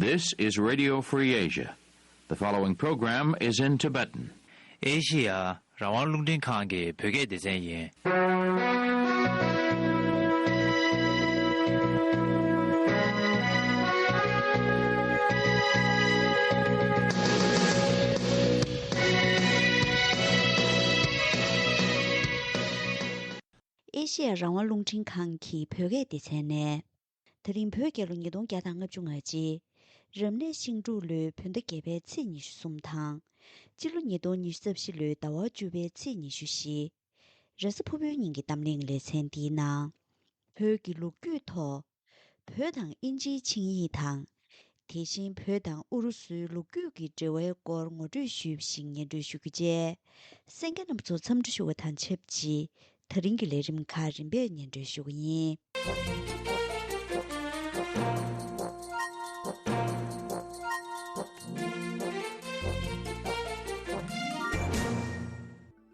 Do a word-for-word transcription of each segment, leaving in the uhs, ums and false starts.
This is Radio Free Asia. The following program is in Tibetan. ཨེ་ཤི་ཡ་རང་དབང་རླུང་འཕྲིན་ཁང་གི་བོད་སྐད་སྡེ་ཚན་ཡིན། ཨེ་ཤི་ཡ་རང་དབང་རླུང་འཕྲིན་ཁང་གི་བོད་སྐད་སྡེ་ཚན་ནས། ད་རིང་བོད་རྒྱལ་ལོ་ཉིས་སྟོང་བརྒྱ་དང་ལྔ་བཅུ་ང་གཅིག་རབ་གནས་ཤིང་འབྲུག་ལོའི་བོད་ཟླ་བརྒྱད་པའི་ཚེས་ཉི་ཤུ་གསུམ་དང་། སྤྱི་ལོ་ཉིས་སྟོང་ཉི་ཤུ་རྩ་བཞི་ལོའི་ཟླ་བ་བཅུ་པའི་ཚེས་ཉི་ཤུ་བཞི། རེས་གཟའ་ཕུར་བུའི་ཉིན་གྱི་གཏམ་གླེང་ལེ་ཚན་འདིའི་ནང་། བོད་ཀྱི་ལོ་རྒྱུས་ཐོག་བོད་དང་དབྱིན་ཇིའི་ཆིངས་ཡིག་དང་། དེ་བཞིན་བོད་དང་ཨུ་རུ་སུའི་ལོ་རྒྱུས་ཀྱི་འབྲེལ་བའི་སྐོར་ངོ་སྤྲོད་ཞུས་པ་ཞིག་སྙན་སྒྲོན་ཞུ་རྒྱུ་བཅས། གསན་མཁན་རྣམ་པ་ཚོ་འཚམས་འདྲི་ཞུ་བ་དང་ཆབས་ཅིག་ད་རིང་གི་ལས་རིམ་ཁག་རིམ་པས་སྙན་སྒྲོན་ཞུ་གི་ཡིན།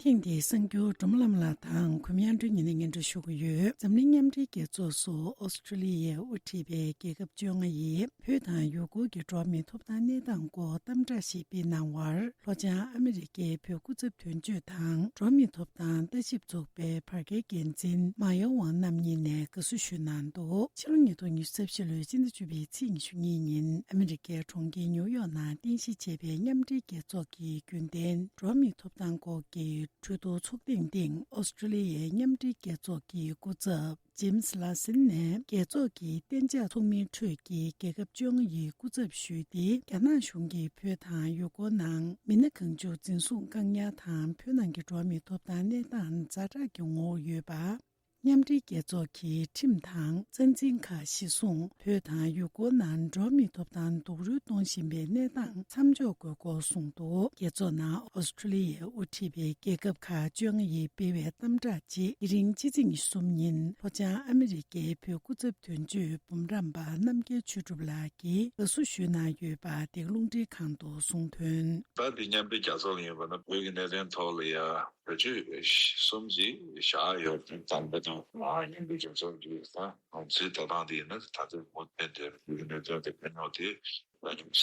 ཐེངས་འདིའི་གསར་འགྱུར་སྒྲོལ་མ་ལྷ་མོ་ལགས་དང་གུས་མོ་དབྱངས་སྒྲོན་གཉིས་ནས་སྙན་སྒྲོན་ཞུ་གི་ཡོད། འཛམ་གླིང་མཉམ་འབྲེལ་རྒྱལ་ཚོགས་སུ་ཨོ་སི་ཀྲི་ལི་ཡས་དབུ་ཁྲིད་པའི་རྒྱལ་ཁབ་བཅོ་ལྔ་ཡིས་བོད་དང་ཡུ་གུར་གྱི་འགྲོ་བ་མིའི་ཐོབ་ཐང་གནས་སྟངས་སྐོར་གཏམ་བསྒྲགས་ཤིག་སྤེལ་གནང་བར། ལྷོ་བྱང་ཨ་མི་རི་ཀའི་བོད་སྐུ་ཚབ་དོན་གཅོད་དང་འགྲོ་བ་མིའི་ཐོབ་ཐང་ལྟ་ཞིབ་ཚོགས་པའི་བར་བརྒལ་འགན་འཛིན་མཱ་ཡ་ཝང་རྣམ་གཉིས་ནས་དགའ་བསུ་ཞུས་གནང་འདུག་ཕྱི་ལོ་ཉིས་སྟོང་ཉི་ཤུ་རྩ་བཞི་ལོའི་སྤྱི་ཟླ་བཅུ་པའི་ཚེས་ཉི་ཤུ་གཉིས་ཉིན་ཨ་མི་རི་ཀའི་གྲོང་ཁྱེར་ཉིའུ་ཡོག་ནང་རྟེན་གཞི་བྱས་པའི་མཉམ་འབྲེལ་རྒྱལ་ཚོགས་ཀྱི་རྒྱུན་ལྡན་འགྲོ་བ་མིའི་ཐོབ་ཐང་སྐོར་གྱི་གྲོས་བསྡུར་ཚོགས་ཐེངས་སྟེང་ཨོ་སི་ཀྲི་ལི་ཡའི་མཉམ་འབྲེལ་རྒྱལ་ཚོགས་ཀྱི་སྐུ་ཚབ་ཇེམ་སི་ལ་སིན་ནས་རྒྱལ་ཚོགས་ཀྱི་གཏན་འཇགས་ཚོགས་མིའི་ཁྲོད་ཀྱི་རྒྱལ་ཁབ་བཅོ་ལྔ་ཡི་སྐུ་ཚབ་ཞུས་ཏེ། རྒྱ་ནག་གཞུང་གིས་བོད་དང་ཡུ་གུར་ནང་མི་སྣ་གང་བྱུང་འཛིན་བཟུང་བཀག་ཉར་དང་བོད་ནང་གི་འགྲོ་བ་མིའི་ཐོབ་ཐང་གནས་སྟངས་ཛ་དྲག་གི་ངོ་བོ་ཡོད་པ། མཉམ་འབྲེལ་རྒྱལ་ཚོགས་ཀྱི་ཁྲིམས་དང་རྩ་འཛིན་ཁག་གཞིར་བཟུང་བོད་དང་ཡུ་གུར་ནང་འགྲོ་བ་མིའི་ཐོབ་ཐང་སྡུག་རུལ་གཏོང་བཞིན་པའི་གནས་སྟངས་མཚམས་འཇོག་དགོས་སྐོར་གསུངས་འདུག་རྒྱལ་ཚོགས་ནང་ཨོ་སི་ཀྲི་ལི་ཡས་དབུ་ཁྲིད་པའི་རྒྱལ་ཁབ་ཁག་བཅོ་ལྔ་ཡིས་སྤེལ་བའི་གཏམ་བསྒྲགས་རྗེས། དེ་རིང་ཕྱི་ཚེས་ཉི་ཤུ་གསུམ་ཉིན་ལྷོ་བྱང་ཨ་མི་རི་ཀའི་བོད་སྐུ་ཚབ་དོན་གཅོད་འབུམ་རམས་པ་རྣམ་རྒྱལ་ཆོས་གྲུབ་ལགས་ཀྱིས་དགའ་བསུ་ཞུས་གནང་ཡོད་པ་འདི་ག་རླུང་འཕྲིན་ཁང་དུ་གསུངས་དོན། ད་འདི་མཉམ་འབྲེལ་རྒྱལ་ཚོགས་ཡིན་པ་ན་བོད་ཀྱི་གནད་དོན་ཐོག་ལ་ཡ། བེད་སྤྱོད་གསུམ་གྱིས་བཞག་ཡོད་པའི་གཏམ་དཔེ་དང་། མ་ཧིན་རྡུ་རྒྱལ་ཚོགས་ཀྱི་ད་ང་ཚོའི་ཐོབ་ཐང་དེ་ཡིན་ན་ད་ལྟ་མུ་མཐུད་དེ་བོད་ཀྱི་གནད་དོན་དེ་ཕན་ཐོགས་དེ་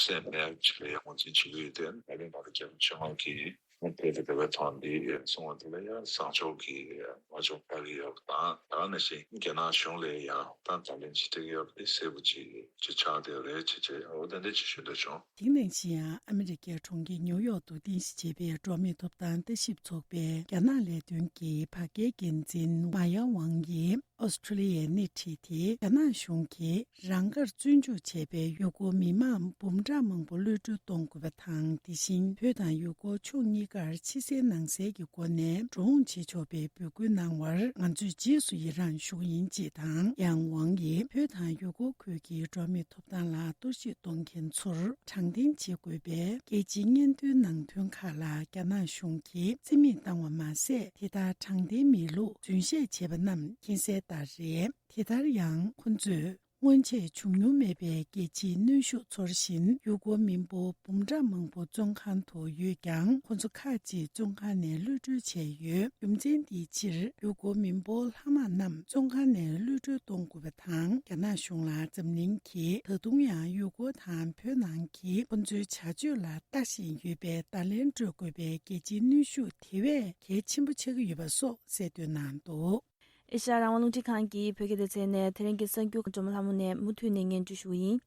སེམས་མེད་ཅིག་ལ་ཡང་ངོས་འཛིན་བྱེད་ཀྱི་ཡོད་དེ། ད་ལན་ད་ལྟ་རྒྱལ་ཁབ་ཆེན་མོ་གིས་དེ་ལ་དེ་བས་ཐོག་འདི་གསུང་བ་དེ་ལ་ཡང་བཟང་ཕྱོགས་ཀྱི་མ་ཕྱོགས་ཕལ་གྱི་ཡོད་པ་དང་། ད་ག་ནང་བཞིན་རྒྱ་ནག་གཞུང་ལ་ཡང་ད་ད་ལན་ཅིག་སྤྲད་ཀྱི་ཡོད་པ་དེ་གསལ་པོ་ཅིག་ཅིག་ཆགས་བསྡད་རེད་ཅེས་བྱས་འོ་ད་འདི་ཅིག་ཞུ་འདོད་བྱུང་། དེ་ནང་བཞིན་ཡང་ཨ་མི་རི་ཀའི་གྲོང་ཁྱེར་ཉིའུ་ཡོག་ཏུ་རྟེན་གཞི་བྱས་པའི་འགྲོ་བ་མིའི་ཐོབ་ཐང་ལྟ་ཞིབ་ཚོགས་པའི་རྒྱ་ནག་ལས་དོན་གྱི་བར་བརྒལ་འགན་འཛིན་མཱ་ཡ་ཝང་ཡིས་ཨོ་སི་ཀྲི་ལི་ཡའི་སྣེ་ཁྲིད་དེ། རྒྱ་ནག་གཞུང་གིས་རང་དགར་བཙོན་འཇུག་བྱས་པའི་ཡུ་གུར་མི་མང་འབུམ་ཕྲག་མང་པོ་གློད་གྲོལ་གཏོང་དགོས་པ་དང་། དེ་བཞིན་བོད་དང་ཡུ་གུར་ཕྱོགས་གཉིས་ཀར་ཕྱི་གསལ་ནང་གསལ་གྱི་སྒོ་ནས་འགྲོ་འོང་བྱེད་ཆོག་པའི་འབོད་སྐུལ་གནང་བར་ང་ཚོས་རྗེས་སུ་ཡི་རངས་ཞུ་གི་ཡིན། ཅེས་དང་། ཡང་ཝང་ཡིས་བོད་དང་ཡུ་གུར་ཁུལ་གྱི་འགྲོ་བ་མིའི་ཐོབ་ཐང་ལ་གཏོར་བཤིག་གཏོང་མཁན་ཚོར་དྲང་བདེན་བྱེད་དགོས་པའི་རྒྱལ་སྤྱིའི་སྙན་ཐོའི་ནང་དོན་ཁག་ལ་རྒྱ་ནག་གཞུང་གིས་རྩིས་མེད་བཏང་བ་མ་ཟད། དེ་ལྟར་དྲང་བདེན་མེད་ལུགས་རྫུན་བཤད་བྱས་པ་རྣམས་མཁྱེན་གསལ་ལྟར་རེད། དེ་ལྟར་ཡང་ཁོ་ཚོས་སྔོན་ཆད་བྱུང་མྱོང་མེད་པའི་རྒྱལ་སྤྱིའི་གནོན་ཤུགས་ཚོར་བཞིན་ཡུ་གུར་མི་འབོར་འབུམ་ཕྲག་མང་པོ་བཙོན་ཁང་དུ་ཡོད་ཀྱང་། ཁོ་ཚོ་ཁག་ཅིག་བཙོན་ཁང་ནས་གློད་གྲོལ་བྱས་ཡོད། རྒྱུ་མཚན་དེའི་ཕྱིར་ཡུ་གུར་མི་འབོར་ལྷག་མ་རྣམས་བཙོན་ཁང་ནས་གློད་གྲོལ་གཏོང་དགོས་པ་དང་། རྒྱ་ནག་གཞུང་ལ་འཛམ་གླིང་གིས་ད་དུང་ཡང་ཡུ་གུར་དང་བོད་ནང་གི་ཁོ་ཚོའི་བྱ་སྤྱོད་ལ་ལྟ་བཞིན་ཡོད་པའི་བརྡ་ལན་སྤྲོད་དགོས་པའི་རྒྱལ་སྤྱིའི་གནོན་ཤུགས་དེ་བས་གལ་ཆེན་པོ་ཆགས་ཀྱི་ཡོད་པ་སོགས་གསལ་འདོན་གནང་འདུག་ཨེ་ཤ་ཡ་རང་དབང་རླུང་འཕྲིན་ཁང་གི་བོད་སྐད་སྡེ་ཚན་ནས་དེ་རིང་གི་གསར་འགྱུར་སྒྲོལ་མ་ལྷ་མོ་ནས་མུ་མཐུད་ནས་སྙན་སྒྲོན་ཞུ་བ་ཡིན།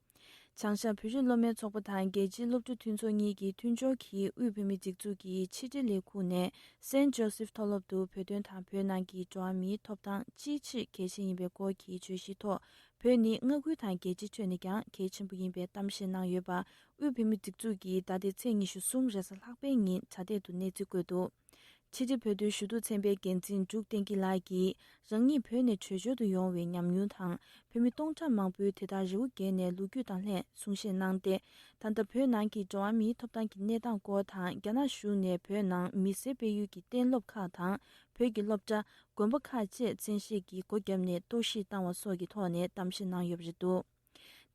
བྱང་ཤར་བོད་རིགས་སློབ་མའི་ཚོགས་པ་དང་རྒྱལ་སྤྱིའི་སློབ་ཕྲུག་མཐུན་ཚོགས་གཉིས་ཀྱི་མཐུན་སྦྱོར་གྱིས་དབུས་བོད་མིའི་སྒྲིག་འཛུགས་ཀྱི་ཕྱི་དྲིལ་ལས་ཁུངས་ནས་སེན་ཇོ་སིབ་མཐོ་སློབ་ཏུ་བོད་དོན་དང་བོད་ནང་གི་འགྲོ་བ་མིའི་ཐོབ་ཐང་ཅིའི་ཕྱིར་གལ་ཆེན་ཡིན་པའི་སྐོར་གྱི་བརྗོད་གཞིའི་ཐོག་བོད་ནི་མངའ་ཁུལ་དང་རྒྱལ་སྤྱིའི་ཁྲོད་ནས་ཀྱང་གལ་ཆེན་པོ་ཡིན་པའི་གཏམ་བཤད་གནང་ཡོད་པ། དབུས་བོད་མིའི་སྒྲིག་འཛུགས་ཀྱིས་ད་ལྟའི་ཚེས་ཉི་ཤུ་གསུམ་རེས་གཟའ་ལྷག་པའི་ཉིན་དྲ་ཐད་དུ་གནས་ཚུལ་བཀོད་འདུག་ཕྱི་དྲིལ་བོད་དོན་ཞུ་གཏུག་ཚན་པའི་འགན་འཛིན་འབྲུག་བསྟན་སྐྱིད་ལགས་ཀྱིས་རང་ཉིད་བོད་ནས་བྲོས་བྱོལ་དུ་ཡོང་བའི་ཉམས་མྱོང་དང་། བོད་མི་སྟོང་ཕྲག་མང་པོས་དེ་ལྟར་རི་བོ་བརྒལ་ནས་ལོ་རྒྱུས་དང་ལྷན་གསུང་བཤད་གནང་སྟེ། ད་ལྟ་བོད་ནང་གི་འགྲོ་བ་མིའི་ཐོབ་ཐང་གི་གནས་སྟངས་སྐོར་དང་། རྒྱ་ནག་གཞུང་ནས་བོད་ནང་མི་སེར་སྤེལ་ཡུལ་གྱི་གཏན་སློབ་ཁག་དང་། བོད་ཀྱི་སློབ་གྲྭ། དགོན་པ་ཁག་བཅས་བཙན་ཤེད་ཀྱིས་སྒོ་བརྒྱབ་ནས་གཏོར་བཤིག་བཏང་བ་སོགས་ཀྱི་ཐོག་ནས་གཏམ་བཤད་གནང་ཡོད་པ་རེད་འདུག་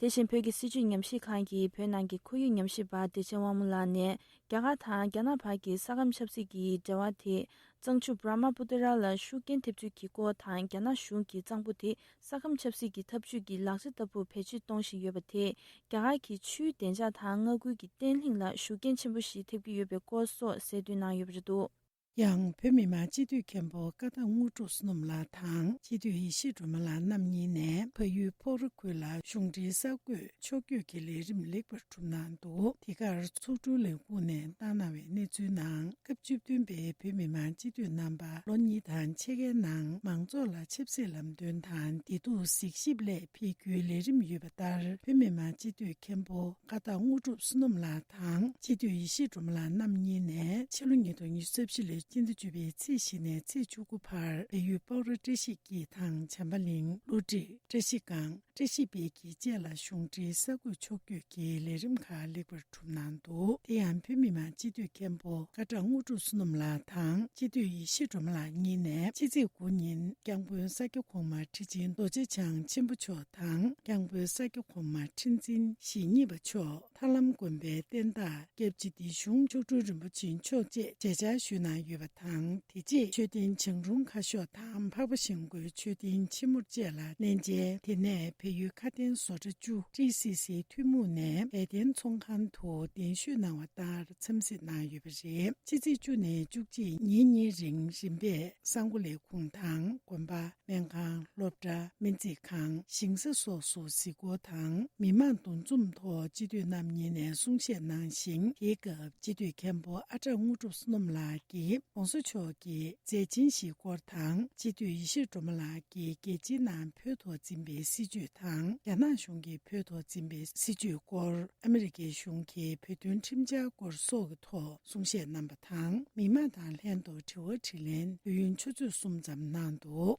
དེ་བཞིན་བོད་ཀྱི་སྲིད་བྱུས་ཉམས་ཞིབ་ཁང་གི་བོད་ནང་གི་ཁོར་ཡུག་ཉམས་ཞིབ་པ་བདེ་ཆེན་དབང་མོ་ལགས་ནས། རྒྱ་གར་དང་རྒྱ་ནག་བར་གྱི་ས་ཁམས་ཆབ་སྲིད་ཀྱི་འབྲེལ་བ་དེ། གཙང་ཆུ་བྷ་ར་མ་པུ་ཏྲ་ལ་ཤུགས་རྐྱེན་ཐེབས་ཚུལ་གྱི་སྐོར་དང་། རྒྱ་ནག་གཞུང་གིས་གཙང་པོ་དེ་ས་ཁམས་ཆབ་སྲིད་ཀྱི་འཐབ་ཇུས་ཀྱི་ལག་ཆ་ལྟ་བུ་བེད་སྤྱོད་གཏོང་བཞིན་ཡོད་པ་དེས། རྒྱ་གར་གྱི་ཆུའི་བདེ་འཇགས་དང་མངའ་ཁུལ་གྱི་བརྟན་ལྷིང་ལ་ཤུགས་རྐྱེན་ཆེན་པོ་ཞིག་ཐེབས་ཀྱི་ཡོད་པའི་སྐོར་སོགས་གསལ་འདོན་གནང་ཡོད་པ་རེད་འདུག། ཡང་བོད་མི་མང་སྤྱི་འཐུས་མཁན་པོ་ཀ་དག་དངོས་གྲུབ་བསོད་ནམས་ལགས་དང་སྤྱི་འཐུས་ཡེ་ཤེས་སྒྲོལ་མ་ལགས་རྣམ་གཉིས་ནས་ཕ་ཡུལ་ཕོག་ར་ཁུལ་ལ་གཞུང་འབྲེལ་གསར་འགོད་ཕྱོགས་བསྐྱོད་ཀྱི་ལས་རིམ་ལེགས་པར་གྲུབ་གནང་འདུག། དེ་གར་ཚོགས་དྲུང་ལས་ཁུངས་ནས་བཏང་གནང་བའི་གནས་ཚུལ་ནང་། སྐབས་བཅུ་བདུན་པའི་བོད་མི་མང་སྤྱི་འཐུས་རྣམ་པ་ལོ་གཉིས་དང་ཕྱེད་ཀའི་ནང་མང་ཚོགས་ལ་ཆབ་སྲིད་ལམ་སྟོན་དང་བདེ་སྡུག་གཟིགས་ཞིབ་སླད་ཕེབས་རྒྱུའི་ལས་རིམ་ཡོད་པ་ལྟར། བོད་མི་མང་སྤྱི་འཐུས་མཁན་པོ་ཀ་དག་དངོས་གྲུབ་བསོད་ནམས་ལགས་དང་སྤྱི་འཐུས་ཡེ་ཤེས་སྒྲོལ་མ་ལགས་རྣམ་གཉིས་ནས་ཕྱི་ལོ་ཉིས་སྟོང་ཉི་ཤུ་རྩ་བཞི་ལོའི་སྤྱི་ཟླ་བཅུ་པའི་ཚེས་བཞི་ནས་ཚེས་བཅུ་དགུ་བར་བལ་ཡུལ་སྤ་རོ་བཀྲ་ཤིས་སྐྱིད་དང་བྱམས་པ་གླིང་། ལྷུན་རྩེ། བཀྲ་ཤིས་སྒང་། བཀྲ་ཤིས་དཔལ་སྐྱིད་བཅས་ལ་གཞུང་འབྲེལ་གསར་འགོད་ཕྱོགས་བསྐྱོད་ཀྱི་ལས་རིམ་ཁག་ལེགས་པར་གྲུབ་གནང་འདུག། དེ་ཡང་བོད་མི་མང་སྤྱི་འཐུས་མཁན་པོ་ཀ་དག་དངོས་གྲུབ་བསོད་ནམས་ལགས་དང་སྤྱི་འཐུས་ཡེ་ཤེས་སྒྲོལ་མ་ལགས་གཉིས་ནས་ཕྱི་ཚེས་དགུ་ཉིན་སྐྱབས་མགོན་ས་སྐྱ་གོང་མ་ཁྲི་ཆེན་རྡོ་རྗེ་འཆང་ཆེན་པོ་མཆོག་དང་། སྐྱབས་མགོན་ས་སྐྱ་གོང་མ་ཁྲི་འཛིན་ཞེ་གཉིས་པ་མཆོག། ཐར་ལམ་དགོན་པའི་བསྟན་བདག་སྐྱབས་རྗེ་ལྡེ་གཞུང་མཆོག་སྤྲུལ་རིན་པོ་ཆེ་མཆོག་བཅས་མཇལ་བཅར་ཞུས་གནང་ཡོད་པ་དང་། དེ་རྗེས་མཆོད་རྟེན་བྱང་རུང་ཁ་ཤོར་དང་འཕགས་པ་ཞིང་མགོན་མཆོད་རྟེན་ཆེན་མོར་བཅས་ལ་གནས་མཇལ། དེ་ནས་བལ་ཡུལ་ཁ་ཏན་བཟོ་གྲྭ་བཅུ་ཊི་སི་སི་ཐུན་མོང་ནས་དད་ལྡན་ཚོང་ཁང་དུ་གདན་ཞུས་གནང་བ་ལྟར་འཚམས་གཟིགས་གནང་ཡོད་པ་རེད། ཕྱི་ཚེས་བཅུ་ནས་བཅུ་གཅིག་ཉིན་གཉིས་རིང་རིམ་པས་གསར་འགོད་ལས་ཁུངས་དང་དགོན་པ། སྨན་ཁང་། སློབ་གྲྭ། སྨན་རྩིས་ཁང་། ཞིང་ས་སོགས་སུ་གཟིགས་སྐོར་དང་། མི་མང་འདུ་འཛོམས་ཐོག་སྤྱི་འཐུས་རྣམ་གཉིས་ནས་གསུང་བཤད་གནང་ཞིང་། དེའི་སྐབས་སྤྱི་འཐུས་མཁན་པོ་ཨ་གྲགས་དངོས་གྲུབ་བསོད་ནམས་ལགས་ཀྱིས་༸གོང་ས་མཆོག་གི་མཛད་འཕྲིན་བཞིའི་སྐོར་དང་། སྤྱི་འཐུས་ཡེ་ཤེས་སྒྲོལ་མ་ལགས་ཀྱིས་རྒྱལ་སྤྱིའི་ནང་བོད་ཐོག་འཛིན་པའི་སྲིད་བྱུས་དང་། རྒྱ་ནག་གཞུང་གིས་བོད་ཐོག་འཛིན་པའི་སྲིད་བྱུས་སྐོར། ཨ་མི་རི་ཀའི་གཞུང་གིས་བོད་དོན་ཁྲིམས་འཆར་སྐོར་སོགས་ཀྱི་ཐོག་གསུང་བཤད་གནང་པ་དང་། མི་མང་དང་ལྷན་དུ་དྲི་བ་དྲིས་ལན་དུས་ཡུན་ཆུ་ཚོད་གསུམ་ཙམ་གནང་འདུག།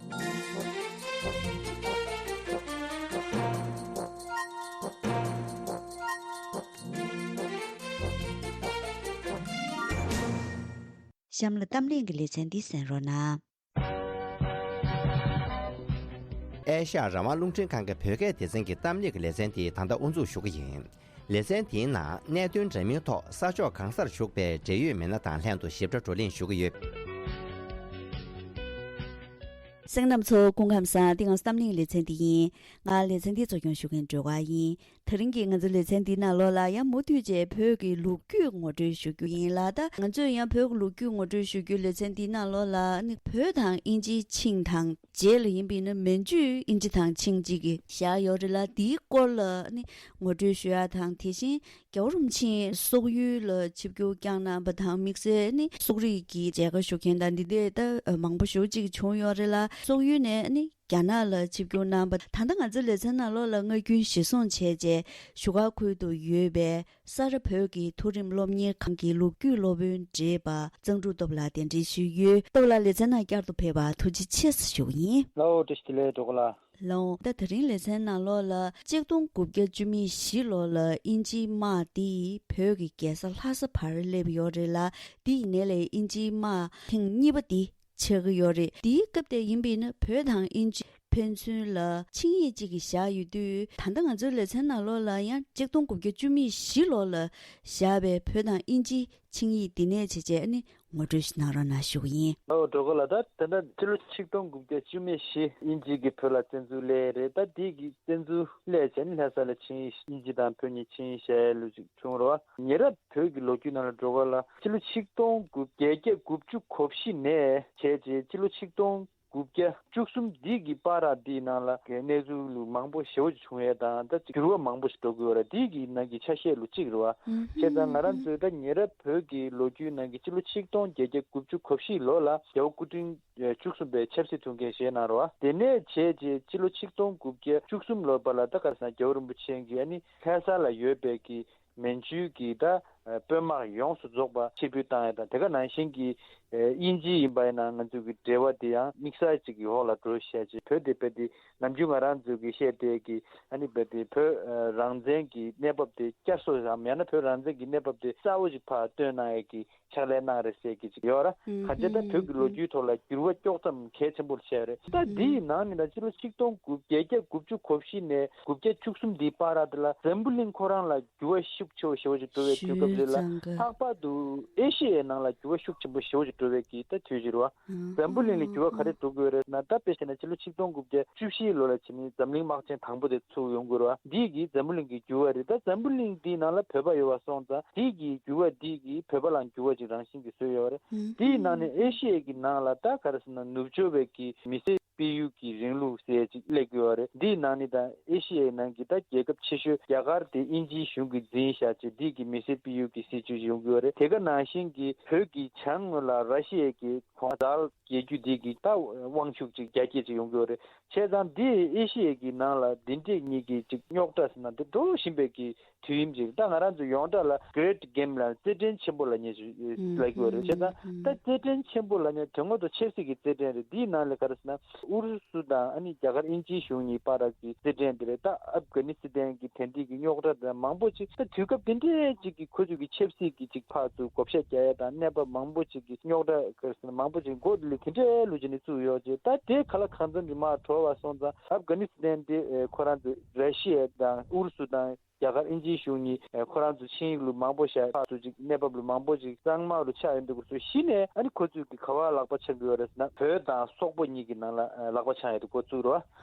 གཤམ་ལ་གཏམ་གླེང་གི་ལེ་ཚན་འདི་གསན་རོགས་གནང་། ཨེ་ཤ་ཡ་རང་དབང་རླུང་འཕྲིན་ཁང་གི་བོད་སྐད་སྡེ་ཚན་གྱི་གཏམ་གླེང་གི་ལེ་ཚན་དེ་ད་ལྟ་དབུ་འཛུགས་ཞུ་གི་ཡིན། ལེ་ཚན་དེའི་ནང་གནད་དོན་འདྲ་མིན་ཐོག་ས་ཕྱོགས་གང་སར་བཞུགས་པའི་འབྲེལ་ཡོད་མི་སྣ་དང་ལྷན་དུ་ཞིབ་ཕྲ་བགྲོ་གླེང་ཞུ་གི་ཡོད། གསན་མཁན་རྣམ་ཚོ་སྐུ་ཁམས་བཟང་། འདི་ང་ཚོ་གཏམ་གླེང་ལེ་ཚན་འདི་ཡིན། ང་ལེ་ཚན་འདི་གཙོ་སྐྱོང་ཞུ་མཁན་སྒྲོལ་དཀར་ཡིན། དེ་རིང་གི་ང་ཚོ་ལེ་ཚན་འདི་ནང་ལོགས་ལ་ཡང་མུ་མཐུད་བྱས་བོད་ཀྱི་ལོ་རྒྱུས་ངོ་སྤྲོད་ཞུ་རྒྱུ་ཡིན་ལ། ད་ང་ཚོས་ཡང་བོད་ཀྱི་ལོ་རྒྱུས་ངོ་སྤྲོད་ཞུ་རྒྱུའི་ལེ་ཚན་འདི་ནང་ལོགས་ལ་ནི་བོད་དང་དབྱིན་ཇི་ཆིངས་དང་། རྗེས་ལ་ཡིན་པས་ན་མན་ཇུའི་དབྱིན་ཇི་དང་ཆིངས་གཅིག་གི་བཞག་ཡོད་རེད་ལ། དེའི་སྐོར་ལ་ནི་ངོ་སྤྲོད་ཞུ་ཡ་དང་། དེ་བཞིན་རྒྱལ་བ་རིན་པོ་ཆེས་སོག་ཡུལ་ལ་ཆིབས་བསྒྱུར་བསྐྱངས་གནང་བ་དང་། དམིགས་བསལ་ནི་སོག་རིགས་ཀྱི་མཇལ་ཁ་ཞུ་མཁན་དང་འདི་འདྲ་ད་མང་པོ་ཞེ་པོ་ཅིག་བྱུང་ཡོད་རེད་ལ། སོག་ཡུལ་ནས་ནི་རྒྱ་ནག་ལ་ཆིབས་བསྒྱུར་གནང་བ། ད་ལྟ་ང་ཚོའི་ལེ་ཚན་ནང་ལོགས་ལ་སྔ་རྒྱུན་གཞིར་བཟུང་བྱས་རྗེས་བཞུགས་སྒར་ཁུལ་དུ་ཡོད་པའི་ས་རཱ་བོད་ཀྱི་མཐོ་རིམ་སློབ་གཉེར་ཁང་གི་ལོ་རྒྱུས་སློབ་དཔོན་བགྲེས་པ་གཙང་ཕྲུག་སྟོབས་ལགས་གདན་འདྲེན་ཞུས་ཡོད། སྟོབས་ལགས་ལེ་ཚན་ནང་བསྐྱར་དུ་ཕེབས་པར་ཐུགས་རྗེ་ཆེ་ཞུ་གི་ཡིན། ལའོ། བཀྲ་ཤིས་བདེ་ལེགས་སྒྲོལ་དཀར་ལགས། ལའོ། ད་དེ་རིང་ལེ་ཚན་ནང་ལོགས་ལ་གཅིག་སྟོང་དགུ་བརྒྱ་བཅུ་མེད་བཞི་ལོ་ལ་དབྱིན་ཇིའི་དམག་འདིས་བོད་ཀྱི་རྒྱལ་ས་ལྷ་ས་བར་སླེབས་ཡོད་རེད་ལ། འདི་ཡིན་ནའི་ལས་དབྱིན་ཇིའི་དམག་ཐེངས་གཉིས་པ་འདི་ཆགས་ཀྱི་ཡོད་རེད། དེའི་སྐབས་དེ་ཡིན་པས་ན་བོད་དང་དབྱིན་ཇི་ཕན་ཚུན་ལ་ཆིངས་ཡིག་ཅིག་བཞག་ཡོད་དུས། ད་ལྟ་ང་ཚོའི་ལེ་ཚན་ནང་ལོགས་ལ་ཡང་གཅིག་སྟོང་དགུ་བརྒྱ་བཅུ་མེད་བཞི་ལོ་ལ་བཞག་པའི་བོད་དང་དབྱིན་ཇིའི་ཆིངས་ཡིག་འདི་ནས་བྱས་རྗེས་ནི་ངོ་སྤྲོད་ཞིག་གནང་རོགས་གནང་ཞུ་གི་ཡིན། ཨོ། སྒྲོལ་དཀར་ལགས། ད་ད་ལྟ་ཕྱི་ལོ་ཆིག་སྟོང་དགུ་བརྒྱ་བཅུ་མེད་བཞི་དབྱིན་ཇི་གིས་བོད་ལ་བཙན་འཛུལ་སླེབས་རེད། ད་དེ་གི་བཙན་འཛུལ་སླེབས་བྱས་ནས་ལྷ་ས་ལ་ཆིངས་ཡིག་དབྱིན་ཇི་དང་བོད་གཉིས་ཆིངས་ཡིག་བཞག་ཡ་ལུགས་ཅིག་བྱུང་རེད་བ། ཉེ་རབས་བོད་ཀྱི་ལོ་རྒྱུས་ནང་ལ་སྒྲོལ་དཀར་ལགས། ཕྱི་ལོ་ཆིག་སྟོང་དགུ་བརྒྱད་བརྒྱ་དགུ་བཅུ་གོ་བཞི་ནས་བྱས་རྗེས་ཕྱི་ལོ་ཆིག་སྟོང་དགུ་བརྒྱ་བཅུ་གསུམ་འདི་གི་བར་འདིའི་ནང་ལ་གནས་ཚུལ་ལུགས་མང་པོ་ཞེ་པོ་ཅིག་བྱུང་ཡས་དང་། ད་འགྱུར་བ་མང་པོ་ཞིག་འགྲོ་གི་ཡོད་རེད། འདི་གི་ནང་གི་ཆ་ཤས་ལུགས་གཅིག་རེད་བ། ཨུམ། བྱས་ཙང་ང་རང་ཚོའི་ད་ཉེ་རབས་བོད་ཀྱི་ལོ་རྒྱུས་ནང་གི་ཕྱི་ལོ་ཆིག་སྟོང་བརྒྱད་བརྒྱ་དགུ་བཅུ་གོ་བཞི་ལོ་ལ་རྒྱལ་བ་སྐུ་ཕྲེང་བཅུ་གསུམ་པའི་ཆབ་སྲིད་ཐུགས་འགན་བཞེས་གནང་རེད་བ། དེ་ནས་བྱས་རྗེས་ཕྱི་ལོ་ཆིག་སྟོང་དགུ་བརྒྱ་བཅུ་གསུམ་ལོ་བར་ལ་ད་ག་རེ་ཟེར་ན་རྒྱལ་བ་རིན་པོ་ཆེ་གིས་ཨ་ནི་ལྷ་ས་ལ་ཡོད་པའི་གི་མན་ཇུའི་གི་ད་དཔོན་དམག་ཡོངས་སུ་རྫོགས་པ་ཕྱིར་འབུད་བཏང་ཡ་དང་། དེ་ག་ནང་བཞིན་གྱི་ དབྱིན་ཇི་ཡིན་པ་ཡིན་ན་ང་ཚོ་གི་འབྲེལ་བ་དེ་ཡང་དམིགས་བསལ་ཅིག་གི་འོག་ལ་འགྲོ་བཤད་ཅིག་བོད་དེ་བོད་དེ་ནམ་རྒྱུན་ང་རང་ཚོ་གི་བཤད་དེ་གི་ཨ་ནི་བོད་དེ་བོད་རང་བཙན་གྱི་གནས་བབ་དེ་བསྐྱར་གསོ་བྱ་མེད་ན་བོད་རང་བཙན་གྱི་གནས་བབ་དེ་གསལ་བོ་ཅིག་ཕར་སྟོན་གནང་ཡས་ཀྱི་ཕྱག་ལས་གནང་རེད་ཟེར་གྱི་ཅིག་ཡོད་ར། གང་ཅི་ད་བོད་ཀྱི་ལོ་རྒྱུས་ཐོག་ལ་འགྱུར་བ་དཀྱོག་ཙམ་གལ་ཆེན་པོ་བྱས་རེད། ད་འདིའི་ནང་ནས་ད་ཕྱི་ལོ་ཆིག་སྟོང་དགུ་བརྒྱད་བརྒྱ་དགུ་བཅུ་གོ་བཞི་ནས་དགུ་བརྒྱ་བཅུ་གསུམ་འདིའི་བར་དུ་ལ་འཛམ་བུ་གླིང་ཁོ་རང་ལ་འགྱུར་བ་ཤུགས་ཆེ་བོ་ཞེ་བོ་ཞིག་འགྲོ་བའི་དུས་སྐབས་རེད་ལ། ལྷག་པར་དུ་ཨེ་ཤི་ཡའི་ནང་ལ་འགྱུར་བ་ཤུགས་ཆེན་པོ་ཞེ་བོ་ཞིག་འགྲོ་བའི་གི་ད་དུས་ཤིག་རེད་བ། འཛམ་བུ་གླིང་ལ་འགྱུར་བ་ག་རེ་འགྲོ་དགོས་རེད་ན། ད་དཔེ་བྱས་ན་ཕྱི་ལོ་ཆིག་སྟོང་དགུ་བརྒྱ་བཅུ་བཞི་ལོ་ལ་ཕྱིན་ནས་འཛམ་གླིང་དམག་ཆེན་དང་པོ་དེ་ཚུགས་ཡོང་དགོས་རེད་བ། འདི་གི་འཛམ་བུ་གླིང་གི་འགྱུར་བ་རེད། ད་འཛམ་བུ་གླིང་འདིའི་ནང་ལ་བོད་པ་ཡོད་པ་སོང་ཙང་འདི་གི་འགྱུར་བ་འདི་གི་བོད་པ་ལའང་འགྱུར་བ་ཅིག་རང་བཞིན་གྱིས་བཟོས་ཡོད་རེད། འདིའི་ནང་ནས་ཨེ་ཤི་ཡའི་གི་ནང་ལ་ད་ག་རེ་ཟེར་ན་ནུབ་ཕྱོགས་པའི་གི་མི་སེར་སྤེལ་ཡུལ་གྱི་རིང་ལུགས་ཟེར་ཅིག་སླེབས་ཀྱི་ཡོད་རེད། འདིའི་ནང་ནས་ད་ཨེ་ཤི་ཡའི་ནང་གི་ད་རྒྱལ་ཁབ་ཆེ་ཤོས་རྒྱ་གར་དེ་དབྱིན་ཇིའི་གཞུང་གིས་འཛིན་བཞག་ཅིག་འདི་གི་མི་སེར་སྤེལ་ཡུལ་གྱི་སྲིད་བྱུས་ཡོང་གི་ཡོད་རེད། དེ་ག་ནང་བཞིན་གྱི་བོད་ཀྱི་བྱང་ངོས་ལ་ར་ཤི་ཡའི་གི་གོང་ཛར་རྒྱལ་རྒྱུད་འདི་གི་ད་དབང་ཤུགས་ཅིག་རྒྱ་སྐྱེད་ཅིག་ཡོང་གི་ཡོད་རེད། བྱས་ཙང་འདི་ཨེ་ཤི་ཡའི་གི་ནང་ལ་འདི་འདྲས་གཉིས་ཀྱི་ཅིག་རྙོག་དྲ་ཟེར་ན་འདི་འགྲོ་བཞིན་པའི་གི་དུས་ཡུན་ཅིག་ད་ང་རང་ཚོ་ཡོངས་གྲགས་ལ་Great Game ལ་རྩེད་འགྲན་ཆེན་པོ་ལབ་མཁན་ཅིག་ལབ་ཀྱི་ཡོད་རེད། བྱས་ཙང་ད་རྩེད་འགྲན་ཆེན་པོ་ལབ་མཁན་དོན་དངོས་ཐོག་ཆབ་སྲིད་ཀྱི་རྩེད་འགྲན་རེད། འདིའི་ནང་ལ་ག་རེ་ཟེར་ན་ཨུ་རུ་སུ་དང་ཨ་ནི་རྒྱ་གར་དབྱིན་ཇིའི་གཞུང་གཉིས་བར་གྱི་རྩེད་འགྲན་དེ་རེད། ད་ཨབ་གྷ་ནི་སི་ཐན་གྱི་དེ་འདྲས་ཀྱི་རྙོག་དྲ་དང་མང་པོ་ཅིག་ད་དུས་སྐབས་དེ་འདྲས་ཅིག་གི་ཁོ་ཚོས་ཀྱི་ཆབ་སྲིད་ཀྱི་ཅིག་ཕར་ཚུར་བགོ་བཤའ་རྒྱག་ཡ་དང་གནས་བབ་མང་པོ་ཅིག་གི་རྙོག་དྲ་ག་རེ་ཟེར་ན་མང་པོ་ཅིག་མགོ་ལ་དེ་འདྲས་ལུས་ཅིག་ནས་བཙུགས་ཡོད་ཅེས། ད་དེ་ག་ལ་གང་འཚམ་ཅིག་མར་གྲོལ་བ་སོང་ཙང་ཨབ་གྷ་ནི་སི་ཐན་དེ་ཁོ་རང་ཚོ་ར་ཤི་ཡ་དང་ཨུ་རུ་སུ་དང་རྒྱ་གར་དབྱིན་ཇིའི་གཞུང་གཉིས་ཁོ་རང་ཚོ་ཆིངས་ཡིག་ལུ་མང་པོ་བཞག་ཕར་ཚུར་ཅིག་གནས་བབ་ལུ་མང་པོ་ཅིག་གཙང་མ་ལུ་ཆགས་ཡོད་འདུག་གོ་ཚུལ་གཞི་ནས་ཨ་ནི་ཁོ་ཚོས་ཀྱི་ག་བ་ལག་པ་འཆང་གི་ཡོད་རེད་ཟེར་ན་བོད་དང་སོག་པོ་གཉིས་ཀྱི་ནང་ལ་ལག་པ་འཆང་ཡོད་འདུག་གོ་ཚུལ་རོ།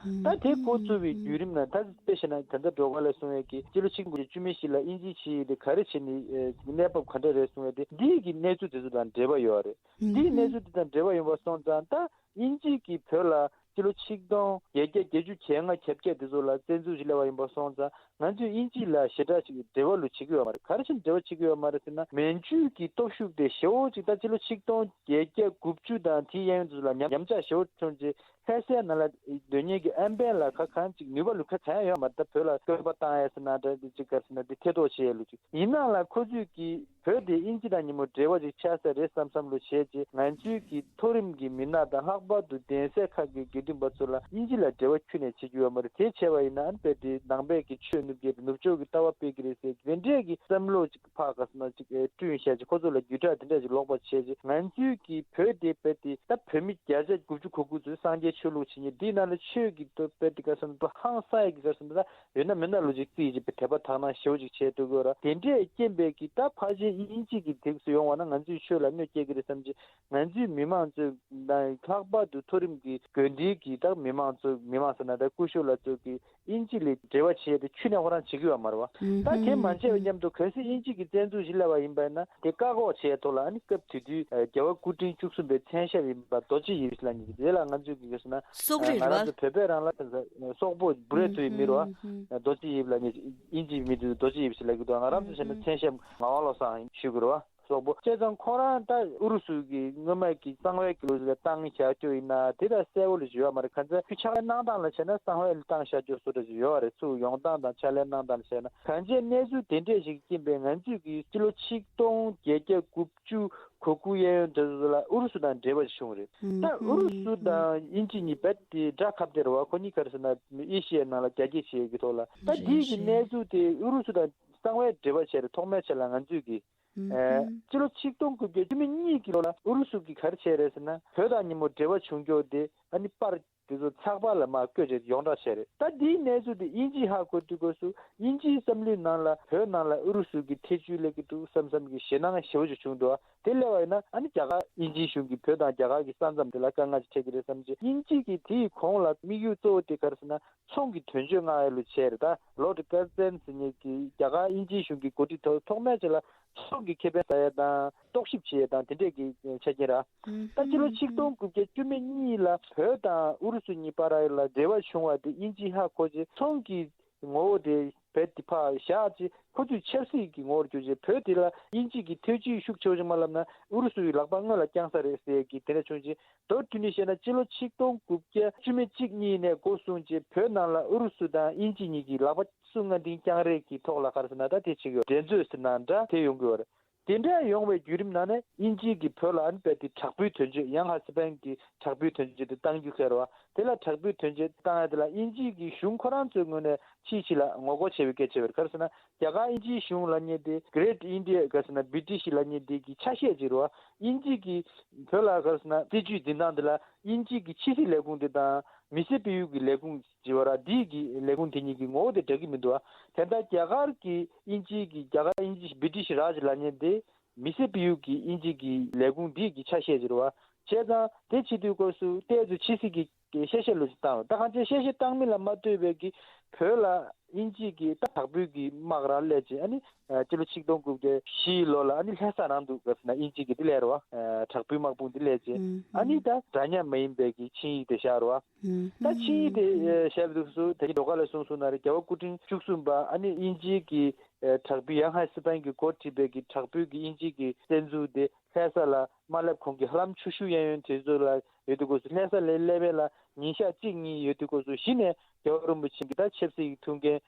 ད་དེ་འགོ་བཙུགས་པའི་བརྒྱུད་རིམ་ནང་ད་དཔེ་བྱས་ན་ད་ལྟ་སྒྲོལ་དཀར་ལགས་གསུངས་ཡས་ཀྱི་སྤྱི་ལོ་ཆིག་སྟོང་དགུ་བརྒྱ་བཅུ་མེད་བཞི་ལ་དབྱིན་ཇིའི་ཆིངས་ཡིག་དེ་ག་རེ་བྱས་ནས་གནས་བབ་ག་འདྲ་རེད་གསུངས་ཡས་དེ་འདིའི་གི་གནས་ཚུལ་དེ་ཚོ་དང་འབྲེལ་བ་ཡོད་རེད། འདིའི་གནས་ཚུལ་དེ་དང་འབྲེལ་བ་ཡོད་པ་སོང་ཙང་ད་དབྱིན་ཇི་གིས་བོད་ལ་སྤྱི་ལོ་ཆིག་སྟོང་བརྒྱད་བརྒྱ་བརྒྱད་ཅུ་གྱ་ལྔ་གྱ་བརྒྱད་དེ་ཚོ་ལ་བཙན་འཛུལ་ཞིག་སླེབས་པ་ཡིན་པ་སོང་ཙང་ང་ཚོས་དབྱིན་ཇི་ལ་ཞེ་དྲག་ཅིག་འབྲེལ་བ་ལོ་བྱེད་ཀྱི་ཡོད་མ་རེད། ག་རེ་བྱས་ནས་འབྲེལ་བ་བྱེད་ཀྱི་ཡོད་མ་རེད་ཟེར་ན་མན་ཇུ་གི་སྟོབས་ཤུགས་དེ་ཞེ་བོ་ཅིག་ད་སྤྱི་ལོ་ཆིག་སྟོང་བརྒྱད་བརྒྱ་དགུ་བཅུ་དང་དེའི་གཡས་གཡོན་དེ་ཚོ་ལ་ཉམས་ཉམས་ཆག་ཞེ་བོ་བྱུང་རྗེས་ལྷ་སའི་ནང་ལ་སྡོད་མཁན་གྱི་ཨམ་བན་ལ་ཁ་གང་ཅིག་ནུས་པ་ལོ་ཁ་གང་ཡང་ཡོད་མ་རེད། ད་བོད་ལ་བསྐོས་པ་བཏང་ཡས་ཟེར་ན་འདྲ་འདི་ཅིག་ག་རེ་ཟེར་ན་འདི་ཐེ་གཏོགས་བྱེད་ཡས་ལོ་ཅིག་ཡིན་ནའང་ལ་ཁོ་ཚོས་ཀྱིས་བོད་དེ་དབྱིན་ཇི་དང་ཉིན་མོ་འབྲེལ་བ་ཅིག་ཆགས་ས་རེད་བསམ་བསམ་བློ་བྱས་རྗེས་ང་ཚོའི་གི་མཐོ་རིམ་གྱི་མི་སྣ་དང་ལྷག་པར་དུ་གདན་སའི་ཁག་གི་དགེ་འདུན་པ་ཚོ་ལ་དབྱིན་ཇི་ལ་འབྲེལ་བ་ཁྱོན་ནས་བྱེད་ཀྱི་ཡོད་མ་རེད། དེ་བྱས་པ་ཡིན་ན་ཨ་ནི་དཔེ་དེ་ནང་པའི་གི་ཆོས་ནུབ་རྒྱུ་རེད། ནུབ་ཕྱོགས་ཀྱི་ལྟ་བ་སྤེལ་གྱི་རེད་ཟེར་དེ་འདྲས་ཀྱི་བསམ་བློ་ཅིག་ཕར་ག་ཟེར་ན་ཅིག་ཨེ་བསྐྲུན་བྱས་ཅིག་ཁོ་ཚོ་ལ་བརྒྱུད་བསྒྲགས་དེ་འདྲས་ཅིག་ལོག་པ་བྱས་ཅིག་ང་ཚོའི་གི་བོད་དེ་དཔེ་དེ་ད་བོད་མི་བརྒྱ་ཆ་དགུ་བཅུ་གོ་དགུ་ཚོས་སངས་རྒྱས་ཆོས་ལུགས་བྱེད་མཁན་འདིའི་ནང་ལ་ཆོས་ཀྱི་དཔེ་དེ་ག་ཟེར་ན་ཧང་སངས་ཡས་ཀྱི་ག་ཟེར་ན་ད། ཡོད་ན་མེད་ན་ལོ་ཅིག་རྩིས་ཀྱི་དད་པ་དག་སྣང་ཞེ་བོ་ཅིག་བྱས་འདུག་གོ་ར། དེ་འདྲས་རྐྱེན་པས་ཀྱི་ད་ཕལ་ཆེར་དབྱིན་ཇི་གི་དེབ་སུ་ཡོང་བ་ན་ང་ཚོའི་ཆོས་ལ་གནོད་སྐྱེལ་གྱི་རེད་བསམ་གྱི་ང་ཚོའི་མི་མང་ཚོས་ལྷག་པར་དུ་མཐོ་རིམ་གྱི་དགོན་སྡེའི་གི་ད་མི་མང་ཚོ་མི་མང་ཟེར་ན་ད་སྐུ་ཞབས་ལགས་ཚོ་གི་དབྱིན་ཇི་ལ་འབྲེལ་བ་བྱེད་ཡས་དེ་ཁྱོན་ནས་ཁོ་རང་བྱེད་ཀྱི་ཡོད་མ་རེད་བ། ད་དེ་མ་བྱས་པའི་མཉམ་དུ་གལ་སྲིད་དབྱིན་ཇི་གི་བཙན་འཛུལ་ཞིག་སླེབས་པ་ཡིན་པ་ཡིན་ན་དེ་བཀག་འགོག་བྱེད་ཡས་ཐོག་ལ་ཨ་ནི་སྐབས་དེ་དུས་རྒྱལ་བ་སྐུ་ཕྲེང་བཅུ་གསུམ་པའི་མཚན་ཞབས་ཡིན་པ་རྡོ་རྗེ་ཡིབ་ལགས་གཉིས་ཀྱི་དེ་ལ་ང་ཚོས་གི་ག་ཟེར་ན་སོག་རིགས་ང་རང་ཚོ་བོད་པས་རང་ལ་སོག་པོ་བུ་རེ་ཐུ་ཡི་མི་རོ། རྡོ་རྗེ་ཡིབ་ལ་ནི་དབྱིན་ཇིའི་མི་དེ་རྡོ་རྗེ་ཡིབ་ཞིག་ལབ་ཀྱི་འདུག་ང་རང་ཚོ་བྱས་ན་མཚན་ཞབས་ངག་དབང་བློ་བཟང་ཞུ་དགོས་རེད་བ། སོག་པོ་བྱས་ཙང་ཁོ་རང་ད་ཨུ་རུ་སུ་གི་སྔོན་མ་གི་གསང་བའི་གི་ལུགས་ལ་བཏང་བཞག་རྒྱུ་ཡིན་ན་དེ་ལ་གསལ་བོ་ལ་ཞུ་བ་མ་རེད། གང་ཚེ་ཁོའི་ཕྱག་ལས་གནང་སྟངས་ལ་བྱས་ན་གསང་བའི་ལ་བཏང་བཞག་རྒྱུ་བཟོ་འདྲ་ཞིག་ཡོད་རེད། ཚུར་ཡོང་སྟངས་དང་ཕྱག་ལས་གནང་སྟངས་ལ་བྱས་ན་གང་ཅིའི་གནས་ཚུལ་དེ་འདྲས་ཞིག་རྐྱེན་པས་ང་ཚོས་ཀྱི་སྤྱི་ལོ་ཆིག་སྟོང་བརྒྱད་བརྒྱ་དགུ་བཅུ་གོ་དགུ་གཡས་གཡོན་དེ་ཚོ་ལ་ཨུ་རུ་སུ་དང་འབྲེལ་བ་ཞིག་བྱུང་རེད། ད་ཨུ་རུ་སུ་དང་དབྱིན་ཇི་གཉིས་རྦད་དེ་དགྲ་ཁ་གཏད་རེད་བ། ཁོ་གཉིས་ག་རེ་ཟེར་ན་ཨེ་ཤི་ཡའི་ནང་ལ་རྒྱ་སྐྱེད་བྱེད་ཀྱི་ཐོག་ལ་ད་འདིའི་གི་གནས་ཚུལ་དེ་ཨུ་རུ་སུ་དང་གསང་བའི་འབྲེལ་བ་བྱས་རེད། ཐོག་མའི་ཆ་ལ་ང་ཚོས་ཀྱི་ཨེ་སྤྱི་ལོ་ཆིག་སྟོང་དགུ་བརྒྱ་བཅུ་མེད་གཉིས་ཀྱི་ལོ་ལ་ཨུ་རུ་སུ་གིས་ག་རེ་བྱས་རེད་ཟེར་ན་བོད་དང་ཉིན་མོ་འབྲེལ་བ་བྱུང་རྒྱུ་དེ་ཨ་ནི་པར་དེ་ཚོ་ཚགས་པར་ལ་མར་བཀོད་བྱས་ཡོངས་གྲགས་བྱས་རེད། ད་འདིའི་གནས་ཚུལ་དེ་དབྱིན་ཇིས་ཧ་གོ་དུས་སྐབས་སུ་དབྱིན་ཇིའི་བསམ་བློའི་ནང་ལ་བོད་ནང་ལ་ཨུ་རུ་སུ་གི་ཐེ་ཇུས་སླེབས་ཀྱི་འདུག་བསམ་བསམ་གྱི་ཞེད་སྣང་ཞེ་བོ་ཅིག་བྱུང་འདུག་དེ་སླེབས་པ་ཡིན་ན་ཨ་ནི་རྒྱ་གར་དབྱིན་ཇིའི་གཞུང་གིས་བོད་དང་རྒྱ་གར་གྱི་ས་མཚམས་དེ་ལ་དཀའ་ངལ་ཅིག་འཕྲད་ཀྱི་རེད་བསམ་བྱས། དབྱིན་ཇི་གིས་དེའི་གོང་ལ་དམིགས་ཡུལ་གཙོ་བོ་དེ་ག་རེ་ཟེར་ན་ཚོང་གི་དོན་གཅོད་མངགས་ཡས་ལུགས་བྱས་རེད། ད་ལོར་ཌི་ཀར་སྟན་ཟེར་མཁན་གྱི་རྒྱ་གར་དབྱིན་ཇིའི་གཞུང་གི་འགོ་ཁྲིད་ཐོག་ཐོག་མའི་ཆ་ལ་ཚོང་གི་ཁེ་ཕན་ཟ་ཡས་དང་རྟོག་ཞིབ་བྱེད་ཡས་དང་དེ་འདྲས་ཀྱི་ཆ་རྐྱེན་ར། ད་སྤྱི་ལོ་ཆིག་སྟོང་དགུ་བརྒྱ་བཅུ་མེད་གཉིས་ལ་བོད་དང་ཨུ་རུ་སུ་གཉིས་བར་ལ་འབྲེལ་བ་བྱུང་བ་དེ་དབྱིན་ཇིས་ཧ་གོ་རྗེས་ཚོང་གི་ངོ་བོ་དེ་རྦད་དེ་ཕར་བཞག་རྗེས་ཁོ་ཚོས་ཆབ་སྲིད་ཀྱི་ངོ་བོར་གྱུར་རྗེས་བོད་དེ་ལ་དབྱིན་ཇི་གིས་ཐེ་ཇུས་ཤུགས་ཆེ་བོ་ཞིག་མ་བསླབས་ན་ཨུ་རུ་སུ་ཡི་ལག་པ་སྔོན་ལ་བརྐྱངས་ས་རེད་ཟེར་གྱི་དེ་འདྲ་བྱུང་རྗེས་མདོར་བསྡུས་ནས་བཤད་ན་སྤྱི་ལོ་ཆིག་སྟོང་དགུ་བརྒྱ་བཅུ་མེད་གཅིག་གཉིས་ནས་འགོ་བཟུང་རྗེས་བོད་ནང་ལ་ཨུ་རུ་སུ་དང་དབྱིན་ཇི་གཉིས་ཀྱི་ལག་པ་སུ་སྔ་འདིང་བརྐྱངས་རེས་ཀྱི་ཐོག་ལ་ག་རེ་ཟེར་ན་ད་དེ་བྱེད་ཀྱི་ཡོད། འགྲན་རྩོད་ཟེར་ན་འདྲ་དེ་ཡོང་གི་ཡོད་རེད། དེ་འདྲ་ཡོང་བའི་བརྒྱུད་རིམ་ནང་ནས་དབྱིན་ཇི་གིས་བོད་ལ་ཨ་ནི་དཔེ་དེ་དྲག་པོའི་དོན་གཅོད། ཡང་ཧ་སི་པན་གྱི་དྲག་པོའི་དོན་གཅོད་དེ་བཏང་རྒྱུ་ཁེལ་བ། དེ་ལ་དྲག་པོའི་དོན་གཅོད་བཏང་ཡ་དེ་ལ་དབྱིན་ཇི་གི་གཞུང་ཁོ་རང་ཚོའི་ངོས་ནས་ཕྱིའི་ཕྱི་ལ་ངོ་རྒོལ་བྱས་པའི་སྐད་ཆ་རེད། ག་རེ་ཟེར་ན། རྒྱ་གར་དབྱིན་ཇིའི་གཞུང་ལབ་མཁན་དེ་Great India ག་རེ་ཟེར་ན་British ལབ་མཁན་དེ་གི་ཆ་ཤས་ཅིག་རེད་བ། དབྱིན་ཇི་གིས་བོད་ལ་ག་རེ་ཟེར་ན་སྲིད་ཇུས་འཛིན་སྟངས་དེ་ལ་དབྱིན་ཇི་གི་ཕྱི་སྲིད་ལས་ཁུངས་དེ་དང་མི་སེར་སྤེལ་ཡུལ་གྱི་ལས་ཁུངས་ཅིག་ཡོད་ར། འདི་གི་ལས་ཁུངས་དེ་གཉིས་ཀྱི་ངོ་བོ་དེ་འདྲ་གི་མི་འདུག་བ། དེ་ལྟར་རྒྱ་གར་གྱི་དབྱིན་ཇི་གི་རྒྱ་གར་དབྱིན་ཇི་British Raj ལབ་མཁན་དེ་མི་སེར་སྤེལ་ཡུལ་གྱི་དབྱིན་ཇི་གི་ལས་ཁུངས་འདི་གི་ཆ་ཤས་ཅིག་རེད་བ། བྱས་ཙང་དེ་བྱེད་དུས་སྐབས་སུ་ཏོག་ཙམ་ཕྱི་སྲིད་ཀྱི་གི་ཤེས་བྱ་ལོ་ཅིག་བཏང་བ། ད་གང་ཅི་ཤེས་བྱ་བཏང་མིན་ལ་མ་ལྟོས་པའི་གི་བོད་ལ་དབྱིན་ཇི་གི་ད་དྲག་པོའི་གི་དམག་རང་སླེབས་རྗེས། ཨ་ནི་ཨ་སྤྱི་ལོ་ཆིག་སྟོང་དགུ་བརྒྱ་བཞི་ལོ་ལ་ཨ་ནི་ལྷ་ས་རང་དུ་ག་རེ་ཟེར་ན་དབྱིན་ཇི་གི་དེ་སླེབས་རེད་བ། ཨ་དྲག་པོའི་དམག་དཔུང་དེ་སླེབས་རྗེས། ཨ་ནི་ད་འདྲ་མཉམ་མ་ཡིན་པའི་གི་ཆིངས་ཡིག་དེ་བཞག་རེད་བ། ད་ཆིངས་ཡིག་དེ་ཨ་བཞག་པའི་དུས་སུ་ད་གིན་འགྲོ་ཁ་ལ་གསུངས་སོང་ན་རེད། རྒྱལ་བ་སྐུ་ཕྲེང་བཅུ་གསུམ་པ་ཨ་ནི་དབྱིན་ཇི་གི་ཨ་དྲག་པོའི་ཡང་ཧ་སི་པན་གྱིས་འགོ་ཁྲིད་པའི་གི་དྲག་པོའི་གི་དབྱིན་ཇི་གི་བཙན་འཛུལ་དེ་ལྷ་ས་ལ་མ་སླེབས་གོང་གི་ཧ་ལམ་ཆུ་ཤུར་གཡས་གཡོན་དེ་ཚོ་ལ་ཡོད་དུས་སྐབས་སུ། ལྷ་ས་ལ་སླེབས་པ་ལ་ཉིན་ཞག་གཅིག་གཉིས་ཡོད་དུས་སྐབས་སུ་གཞི་ནས་རྒྱལ་བ་རིན་པོ་ཆེ་གི་ད་ཆབ་སྲིད་ཀྱི་ཐུགས་འགན་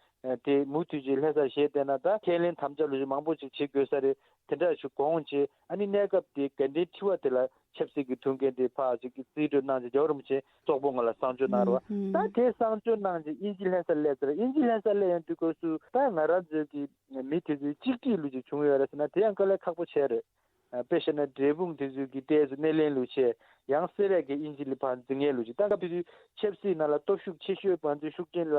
དེ་མུ་མཐུད་ཅིག་ལྷ་སར་བཞེས་བསྡད་ན་ད་ཁས་ལེན་དམ་བཅའ་ལོ་ཅིག་མང་པོ་ཅིག་བྱེད་དགོས་ས་རེད། དེ་འདྲ་ཞིག་དགོངས་བྱས། ཨ་ནི་གནས་སྐབས་དེ་དགའ་ལྡན་ཁྲི་པ་དེ་ལ་ཆབ་སྲིད་ཀྱི་ཐུགས་འགན་དེ་ཕར་ཅིག་རྩིས་སྤྲོད་གནང་རྗེས་རྒྱལ་བ་རིན་པོ་ཆེ་སོག་པོ་ང་ལ་གསང་སྤྱོད་གནང་རེད་བ། ད་དེ་གསང་སྤྱོད་གནང་རྗེས་དབྱིན་ཇི་ལྷ་སར་སླེབས་ཚར། དབྱིན་ཇི་ལྷ་སར་སླེབས་ཡོང་དུས་སྐབས་སུ་ད་ང་རང་ཚོའི་གི་མི་དེ་ཚོའི་གཅིག་སྒྲིལ་ལོ་ཅིག་བྱུང་ཡོད་རེད་ཟེར་ན། དེ་ཡང་དཀའ་ལས་ཁག་པོ་བྱས་རེད། ཨ་དཔེ་བཞག་ན་འབྲས་སྤུངས་དེ་ཚོའི་གི་ཏོག་ཙམ་སྣེ་ལེན་ལོ་བྱས། ཡང་སེ་ར་གི་དབྱིན་ཇི་ལ་ཕར་འཛིན་མཁན་ལོ་ཅིག། ད་སྐབས་དེ་དུས་ཆབ་སྲིད་ནང་ལ་སྟོབས་ཤུགས་ཆེ་ཤོས་ང་ཚོའི་ཤུགས་ཅན་ལ་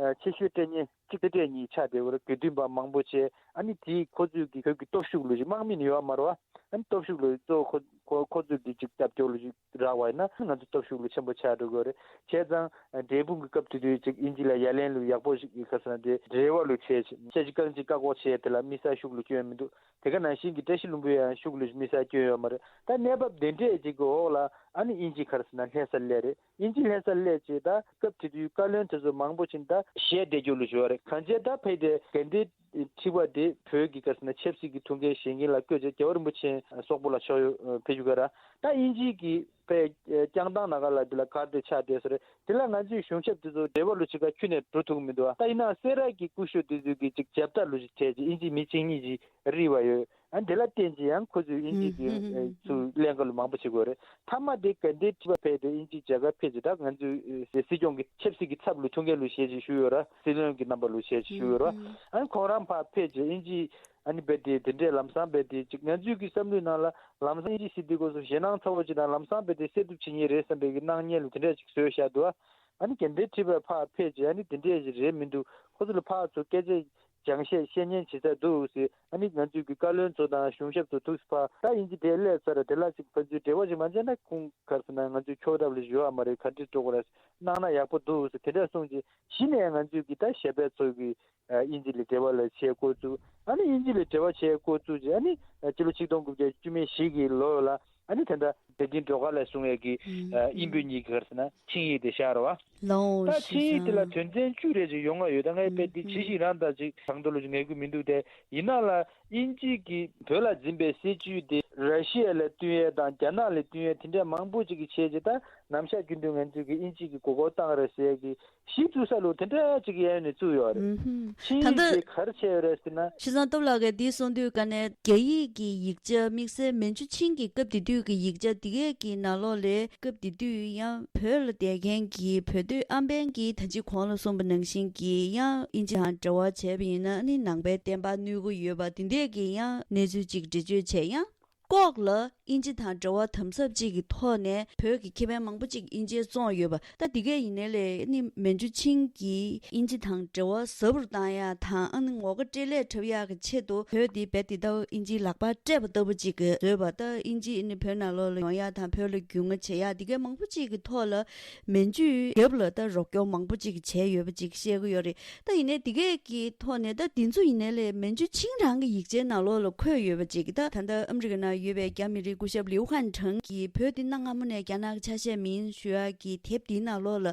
ཨ་ཆེ་ཤོས་སྤྲད་མཁན་གཅིག་དེ་སྤྲད་གཉིས་ཆགས་བསྡད་ཡོད་རེད། དགེ་འདུན་པ་མང་པོ་བྱས། ཨ་ནི་དེའི་ཁོ་ཚོའི་གི་བོད་ཀྱི་སྟོབས་ཤུགས་ལོ་ཅིག་དམག་མི་ནི་ཡོད་མ་རེད་བ། ཨ་ནི་སྟོབས་ཤུགས་ལོ་གཙོ་བོ་ཁོ་ཁོ་ཁོ་ཚོས་འདི་གཅིག་རྒྱབ་སྐྱོར་ལོ་གཅིག་རག་པ་ཡིན་ན་ང་ཚོ་སྟོབས་ཤུགས་ལོ་ཆེན་པོ་ཆགས་འགྲོ་གི་རེད། བྱས་ཙང་འབྲས་སྤུངས་ཀྱི་སྐབས་དེ་དུས་གཅིག་དབྱིན་ཇི་ལ་ཡ་ལན་ལོ་ཡག་པོ་ཞིག་གི་ཁ་སང་དེ་འབྲེལ་བ་ལོ་བྱས། ཤ་ཅིག་རྐང་གཅིག་བཀག་འགོག་བྱས་དེ་ལ་དམིགས་བསལ་ཤུགས་ལོ་སྐྱོན་མི་འདུག། དེ་ག་ནང་བཞིན་གྱི་བཀྲ་ཤིས་ལྷུན་པོ་ཡང་ཤུགས་ལོ་དམིགས་བསལ་སྐྱོན་ཡོད་མ་རེད། ད་གནས་བབ་དེ་འདྲས་ཅིག་གི་འོག་ལ་ཨ་ནི་དབྱིན་ཇི་ག་རེ་ཟེར་ན་ལྷ་སར་སླེབས་རེད། དབྱིན་ཇི་ལྷ་སར་སླེབས་རྗེས་ད་སྐབས་དེ་དུས་བཀའ་བློན་དེ་ཚོ་མང་པོ་ཅིག་ད་ཞལ་འདེབས་རྒྱུ་ལོ་ཞུ་བ་རེད། གང་བྱས་ད་ཕ་གི་དེ་དགའ་ལྡན་ཁྲི་པ་དེ་བོད་ཀྱི་ག་རེ་ཟེར་ན་ཆབ་སྲིད་ཀྱི་ཐུགས་འགན་བཞེས་མཁན་ལ་བསྐོས་རྗེས་རྒྱལ་བ་རིན་པོ་ཆེ་སོག་པོ་ལ་ཕྱོགས་ཡོང་ཕེབས་རྒྱུ་ག་ར། ད་དབྱིན་ཇི་གི་པའི་བསྐྱངས་སྟངས་ནང་ག་ལ་དེ་ལ་ག་རེ་ཆགས་བསྡད་ས་རེད། དེ་ལ་ང་ཚོའི་གཞུང་ཞབས་དེ་ཚོ་འབྲེལ་བ་ལོ་ཅིག་ག་ཁྱོན་ནས་འགྲོ་ཐུབ་ཀྱི་མི་འདུག་ཨ། ད་ཡིན་ནའང་སེ་ར་གི་སྐུ་ཞབས་དེ་ཚོས་ཀྱི་ཅིག་རྒྱབ་ལྟ་ལོ་ཅིག་བྱས་རྗེས་དབྱིན་ཇི་མི་གཅིག་གཉིས་ཅིག་རིག་པ་ཡོད། ཨ་དེ་ལ་བརྟེན་གྱི་ཡང་ཁོ་ཚོས་དབྱིན་ཇི་གི་ཨེ་ཚུར་ལེན་ག་ལོ་མང་པོ་བྱེད་དགོས་རེད། མཐའ་མ་དེ་དགའ་ལྡན་ཁྲི་པ་ཕེབས་ཏེ་དབྱིན་ཇི་མཇལ་ཁ་ཕེབས་རྗེས་ད་ང་ཚོའི་ཨེ་སྲིད་སྐྱོང་གི་ཆབ་སྲིད་ཀྱི་ཚབ་ལོ་ཐུགས་འགན་ལོ་བཞེས་རྗེས་ཞུས་ཡོད་ར། སྲིད་བློན་གྱི་རྣམ་པ་ལོ་བཞེས་ཞུས་ཡོད་ར། ཨ་ཁོང་རང་ཕར་ཕེབས་རྗེས་དབྱིན་ཇི་ཨ་ནི་རྦད་དེ་དེ་འདྲས་ལམ་སང་རྦད་དེ་ཅིག་ང་ཚོའི་གི་བསམ་བློའི་ནང་ལ་ལམ་སང་དབྱིན་ཇི་ཟེར་དུས་སྐབས་སུ་ཞེད་སྣང་ཚ་བོ་ཅིག་དང་ལམ་སང་རྦད་དེ་སེལ་ཐུབ་བྱེད་ཉེན་རེད་བསམ་པའི་གི་སྣང་བརྙན་ལོ་དེ་འདྲས་ཅིག་བཟོས་བཞག་འདུག་ཨ། ཨ་ནི་དགའ་ལྡན་ཁྲི་པ་ཕར་ཕེབས་རྗེས་ཨ་ནི་དེ་འདྲས་ཅིག་རེད་མི་འདུག། ཁོ་ཚོ་ལ་ཕར་ཚུར་སྐད་ཆ་སྦྱང་བཤད་བཤད་ཉན་བྱེད་ས་འདུག་ཟེར། ཨ་ནི་ང་ཚོའི་གི་བཀའ་བློན་ཚོ་དང་གཞུང་ཞབས་ཚོ་ཐུགས་སུ་ཕར་ད་དབྱིན་ཇི་དེ་སླེབས་ཚར། དེ་ལ་ཅིག་ཕན་ཚུན་འབྲེལ་བ་ཞིག་མ་བྱས་ན་ཁོང་ག་རེ་ཟེར་ན་ང་ཚོའི་ཕྱོགས་རབ་ལ་ཞུ་བ་མ་རེད། ག་འདྲས་འགྲོ་དགོས་རེད་གནང་ན་ཡག་པོ་འདུག་ཟེར་དེ་འདྲས་གསུངས་རྗེས་གཞི་ནས་ང་ཚོའི་གི་ད་ཞབས་པད་ཚོ་གི་ཨ་དབྱིན་ཇི་ལ་འབྲེལ་བ་ལ་བྱས་འགོ་བཙུགས། ཨ་ནི་དབྱིན་ཇི་ལ་འབྲེལ་བ་བྱས་འགོ་བཙུགས་རྗེས་ཨ་ནི་ཨ་སྤྱི་ལོ་ཆིག་སྟོང་དགུ་བརྒྱ་བཅུ་མེད་བཞི་གི་ལོ་ལ་ཨ་ནི་ད་ལྟ་དེ་གིན་འགྲོ་ཁ་ལ་གསུང་ཡས་ཀྱི་ཨ་དབྱིན་བོད་གཉིས་ཀྱི་ག་རེ་ཟེར་ན་ཆིངས་ཡིག་དེ་བཞག་རེད་བ། ལའོ་ད་ཆིངས་ཡིག་དེ་ལ་དོན་ཚན་བཅུ་རེ་ཅིག་ཡོང་ང་ཡོད། ད་ངས་དཔེ་འདི་ཇི་ཞིག་རང་ད་ཅིག་དྲང་དོ་ལོ་ཅིག་ངེས་དགོས་མི་འདུག་སྟེ། ཡིན་ན་ལ་དབྱིན་ཇི་གིས་བོད་ལ་འཛིན་པའི་སྲིད་ཇུས་དེ་ར་ཤི་ཡ་ལ་བསྟུན་ཡས་དང་རྒྱ་ནག་ལ་བསྟུན་ཡས་དེ་འདྲས་མང་པོ་ཅིག་གིས་བྱས་རྗེས་ད་ནམ་ཞག་རྒྱུན་དུ་ང་ཚོས་ཀྱི་དབྱིན་ཇི་གི་མགོ་སྐོར་བཏང་རེད་ཟེར་ཡས་ཀྱི་གཞི་བཙུགས་ས་ལུ་དེ་འདྲ་ཅིག་ཡན་ནས་བཙུགས་ཡོད་རེད། ཨུམ་ཧུམ། ཆིངས་ད་ཡིག་ལྟ་དེ་ག་རེ་བྱས་ཡོད་རེད་ཟེར་ན། ཤི་ཙང་སྟོབས་ལགས་ཀྱིས་འདི་གསུངས་དུས་ཀ་ནས་རྒྱ་ཡིག་གི་ཡིག་ཆ་དམིགས་བསལ་མན་ཇུ་ཆིང་གི་སྐབས་དེ་དུས་ཀྱི་ཡིག་ཆ་དེ་གས་ཀྱི་ནང་ལོགས་ལས་སྐབས་དེ་དུས་ཡང་བོད་ལ་བསྡད་མཁན་གྱི་བོད་སྡོད་ཨམ་བན་གྱིས་ད་ཅི་གོང་ལ་གསུངས་པ་ནང་བཞིན་གྱི་ཡང་དབྱིན་ཇི་དང་འབྲེལ་བ་བྱས་པ་ཡིན་ན་ནི་ནང་པའི་བསྟན་པ་གནོད་ཀྱི་ཡོད་པ་དེ་འདྲས་ཀྱི་ཡང་གནས་ཚུལ་ཅིག་འགྲེལ་བརྗོད་བྱས། ཡང་ལྐོག་ལ་དབྱིན་ཇི་དང་འབྲེལ་བ་དམ་ཟབ་ཅིག་གི་ཐོག་ནས་བོད་ཀྱི་ཁེ་ཕན་མང་པོ་ཅིག་དབྱིན་ཇིས་བཙོངས་ཡོད་པ། ད་འདི་གས་ཡིན་ནའི་ལས་ནི་མན་ཇུ་ཆིང་གིས་དབྱིན་ཇི་དང་འབྲེལ་བ་ཟབ་རུ་བཏང་ཡག་དང་ཨ་ནི་ངོ་དགའ་སྤྲེལ་ལད་འཁྲབ་ཡག་གི་ཆེད་དུ་བོད་འདི་རྦད་དེ་ལྟ་བུ་དབྱིན་ཇིའི་ལག་པར་སྤྲད་པ་ལྟ་བུ་ཅིག་གི་བཟོས་པ། ད་དབྱིན་ཇི་ནི་བོད་ནང་ལོགས་ལ་ཡོང་ཡག་དང་བོད་ལ་རྒྱུས་མངའ་བྱེད་ཡག་འདི་གས་མང་པོ་ཅིག་གི་ཐོག་ལ་མན་ཇུའི་རྒྱབ་ལ་ད་རོགས་སྐྱོར་མང་པོ་ཅིག་བྱས་ཡོད་པ་ཅིག་བཤད་ཀྱི་ཡོད་རེད། ད་ཡིན་ནའི་འདི་གས་ཀྱི་ཐོག་ནས་ད་འདི་ཚོ་ཡིན་ནའི་ལས་མན་ཇུ་ཆིང་རང་གི་ཡིག་ཆའི་ནང་ལོགས་ལ་འཁོད་ཡོད་པ་ཅིག་ད་ད་ལྟ་ཨ་མི་རི་ཀའི་ནང་ཡོད་པའི་རྒྱ་མི་རིགས་སྐུ་ཞབས་ལིའུ་ཧན་ཁྲང་གིས་བོད་འདི་གནའ་སྔ་མོ་ནས་རྒྱ་ནག་གི་ཆ་ཤས་མིན་ཞུ་ཡག་གི་དེབ་འདིའི་ནང་ལོགས་ལ་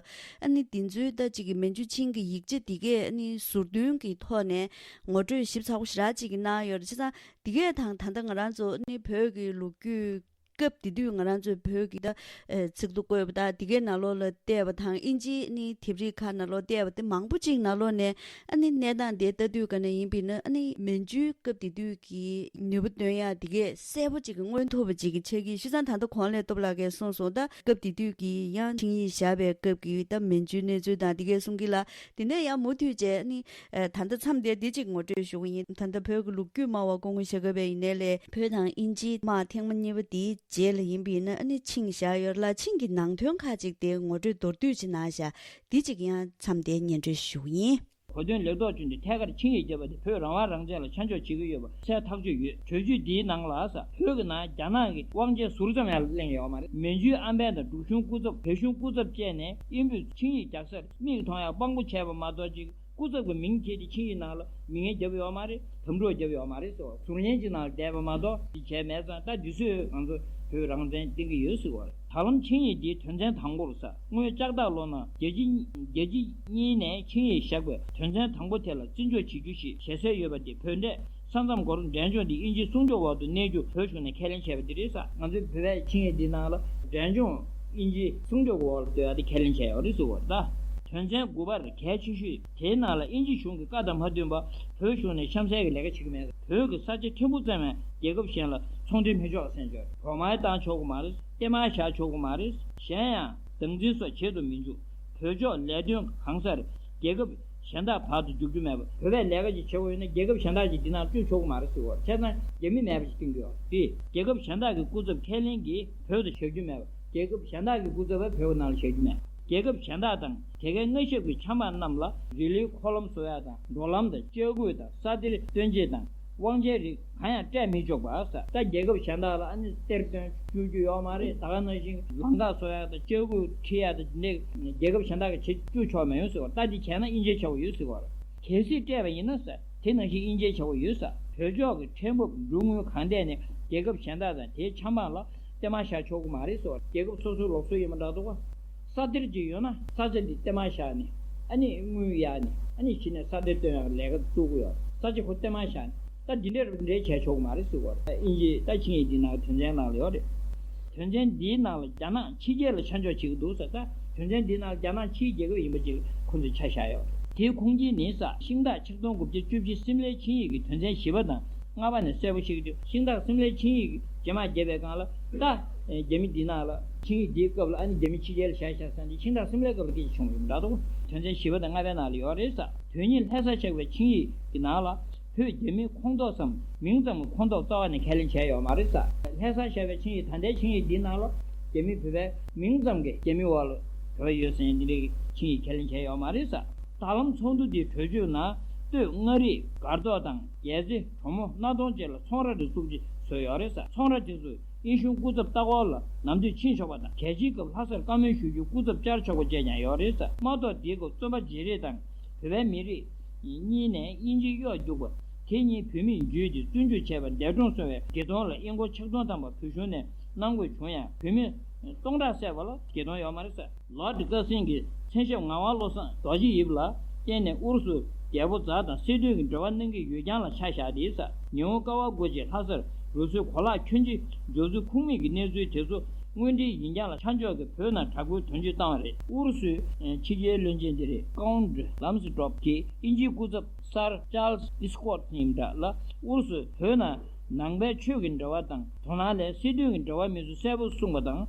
ཨ་ནི་འདི་ཚོའི་ད་ཅིག་གི་མན་ཇུ་ཆིང་གི་ཡིག་ཆ་འདི་གས་ཨ་ནི་ཟུར་འདོན་གྱི་ཐོག་ནས་ངོ་སྤྲོད་ཞིབ་ཚགས་པོ་ཞེ་དྲག་ཅིག་གནང་ཡོད་རེད། བྱས་ཙང་འདི་གས་དང་ད་ལྟ་ང་རང་ཚོ་ཨ་ནི་བོད་ཀྱི་ལོ་རྒྱུས་ སྐབས་དེ་དུས་ང་རང་ཚོའི་བོད་ཀྱི་ད་ཚིག་ཐོ་བཀོད་པ་དང་དེ་གའི་ནང་ལོགས་ལ་བལྟས་པ་དང་། དབྱིན་ཇིའི་ནི་དེབ་རིགས་ཁག་ནང་ལོགས་བལྟས་པ་དེ་མང་པོ་ཅིག་ནང་ལོགས་ནས་ཨ་ནི་གནས་སྟངས་དེ་ལྟ་དུས་ག་ནས་ཡིན་པས་ན། ཨ་ནི་མན་ཇུའི་སྐབས་དེ་དུས་ཀྱི་ནུས་པ་བཏོན་ཡག་དེ་གས་གསལ་པོ་ཅིག་གི་མངོན་ཐུབ་པ་ཅིག་གི་ཆགས་ཀྱི། བྱས་ཙང་ད་ལྟ་གོང་ལ་སྟོབས་ལགས་ཀྱིས་གསུངས་སོང་། ད་སྐབས་དེ་དུས་ཀྱི་ཡང་ཆིངས་ཡིག་བཞག་པའི་སྐབས་ཀྱི་ད་མན་ཇུའི་གནས་ཚུལ་དང་དེ་གས་གསུང་གི་ལ། དེ་ནས་ཡང་མུ་མཐུད་བྱས་ནི། ཨ། ད་ལྟ་མཚམས་དེར་འདི་གཅིག་ངོ་སྤྲོད་ཞུ་གི་ཡིན། ད་ལྟ་བོད་ཀྱི་ལོ་རྒྱུས་སྨྲ་བ་སྐུ་ངོ་ཞྭ་སྒབ་པ་ཡིན་ནའི་ལས། བོད་དང་དབྱིན་ཇིའི་དམག་ཐེངས་མ་གཉིས་པ་དེའི་རྗེས་ལ་ཡིན་པས་ན། ཨ་ནི་ཆིངས་བཞག་ཡོད་ལ། ཆིངས་ཀྱི་ནང་དོན་ཁག་ཅིག་དེ་ངོ་སྤྲོད་མདོར་བསྡུས་ཅིག་གནང་བཞག། འདི་གཅིག་ཡང་མཚམས་དེར་སྙན་སྒྲོན་ཞུ་གི་ཡིན། གོ་དོན་ལེགས་ཐོག་བྱུང་སྟེ་ཐད་ཀར་ཆིངས་ཡིག་བརྒྱབ་པ་དེ་བོད་རང་དབང་རང་བཙན་ལ་ཆ་འཇོག་བྱེད་ཀྱི་ཡོད་པ་གསལ་ཐག་ཆོད་ཡོད། གྲོས་ཆོད་འདིའི་ནང་ལ་ས་བོད་ཀྱི་ནང་རྒྱ་ནག་གི་དབང་ཆའི་ཟུར་ཙམ་ཡང་གླེང་ཡོད་མ་རེད། མན་ཇུའི་ཨམ་བན་དང་འབྲུག་གཞུང་སྐུ་ཚབ། བོད་གཞུང་སྐུ་ཚབ་བཅས་ནས་དབྱིན་བོད་ཆིངས་ཡིག་རྒྱག་སར་མིག་མཐོང་ཡག་དཔང་པོ་བྱས་པ་མ་གཏོགས་ཅིག་སྐུ་ཚབ་ཀྱི་མིང་བྲིས་ཏེ་ཆིངས་ཡིག་ནང་ལ་མིང་ཡང་བརྒྱབ་ཡོད་མ་རེད། དམ་ཕྲུག་བརྒྱབ་ཡོད་མ་རེད་ཟེར་བ། ཟུར་ཉན་གྱི་ནང་ལ་བསྡད་པ་མ་གཏོགས་ཅིག་བྱས་མེད་ཙང་། ད་འདི་ཚོས་ང་ཚོ་བོད་རང་བཙན་བསྟན་གྱི་ཡོད་ཟེར་བ་རེད། ད་ལམ་ཆིངས་ཡིག་འདིའི་དོན་ཚན་དང་པོར་ས་སྔོན་ལྕགས་སྟག་ལོ་ནང་རྒྱལ་སྤྱི་རྒྱལ་སྤྱི་གཉིས་ནས་ཆིངས་ཡིག་བཞག་པའི་དོན་ཚན་དང་པོ་དེ་ལ་བརྩི་འཇོག་བྱེད་རྒྱུ་ཞེས་ཞལ་གསལ་ཡོད་པ་དེ། བོད་འབྲེལ་ས་མཚམས་སྐོར་འབྲས་ལྗོངས་འདི་དབྱིན་ཇིའི་སྲུང་སྐྱོབ་འོག་ཏུ་གནས་རྒྱུ་བོད་གཞུང་ནས་ཁས་ལེན་བྱས་པ་འདི་རེད་ས། ང་ཚོའི་བོད་པའི་ཆིངས་ཡིག་འདི་ནང་ལ་འབྲས་ལྗོངས་དབྱིན་ཇིའི་སྲུང་སྐྱོབ་འོག་ལ་སྡོད་ཡག་དེ་ཁས་ལེན་བྱས་ཡོད་རེད་ཟེར་བ་རེད། ད་དོན་ཚན་དགུ་པར་གལ་ཆེ་ཤོས་དེའི་ནང་ལ་དབྱིན་ཇི་གཞུང་གི་བཀའ་དང་མ་མཐུན་པ་བོད་གཞུང་ནས་གཤམ་གསལ་གྱི་ལས་ཀ་བྱེད་ཀྱི་མེད། བོད་ཀྱི་ས་ཆ་ཕྲན་བུ་ཙམ་ཡང་རྒྱལ་ཁབ་གཞན་ལ་ཚོང་འབྲེལ་མི་ཆོག་གསན་བྱས། གྲོགས་མོལ་བཏང་ཆོག་གི་མ་རེད། གཏེར་མ་བཞག་ཆོག་གི་མ་རེད། གཞན་ཡང་སྡང་འཛིན་སོགས་བྱེད་དུ་མི་འཇུག། བོད་ཕྱོགས་ལས་དོན་གང་སར་རྒྱལ་ཁབ་གཞན་དག་བར་དུ་འཇུག་རྒྱུ་མེད་པ། བོད་པས་ལས་ཀ་ཅིག་བྱེད་དགོས་ཡོད་ན་རྒྱལ་ཁབ་གཞན་དག་ཅིག་འདི་ནང་བཅུག་ཆོག་གི་མ་རེད་ཟེར་བ། བྱས་ཙང་རྒྱ་མི་མེད་པ་ཞིག་བསྟན་གྱི་ཡོད་རེད། རྒྱལ་ཁབ་གཞན་དག་གི་སྐུ་ཚབ་ཁས་ལེན་གྱིས་བོད་དུ་བཞག་རྒྱུ་མེད་པ། རྒྱལ་ཁབ་གཞན་དག་གི་སྐུ་ཚབ་པས་བོད་ནང་ལ་བཞག་རྒྱུ་མེད། རྒྱལ་ཁབ་གཞན་དག་དང་དེ་གའི་མངའ་ཞབས་ཀྱི་ཆབ་འབངས་རྣམས་ལ་རི་ལིའི་འཁོར་ལམ་བཟོ་ཡག་དང་། འགྲོ་ལམ་དང་། ལྕགས་སྐུད་དང་། ས་གཏེར་སྟོན་ཆས་དང་། དབང་ཆའི་རིགས་གང་ཡང་སྤྲད་མི་ཆོག་པ་ཟེར། ད་རྒྱལ་ཁབ་གཞན་དག་ལ་ཨ་ནི་གཏེར་སྟོན་བཅུག་རྒྱུ་ཡོད་མ་རེད། ད་ག་ནང་བཞིན་ལམ་ཁ་བཟོ་ཡག་དང་། ལྕགས་སྐུད་ཁྲིད་ཡག་དང་། འདི་རྒྱལ་ཁབ་གཞན་དག་གིས་བྱེད་བཅུག་ཆོག་མ་ཡོང་ཟེར་བ། ད་འདི་བྱས་ན་དབྱིན་ཇིའི་ཆགས་པ་ཡོད་ཟེར་བ་རེད། གལ་སྲིད་སྤྲད་པ་ཡིན་ན་ཟེར། དེ་ནང་བཞིན་དབྱིན་ཇིའི་ཆགས་པ་ཡོད་ཟེར། བོད་ཕྱོགས་ཀྱི་ཕྲན་བུ་འབྲུ་དངུལ་གང་ཐད་ནས་རྒྱལ་ཁབ་གཞན་དག་དང་དེའི་ཆབ་འབངས་ལ་གཏེར་མ་བཞག་ཆོག་གི་མ་རེད་ཟེར་བ། རྒྱལ་ཁབ་སོ་སོའི་ལུགས་སྲོལ་ཡིན་པ་འདྲ་འདུག་ག། ས་གཏེར་ཅིག་ཡོད་ན་ས་གཏེར་འདི་གཏེར་མ་བཞག་ནས། ཨ་ནི་དངུལ་གཡར་ནས། ཨ་ནི་གཞི་ནས་ས་གཏེར་སྟོན་ཡག་ལས་ཀ་བཙུགས་ཀྱི་ཡོད། ས་ཆ་ཁོ་གཏེར་མ་བཞག་ནས། ད་འདི་འདྲ་འདྲ་བྱས་ཆོག་གི་མ་རེད་ཟེར་བ་རེད། དབྱིན་ཇི་ད་ཆིངས་ཡིག་འདི་ནང་དོན་ཚན་ནང་ལ་ཡོད་རེད། དོན་ཚན་འདིའི་ནང་ལ་རྒྱ་ནག་ཕྱི་རྒྱལ་ལ་ཆ་འཇོག་བྱེད་ཀྱི་འདུག་ཟེར། ད་དོན་ཚན་འདིའི་ནང་ལ་རྒྱ་ནག་ཕྱིའི་རྒྱལ་ཁབ་ཡིན་པ་ཅིག་ཁོ་ཚོས་ཆ་བཞག་ཡོད་རེད། དེའི་ཁུངས་སྐྱེལ་ནི་ས་ཤིང་སྟག་ཆིག་སྟོང་དགུ་བརྒྱ་བཅུ་བཞི་སིམ་ལའི་ཆིངས་ཡིག་གི་དོན་ཚན་བཞི་པ་དང་ལྔ་པ་ནས་གསལ་པོ་ཤེས་ཀྱི་འདུག། ཤིང་སྟག་སིམ་ལའི་ཆིངས་ཡིག་རྗེས་མ་བརྒྱབ་པའི་སྒང་ལ། ད་རྒྱ་མི་འདི་ནང་ལ་ཆིངས་ཡིག་འདིའི་སྐབས་ལ་ཨ་ནི་རྒྱ་མི་ཕྱི་རྒྱལ་ལ་བཞག་བཞག་ཟེར་ནས། ཤིང་སྟག་སིམ་ལའི་སྐབས་ལ་སྐད་ཆ་བྱུང་བ་ཡིན་པ་འདྲ་འདུག། དོན་ཚན་བཞི་པ་དང་ལྔ་པའི་ནང་ལ་ཡོད་རེད་ས། དོན་གཉིས་ལྷ་སར་བཞག་པའི་ཆིངས་ཡིག་གི་ནང་ལ་བོད་རྒྱ་མིའི་ཁོངས་གཏོགས་སམ་མིང་ཙམ་གྱི་ཁོངས་གཏོགས་རྩ་བ་ནས་ཁས་ལེན་བྱས་ཡོད་མ་རེད་ས། ལྷ་སར་བཞག་པའི་ཆིངས་ཡིག་ད་ལྟའི་ཆིངས་ཡིག་འདིའི་ནང་ལ་རྒྱ་མི་བོད་པའི་མིང་ཙམ་གྱི་རྒྱ་མི་བར་ལ་འབྲེལ་བ་ཡོད་ཟེར་ཡག་འདི་འདྲའི་ཆིངས་ཡིག་ཁས་ལེན་བྱས་ཡོད་མ་རེད་ས། ད་ལམ་ཚོགས་འདུ་འདིའི་གྲོས་ཆོད་ནང་སྟོད་མངའ་རིས་སྒར་ཐོག་དང་རྒྱལ་རྩེ། གྲོ་མོ། སྣ་གདོང་བཅས་ལ་ཚོང་ར་རེ་བཙུགས་རྗེས་བཟོས་ཡོད་རེད་ས། ཚོང་ར་དེ་ཚོས་དབྱིན་གཞུང་སྐུ་ཚབ་ལྟ་སྐོར་ལ་ནམ་དུས་ཕྱིན་ཆོག་པ་དང་། གལ་ཆེའི་སྐབས་ལྷ་སར་བཀའ་མོལ་ཞུ་རྒྱུར་སྐུ་ཚབ་བཅར་ཆོག་པ་བཅས་ཀྱང་ཡོད་རེད་ས། མ་གཏོགས་དེའི་སྐབས་བཙོན་པ་བརྗེ་རེས་དང་བོད་པའི་མི་རིགས་གཉིས་ནས་དབྱིན་ཇི་གཡོག་རྒྱུགས་པ་དེ་གཉིས་བོད་མིས་འཇུས་ཏེ་བཙོན་འཇུག་བྱས་པ་འདས་གྲོངས་སོང་བའི་དགེ་མཐོང་ལ་དབྱིན་སྒོར་ཆིག་སྟོང་ཐམ་པ་བོད་གཞུང་ནས་གནང་དགོས་བྱུང་ཡང་། བོད་མི་སྟོང་ཕྲག་བསད་པ་ལ་དགེ་མཐོང་ཡོད་མ་རེད་ས། ལོར་ཌི་ཀར་སན་གྱིས་མཚན་ཞབས་ངག་དབང་བློ་བཟང་རྡོ་རྗེ་ཡིབ་ལ་བརྟེན་ནས་ཨུ་རུ་སུ་རྒྱལ་པོ་ཛར་དང་སྲིད་དོན་གྱི་འབྲེལ་བ་གནང་གི་ཡོད་རྐྱང་ལ་ཆ་བཞག་སྟེ་ས། ཉི་ཧོང་ཀ་ཝ་གུ་ཆི་ལྷ་སར་རུ་སུའི་གོ་ལག་ཁྱོན་ཆེ་འབྱོར་ཚུལ་ཁུངས་མེད་ཀྱི་གནས་ཚུལ་དེ་ཚོ་དངོས་འབྲེལ་ཡིན་རྐྱང་ལ་ཆ་འཇོག་གིས་བོད་ནང་དྲག་པོའི་དོན་གཅོད་བཏང་བ་རེད། ཨུ་རུ་སུའི་ཕྱི་རྒྱལ་བློན་ཆེན་དེ་རེད། ཀའུན་ཊི་ལམ་སི་ཏྲོབ་ཀྱིས་དབྱིན་ཇིའི་སྐུ་ཚབ་སར་ཅཱལ་སི་ཨི་སི་ཀོ་ཊི་ཡིན་འདྲ་ལ་ཨུ་རུ་སུས་བོད་ནང་ནང་པའི་ཆོས་ཀྱི་འབྲེལ་བ་དང་དོ་སྣང་ལས་སྲིད་དོན་གྱི་འབྲེལ་བ་མེད་ཚུལ་གསལ་པོ་གསུངས་པ་དང་།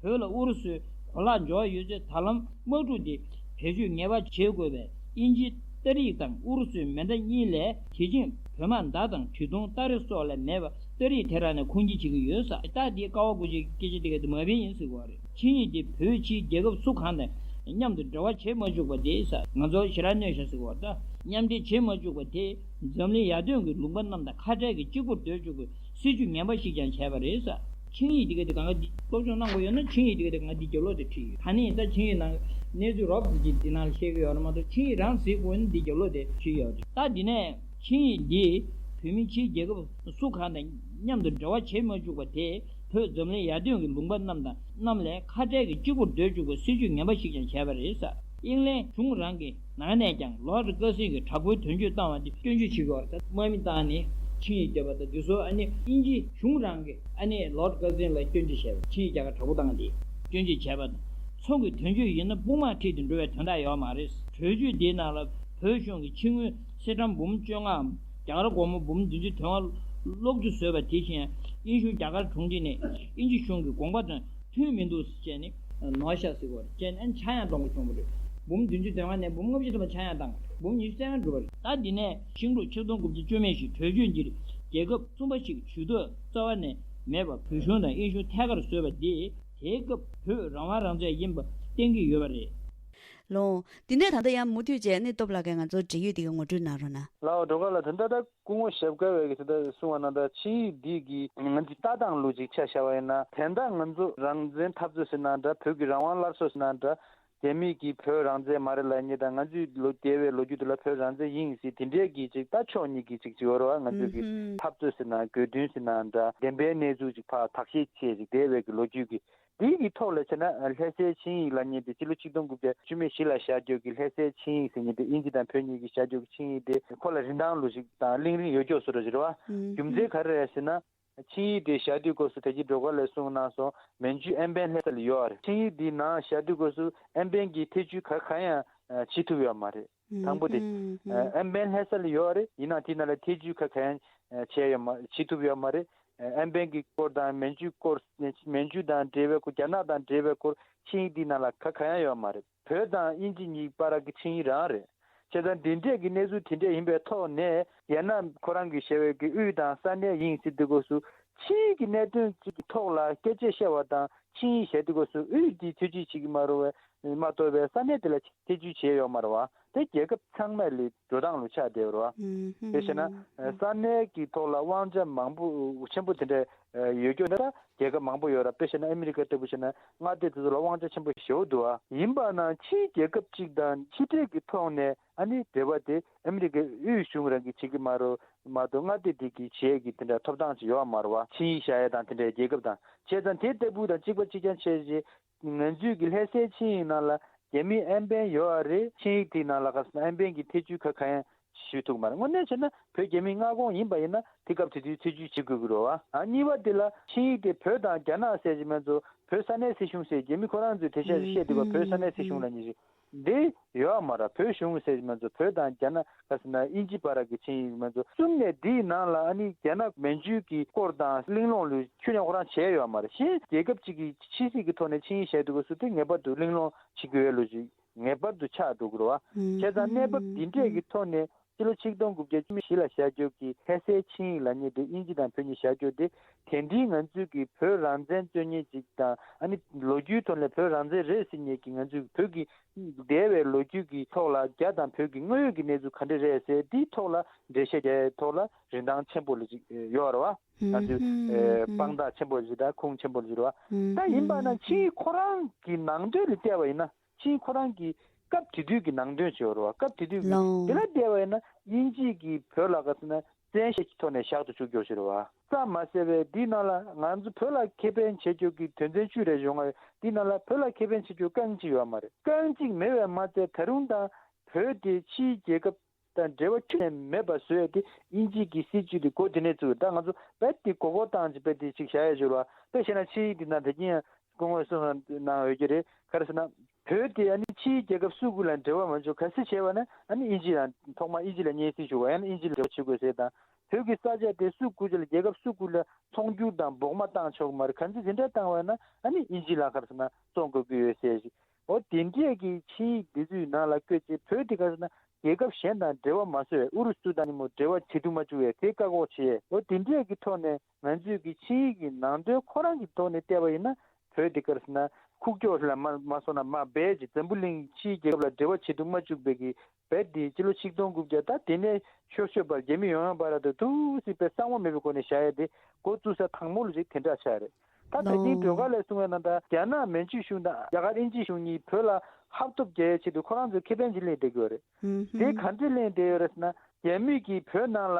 བོད་ལ་ཨུ་རུ་སུའི་གོ་ལག་འབྱོར་ཡོད་ཚེ་ད་ལམ་དམག་འཁྲུག་འདི་བེད་སྤྱོད་ངེས་པར་བྱེད་དགོས་པས། དབྱིན་ཇི་ཏ་རིག་དང་ཨུ་རུ་སུའི་མེ་མདའ་གཉིས་ལས་དེ་བཞིན་བོད་དམག་མདའ་དང་གྲི་མདུང་སྟ་རེ་སོགས་ལས་མེད་པ་ཏ་རིག་ཐེ་རང་ནས་ཁུངས་སྐྱེལ་བྱེད་ཀྱི་ཡོད་ས། ད་འདི་ཀ་ཝ་གུ་ཆིའི་སྐད་ཆ་འདི་ག་དེ་མ་དཔེ་ཡིན་ཟེར་གྱི་ཡོད་རེད། ཆིངས་ཡིག་འདི་བོད་ཕྱིའི་རྒྱལ་ཁབ་སུ་གང་དང་མཉམ་དུ་འབྲེལ་བ་བྱེད་མ་བཅུག་པ་དེ་ས། ང་ཚོ་ཞེ་དྲག་གནོད་ཤག་ཟེར་གྱི་ཡོད་རེད། ད་མཉམ་འབྲེལ་བྱེད་མ་བཅུག་པ་དེས་འཛམ་གླིང་ཡར་ཐོན་གྱི་ལུང་པ་རྣམས་དང་ཁ་བྲལ་གྱི་གཅིག་པུར་སྡོད་བཅུག་པའི་སྲིད་ཇུས་ངན་པ་ཞིག་ཀྱང་བྱས་པ་རེད་ས། ཆིངས་ཡིག་འདི་ག་དེ་གང་ག་འདི་སློབ་སྦྱོང་གནང་དགོས་ཡོད་ན། ཆིངས་ཡིག་འདི་ག་དེ་གང་ག་འདི་རྒྱབ་ལོགས་དེ་བྲིས་ཡོད། ད་ནི་ད་ཆིངས་ཡིག་ནང་གནས་ཚུལ་རོབ་ཙམ་ཅིག་འདི་ནང་ལ་བཤད་ཀྱི་ཡོད་རེད་མ་གཏོགས། ཆིངས་ཡིག་རང་གཟིགས་དགོས་ན་འདི་རྒྱབ་ལོགས་དེ་བྲིས་ཡོད་རེད། ད་འདི་ནས་ཆིངས་ཡིག་འདིས་བོད་མི་ཕྱིའི་རྒྱལ་ཁབ་སུ་གང་དང་མཉམ་དུ་འབྲེལ་བ་བྱེད་མ་བཅུག་པ་དེས་བོད་འཛམ་གླིང་ཡར་ཐོན་གྱི་ལུང་པ་རྣམས་དང་རྣམས་ལས་ཁ་བྲལ་གྱི་གཅིག་པུར་སྡོད་བཅུག་པའི་སྲིད་ཇུས་ངན་པ་ཞིག་ཀྱང་བྱས་པ་རེད་ས། དབྱིན་ལན་གཞུང་རང་གི་ནང་ནས་ཀྱང་ལོར་ཌི་ཀར་སན་གྱིས་དྲག་པོའི་དོན་གཅོད་བཏང་བ་འདི་སྐྱོན་བརྗོད་བྱེད་དགོས་པ་རེད། དམག་མི་བཏང་ནས་ ཆིངས་ཡིག་བརྒྱབ་པ་དང་། དེ་ཚོ་ཨ་ནི་དབྱིན་ཇི་གཞུང་རང་གིས་ཨ་ནི་ལོརྡ་ཀར་ཛིན་ལ་སྐྱོན་བརྗོད་བྱས་པ། ཆིངས་ཡིག་རྒྱ་གར་དྲག་པོ་བཏང་སྟེ་སྐྱོན་བརྗོད་བྱས་པ་དང་། ཚོགས་ཀྱི་དོན་གཅོད་ཡིན་ན་དཔུང་དམག་ཁྲིད་དེ་འགྲོ་བའི་དོན་དག་ཡོད་མ་རེད། གྲོས་ཆོད་དེའི་ནང་ལ་བོད་གཞུང་གིས་ཕྱི་དངུལ་སེ་ཌྲམ་འབུམ་བཅོ་ལྔའམ་རྒྱ་གར་སྒོར་མོ་འབུམ་བདུན་ཅུ་དོན་ལྔ་གློག་འཁྱུ་བཟོས་པ་དེ་བཞིན། དབྱིན་གཞུང་རྒྱ་གར་དྲུང་ཆེ་ནས་དབྱིན་ཇི་གཞུང་གི་དགོངས་པ་དང་མཐུན་མི་འདུག་ཟེར་བྱས་ནས་ནོར་ཤག་ཟེར་གོ་རེད། བྱས་ནས་ཆག་ཡང་གཏོང་དགོས་བྱུང་བ་རེད། འབུམ་བདུན་ཅུ་དོན་ལྔ་ནས་འབུམ་ལྔ་བཅུ་ཐམ་པ་ཆག་ཡང་བཏང་བ་རེད། འབུམ་ཉི་ཤུ་རྩ་ལྔ་འགྲོ་བ་རེད། ད་འདི་ནས་ཤིང་འབྲུག་ཆིག་སྟོང་དགུ་བརྒྱ་བཅུ་མེད་བཞི་གྲོས་ཆོད་འདིར་རྒྱལ་ཁབ་གསུམ་པ་ཞིག་ཇུས་གཏོགས་རྩ་བ་ནས་མེད་པར་བོད་གཞུང་དང་དབྱིན་གཞུང་ཐད་ཀར་བཟོས་པ་འདིས་དེའི་སྐབས་བོད་རང་དབང་རང་བཙན་ཡིན་པ་གཏན་འཁེལ་ཡོད་པ་རེད། ལོ། འདི་ནས་ད་ལྟ་ཡང་མུ་མཐུད་བྱས་ནི་སྟོབས་ལགས་ཀྱིས་ང་ཚོར་འབྲེལ་ཡོད་དེ་ག་ངོ་སྤྲོད་གནང་རོགས་གནང་། ལའོ། སྒྲོལ་དཀར་ལགས། དོན་དག་ད་སྐུ་ངོ་ཞབས་དཀར་བས་ཀྱི་དེ་ལྟར་གསུངས་པ་ནང་ལྟར་ཆིངས་ཡིག་འདི་གི་ང་ཚོའི་ལྟ་སྟངས་ལུགས་ཅིག་ཆ་བཞག་པ་ཡིན་ན། དེ་འདྲ་ང་ཚོ་རང་བཙན་འཐབ་རྩོད་ཟེར་ན་འདྲ། བོད་ཀྱི་རང་དབང་སླར་གསོ་ཟེར་ན་འདྲ། རྒྱ་མི་གིས་བོད་རང་བཙན་མ་རེད་ལབ་མཁན་དང་། ང་ཚོའི་ལོ་འདས་པའི་ལོ་རྒྱུས་དེ་ལ་བོད་རང་བཙན་ཡིན་ཟེར་དེ་འདྲའི་གི་ཅིག་ད་ཕྱོགས་གཉིས་ཀྱི་ཅིག་ཅིག་ཡོད་རེད་བ། ང་ཚོའི་གི་ཨུམ་ཧུམ། འཐབ་རྩོད་ཟེར་ན། དགོས་འདུན་ཟེར་ན་འདྲ། བདེན་པའི་གནས་ཚུལ་ཅིག་ཕར་དག་བཤེར་བྱས་ཅིག་འདས་པའི་གི་ལོ་རྒྱུས་ཀྱི། དེའི་གི་ཐོག་ལ་བྱས་ན་ལྷ་སའི་ཆིངས་ཡིག་ལབ་མཁན་དེ་སྤྱི་ལོ་ཆིག་སྟོང་དགུ་བརྒྱ་བཅུ་མེད་བཞི་ལ་བཞག་རྒྱུ་གི་ལྷ་སའི་ཆིངས་ཡིག་ཟེར་མཁན་དེ། དབྱིན་ཇི་དང་བོད་གཉིས་ཀྱིས་བཞག་རྒྱུ་གི་ཆིངས་ཡིག་དེ་ཁོ་ལ་རིན་ཐང་ལུགས་ཤིག་དང་གླེང་རིན་ཡོད་རྒྱུ་བཟོ་འདྲ་ཞིག་རེད་བ། ཨུམ་རྒྱུ་མཚན་ག་རེ་རེད་ཟེར་ན། ཆིངས་ཡིག་དེ་བཞག་དུས་སྐབས་སུ་ད་གིན་སྒྲོལ་དཀར་ལགས་གསུངས་གནང་སོང་། མན་ཇུ་ཨན་པན་ལྷ་ས་ལ་ཡོད་རེད། ཆིངས་ཡིག་འདི་ནང་བཞག་དུས་སྐབས་སུ་ཨན་པན་གྱིས་ཐེ་བྱུས་ག་ག་ཡང་བྱེད་ཐུབ་ཡོད་མ་རེད། དང་པོ་དེ། ཨན་པན་ལྷ་ས་ལ་ཡོད་རེད། ཡིན་ནའང་དེའི་ནང་ལ་ཐེ་བྱུས་ག་ག་ཡང་བྱས་ཡོད་མ། བྱེད་ཐུབ་ཡོད་མ་རེད། ཨན་པན་གྱི་སྐོར་དང་མན་ཇུའི་སྐོར། མན་ཇུ་དང་འབྲེལ་བའི་སྐོར། རྒྱ་ནག་དང་འབྲེལ་བའི་སྐོར་ཆིངས་ཡིག་འདིའི་ནང་ལ་ག་ག་ཡང་ཡོད་མ་རེད། བོད་དང་དབྱིན་ཇི་གཉིས་བར་གྱི་ཆིངས་ཡིག་རང་རེད། བྱས་ཙང་འདི་འདྲས་ཀྱི་གནས་ཚུལ་དེ་འདྲས་ཡིན་པའི་ཐོག་ནས། རྒྱ་ནག་ཁོ་རང་གིས་བཞག་པའི་གི་དབུས་དང་ས་གནས་ཡིན་ཟེར་དུས་སྐབས་སུ། ཆིངས་ཡིག་གི་གནད་དོན་གཅིག་གི་ཐོག་ལ་སྐད་ཆ་བཤད་པ་དང་། ཆིངས་ཡིག་བཞག་དུས་སྐབས་སུ་དབུས་འདི་ཐེ་བྱུས་བྱེད་ཀྱི་མ་རེད་པས། མ་གཏོགས་པའི་ས་གནས་དེ་ལ་ཐེ་བྱུས་བྱས་ཡོད་མ་རེད་བ། དེ་རྒྱལ་ཁབ་ཚང་མ་ལ་འགྲོ་སྟངས་ལུགས་ཆགས་བསྡད་ཡོད་རེད་བ། དེ་བྱས་ན་ཨ་ས་གནས་ཀྱི་ཐོག་ལ་དབང་ཆ་མང་པོ་ཆེན་པོ་དེ་འདྲ་ཡོད་རྒྱུ་འདི་ལ་རྒྱལ་ཁབ་མང་པོ་ཡོད་རེད། དཔེ་བྱས་ན་ཨ་མི་རི་ཀ་ལྟ་བུ་བྱས་ན་མངའ་སྡེ་དེ་ཚོ་ལ་དབང་ཆ་ཆེན་པོ་ཞེ་པོ་འདུག་བ། ཡིན་པ་ན་ཕྱིའི་རྒྱལ་ཁབ་ཅིག་དང་ཕྱི་འབྲེལ་གྱི་ཐོག་ནས་ཨ་ནི་འབྲེལ་བ་དེ་ཨ་མི་རི་ཀའི་དབུས་གཞུང་རང་གིས་བྱེད་ཀྱི་མ་རེད། མ་གཏོགས་མངའ་སྡེ་དེ་གིས་བྱེད་ཀྱི་དེ་འདྲ་ཐོབ་ཐང་ཅིག་ཡོད་མ་རེད་བ། ཆིངས་ཡིག་བཞག་ཡ་དང་དེ་འདྲའི་རྒྱལ་ཁབ་དང་། བྱས་ཙང་དེ་ལྟ་བུ་དང་གཅིག་པ་གཅིག་རྐྱང་བྱས་རྗེས། ང་ཚོའི་གི་ལྷ་སའི་ཆིངས་ཡིག་ནང་ལ་རྒྱ་མིའི་ཨན་པན་ཡོད་རེད། ཆིངས་ཡིག་དེའི་ནང་ལ་ག་ཟེར་ན་ཨན་པན་གྱིས་ཐེ་བྱུས་ག་ག་ཡང་ཞུ་ཐུབ་མ་རེད། དངོས་གནས་བྱས་ན་བོད་རྒྱ་མིའི་མངའ་ཁོངས་ཡིན་པ་ཡིན་ན་དེ་སྐབས་དེ་དུས་ཐེ་བྱུས་བྱེད་དགོས་ཀྱི་རེད་བ། ཨ་གཉིས་པ་དེ་ལ་ཆིངས་ཡིག་དེ་བོད་དང་རྒྱ་ནག་ཟེར་གྱི་མ་གཏོགས་བོད་ས་གནས་སྲིད་གཞུང་ཟེར། རྒྱ་མི་ཁོ་རང་ཚོས་དེ་ཤ་བཤད་འདུག་ག་བོད་ས་གནས་སྲིད་གཞུང་ལབ་མཁན་ཞིག་འདི་ཡོད་མ་རེད། བོད་གཞུང་ཟེར་གྱི་མ་གཏོགས་བོད་དང་རྒྱ་ནག་ག་ཟེར་ན་དབྱིན་ཇི་བར་གྱི་ཆིངས་ཡིག་མ་གཏོགས། གསུམ་ནས་འདིའི་ནང་ལ་ཨ་ནི་རྒྱ་ནག་མན་ཇུ་གི་སྐོར་དང་གླེང་སློང་ལུགས་ཁྱོན་ནས་ཁོ་རང་བྱས་ཡོད་མ་རེད། གཞན་རྒྱལ་ཁབ་ཅིག་གིས་ཕྱི་སྲིད་ཀྱི་ཐོག་ནས་ཆིངས་ཡིག་བཞག་དུས་སྐབས་སུ་དེ་ངེས་པར་དུ་གླེང་སློང་བྱེད་དགོས་པའི་ལོ་རྒྱུས་ངེས་པར་དུ་ཆགས་འགྲོ་གི་རེད་བ། བྱས་ཙང་གནས་བབ་འདི་འདྲས་ཀྱི་ཐོག་ནས་སྤྱི་ལོ་ཆིག་སྟོང་དགུ་བརྒྱ་བཅུ་མེད་བཞི་ལ་བཞག་རྒྱུ་གི་ལྷ་སའི་ཆིངས་ཡིག་ལབ་མཁན་དེ་དབྱིན་ཇི་དང་བོད་གཉིས་བཞག་རྒྱུ་དེ། དེ་འདྲའི་ང་ཚོའི་གི་བོད་རང་བཙན་རྩོད་མཁན་ཅིག་དང་། ཨ་ནི་ལོ་རྒྱུས་ཐོག་ནས་བོད་རང་བཙན་རེད་ཟེར་མཁན་གྱི་ང་ཚོའི་བོད་ཀྱི་འདས་པའི་ལོ་རྒྱུས་ཀྱི་ཐོག་ལ་རྒྱ་དང་བོད་ཀྱི་དངོས་ཡོད་ཀྱི་གནས་ཚུལ་ག་འདྲ་རེད་ཟེར་དེའི་ཐོག་ལ་འགྲེལ་བཤད་རྒྱག་ཡའི་ཐོག་ལ་རིན་ཐང་ཆེན་པོ་ལ་ཅིག་ཡོད་རེད་བ། ང་ཚོའི་ཨེ་དཔང་རྟགས་ཆེན་པོ་ཞིག་དང་ཁུངས་ཆེན་པོ་ཞིག་རེད་བ། ད་ཡིན་པ་ན་ཆིངས་ཡིག་ཁོ་རང་གི་ནང་དོན་ལ་བལྟས་པ་ཡིན་ན། ཆིངས་ཡིག་ཁོ་རང་གི་སྐབས་དེ་དུས་ཀྱི་ནང་དོན་ཞིག་ཡོད་རེད་བ། སྐབས་དེ་དུས་ཀྱི་ལའོ། དེ་ལ་བལྟས་པ་ཡིན་ན་དབྱིན་ཇི་གིས་བོད་ལ་ག་ཟེར་ན་བཙན་ཤེད་ཀྱི་ཐོག་ནས་བཞག་ཏུ་བཅུག་རྒྱུ་ཞིག་རེད་བ། ཙམ་མ་ཟད་པའི་འདིའི་ནང་ལ་ང་ཚོ་བོད་ལ་ཁེ་ཕན་བྱེད་རྒྱུ་གི་དོན་ཚན་བཅུ་རེ་བྱུང་བ་རེད། འདིའི་ནང་ལ་བོད་ལ་ཁེ་ཕན་བྱེད་རྒྱུ་རྐང་གཅིག་ཡོད་མ་རེད། རྐང་གཅིག་མེད་པས་མ་ཚད་ད་རུང་ད་བོད་དེ་ཕྱིའི་རྒྱལ་ཁབ་དང་འབྲེལ་བ་ཁྱོན་ནས་མེད་པ་བཟོས་ཏེ་དབྱིན་ཇི་གི་སྲིད་བྱུས་དེ་འགོ་དེ་ནས་བཙུགས། ད་ང་ཚོ་རྦད་དེ་མགོ་སྐོར་བཏང་ཅིག་རྦད་དེ་ཅིག་བཞག་ཡ་ཞུ་རོགས། དཔེ་བཤད་ན་ཆིངས་ཡིག་འདི་ནང་ད་གིན་ཡང་སྐུ་ངོ་གསུངས་གནང་ཡོད་ཀྱི་རེད། ག་རེ་ཟེར་ན། བོད་དེ་ཨ་ནི་ཕྱིའི་རྒྱལ་ཁབ་སུ་དགུ་ལ་འབྲེལ་བ་མ་བྱུང་། གལ་སྲིད་བྱས་པ་ན་ཨ་ནི་དབྱིན་ཇི་ལ་ཐོག་མར་དབྱིན་ཇི་ལ་སྙན་སེང་ཞུ་དགོས། ཡང་ན་དབྱིན་ཇི་ལ་འབྲེལ་བ་བྱེད་དགོས་ཟེར་དང་། བོད་ཀྱི་ས་ཆ་དེ་སུ་དགུ་ཅིག་ལ་རྒྱལ་ཁབ་སུ་དགུ་ལ་ཚོང་སྒྱུར་དང་འབོག་མ་བཏང་ཆོག་གི་མ་རེད། གང་ཚེ་དེ་འདྲ་བཏང་བ་ན་ཨ་ནི་དབྱིན་ཇི་ལ་ག་རེ་ཟེར་ན་བཙོང་དགོས་ཀྱི་ཡོད་ཟེར་ཞིག་འོ་དེ་འདྲས་ཀྱི་ཆིངས་ཡིག་འདི་ཚོའི་ནང་ལ་བཀོད་ཚེ་བོད་དེ་ག་རེ་ཟེར་ན་རྒྱལ་ཁབ་གཞན་དང་འབྲེལ་བ་མ་བཟོ་བའི། ཨུ་རུ་སུ་དང་ཉིན་མོ་འབྲེལ་བ་བྱེད་དུ་མ་བཅུག་པའི་དེ་བཀག་འགོག་བྱེད་ཡས། འོ་དེ་འདྲས་ཀྱི་ཐོག་ནས་ང་ཚོས་ཀྱི་ཆིངས་ཡིག་གི་ནང་དོན་ཁོ་རང་གི་ཐོག་ནས་བལྟས་པ་ཡིན་ན། བོད་འདི་ག་རེ་ཟེར་ན་ཁུག་ཀྱོག་ལ་མ་མ་སོང་ན་མ་རྦད་ཅིག་འཛམ་བུ་གླིང་ཕྱིའི་རྒྱལ་ཁབ་ལ་འབྲེལ་བ་བྱེད་དུ་མ་བཅུག་པའི་གི་རྦད་དེ་སྤྱི་ལོ་ཆིག་སྟོང་དགུ་བརྒྱ་ད་དེ་ནས་ཤོར་ཤོར་བར་རྒྱ་མི་ཡོང་ཡོང་བར་དུ་ཐུགས་སྲིད་པའི་གསང་བ་མེད་པའི་སྒོ་ནས་བཞག་ཡས་དེ་འགོ་བཙུགས་ས་དང་པོ་ལ་ཅིག་དེ་འདྲ་ཆགས་རེད། ད་ད་གིན་ལོ། སྒྲོལ་དཀར་ལགས་གསུངས་པའི་ནང་ལྟར་རྒྱ་ནག་མན་ཇུ་གཞུང་དང་རྒྱ་གར་དབྱིན་ཇི་གཞུང་གཉིས་བོད་ལ་ཧབ་ཐོབ་རྒྱག་ཡས་ཆེད་དུ་ཁོ་རང་ཚོའི་ཁེ་ཕན་ཅིག་ལེན་བསྡད་ཀྱི་ཡོད་རེད། དེ་ག་འདྲས་ལེན་བསྡད་ཡོད་རེད་ཟེར་ན། རྒྱ་མི་གིས་བོད་ནང་ལ་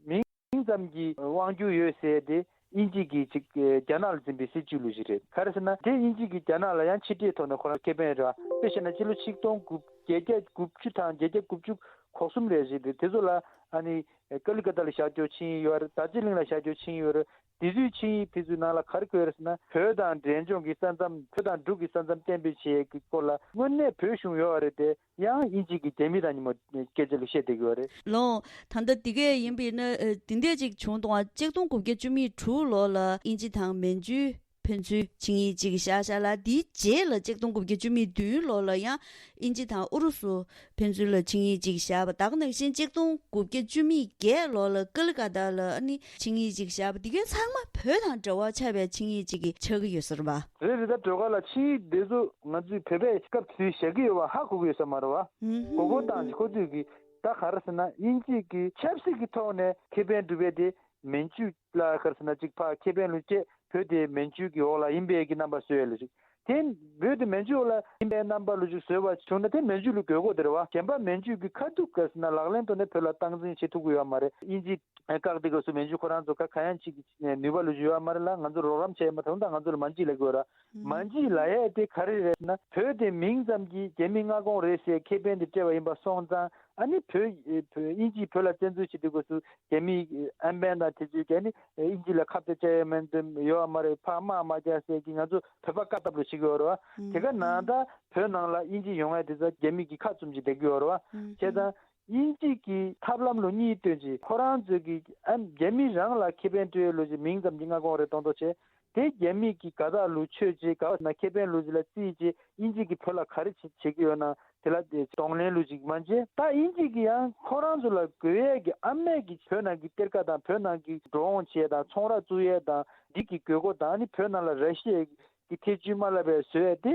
མིང་ཙམ་གྱི་དབང་སྒྱུར་ཡོད་ཟེར་ཏེ་དབྱིན་ཇི་གིས་ཅིག་རྒྱ་ནག་ལ་འཛིན་པའི་སྲིད་བྱུས་ལུགས་ཤིག་རེད། ག་རེ་ཟེར་ན་དེ་དབྱིན་ཇི་གིས་རྒྱ་ནག་ལ་ཡང་ཕྱི་འབྲེལ་ཐོག་ནས་ཁོ་རང་ཁེ་ཕན་རེད་བ། དཔེ་བཤད་ན་སྤྱི་ལོ་ཆིག་སྟོང་དགུ་བརྒྱད་བརྒྱ་དགུ་བཅུ་དང་བརྒྱད་བརྒྱ་དགུ་བཅུ་གོ་གསུམ་རེད་ཟེར་ཏེ་དེ་ཚོ་ལ་ ཨ་ནི་ཀ་ལི་ཀ་ཏ་ལ་བཞག་རྒྱུ་ཆིངས་ཡིག་ཡོད་རེད། རྡོ་རྗེ་གླིང་ལ་བཞག་རྒྱུ་ཆིངས་ཡིག་ཡོད་རེད། དེ་ཚོའི་ཆིངས་ཡིག་དེ་ཚོའི་ནང་ལ་ག་རེ་འཁོད་ཡོད་རེད་ཟེར་ན། བོད་དང་འབྲས་ལྗོངས་ཀྱི་ས་མཚམས། བོད་དང་འབྲུག་གི་ས་མཚམས་གཏན་འབེབས་བྱེད་ཡས་ཀྱི་སྐོར་ལ་དངོས་གནས་བོད་གཞུང་ཡོད་རེད་དེ། ཡང་དབྱིན་ཇི་གིས་རྒྱ་མི་དང་མཉམ་པོ་སྐད་ཆ་ལ་བཤད་བསྡད་ཀྱི་ཡོད་རེད། ལགས། ད་ལྟ་འདི་གས་ཡིན་པས་ན། ཨ། འདི་འདྲས་ཅིག་བྱུང་དང་། ཆིག་སྟོང་དགུ་བརྒྱ་བཅུ་མེད་དྲུག་ལོ་ལ་དབྱིན་ཇི་དང་མན་ཇུའི་ཕན་ཚུན་ཆིངས་ཡིག་ཅིག་བཞག་བཞག་ལ། དེའི་རྗེས་ལ་ཆིག་སྟོང་དགུ་བརྒྱ་བཅུ་མེད་བདུན་ལོ་ལ་ཡང་དབྱིན་ཇི་དང་ཨུ་རུ་སུ་ཕན་ཚུན་ལ་ཆིངས་ཡིག་ཅིག་བཞག་པ། ད་ག་ནང་བཞིན་ཆིག་སྟོང་དགུ་བརྒྱ་བཅུ་མེད་བརྒྱད་ལོ་ལ་ཀ་ལི་ཀ་ཏ་ལ་ཨ་ནི་ཆིངས་ཡིག་ཅིག་བཞག་པ། འདི་གས་ཚང་མ་བོད་དང་འབྲེལ་བ་ཆགས་པའི་ཆིངས་ཡིག་ཅིག་གི་ཆགས་ཀྱི་ཡོད་ས་རེད་པ། རེད་རེད། ད་སྒྲོལ་དཀར་ལགས། ཆིངས་ཡིག་འདི་ཚོ་ང་ཚོས་བོད་པས་སྐབས་དེ་དུས་བཞག་གི་ཡོད་པ་ཧ་གོ་གི་ཡོད་ས་མ་རེད་པ། ཧུམ་ཧུམ། མགོ་སྐོར་བཏང་ཅིག་ཁོ་ཚོས་ཀྱིས་ད་ག་རེ་ཟེར་ན། དབྱིན་ཇི་གིས་ཆབ་སྲིད་ཀྱི་ཐོག་ནས་ཁེ་ཕན་སྒྲུབ་ཡས་དེ། མན་ཇུ་ལ་ག་རེ་ཟེར་ན་ཅིག་ཕར་ཁེ་ཕན་ལོས་བྱས། བོད་དེ་མན་ཇུ་གི་འོག་ལ་ཡིན་པའི་གི་རྣམ་པ་བཟོ་ཡས་ལོས་ཅིག་དེ་བོད་དེ་མན་ཇུ་འོག་ལ་ཡིན་པའི་རྣམ་པ་ལོས་ཅིག་བཟོས་པ་བྱུང་ན། དེ་མན་ཇུ་ལ་དགོས་མཁོ་དེ་རེད་པ། གཞན་པ་མན་ཇུ་གིས་ཁ་ཐུག་ག་རེ་ཟེར་ན་ལག་ལེན་ཐོག་ནས་བོད་ལ་སྟངས་འཛིན་བྱེད་ཐུབ་ཀྱི་ཡོད་མ་རེད། དབྱིན་ཇི་བཀག་དེ་སྐབས་སུ་མན་ཇུ་ཁོ་རང་ཚོ་ག་ག་ཡང་ཅིག་གི་ནུས་པ་ལོས་ཅིག་ཡོད་མ་རེད་ལ། ང་ཚོ་རོགས་རམ་བྱས་མ་ཐུབ། ད་ང་ཚོ་ལ་མན་ཇུ་ལབ་དགོས་ར། ཧུམ། མན་ཇུ་ལབ་ཡས་དེ་ག་རེ་རེད་ཟེར་ན། བོད་དེ་མིང་ཙམ་གྱིས་རྒྱ་མིའི་མངའ་ཁོངས་རེད་ཟེར་ཁེ་ཕན་དེ་སྤྲད་པ་ཡིན་པ་སོང་ཙང་། ཨ་ནི་བོད་བོད་དབྱིན་ཇིས་བོད་ལ་བཙན་འཛུལ་བྱེད་དུས་སྐབས་སུ་རྒྱ་མིའི་ཨམ་བན་དང་དེ་ཚོས་ཀྱིས་ཨ་ནི་དབྱིན་ཇི་ལ་ཁ་གཏད་བཅག་ཡས་མན་ཚོད་ཡོད་མ་རེད། ཕར་དམག་མ་རྒྱག་ཟེར་གྱིས་ང་ཚོ་བོད་པ་བཀག་ཐབས་ལོས་བྱེད་ཀྱི་ཡོད་རེད་པ། དེ་ག་ནང་ད་བོད་ནང་ལ་དབྱིན་ཇི་ཡོང་ཡས་དེ་ཚོ་རྒྱ་མི་གིས་ཁ་བཙུམ་ཅིག་བསྡད་ཀྱི་ཡོད་རེད་པ། བྱས་ཙང་དབྱིན་ཇི་གི་ཐབས་ལམ་ལོ་གཉིས་སྟོན་ཅིག་ཁོ་རང་ཚོས་ཀྱིས་ཨ་རྒྱ་མི་རང་ལ་ཁེ་ཕན་སྤྲོད་ལོ་ཅིག་མིང་ཙམ་གྱི་མངའ་ཁོངས་རེད་མདོག་མདོག་བྱས། དེ་རྒྱ་མི་གིས་དགའ་རྟགས་ལོས་ཆོད་ཅིག་དགའ་བ་ན་ཁེ་ཕན་ལོས་ཅིག་ལ་བརྩིས་ཅིག་དབྱིན་ཇི་གིས་བོད་ལ་ག་རེ་བྱེད་བྱེད་ཀྱི་ཡོད་ན་དེ་ལ་དེ་གདོང་ལེན་ལོས་ཅིག་མ་བྱས། ད་དབྱིན་ཇི་གིས་ཡང་ཁོ་རང་ཚོ་ལ་དགོས་ཡས་ཀྱི་ཨ་མས་ཀྱི་བོད་ནང་གི་གཏེར་ཁ་དང་བོད་ནང་གི་འགྲོ་འོང་བྱེད་ཡས་དང་ཚོང་ར་བཙུགས་ཡས་དང་འདི་གི་དགོས་མཁོ་དང་། ཨ་ནི་བོད་ནང་ལ་ར་ཤི་ཡའི་གི་ཐེ་ཇུས་མ་ལབ་པའི་བཟོ་ཡས་དེ།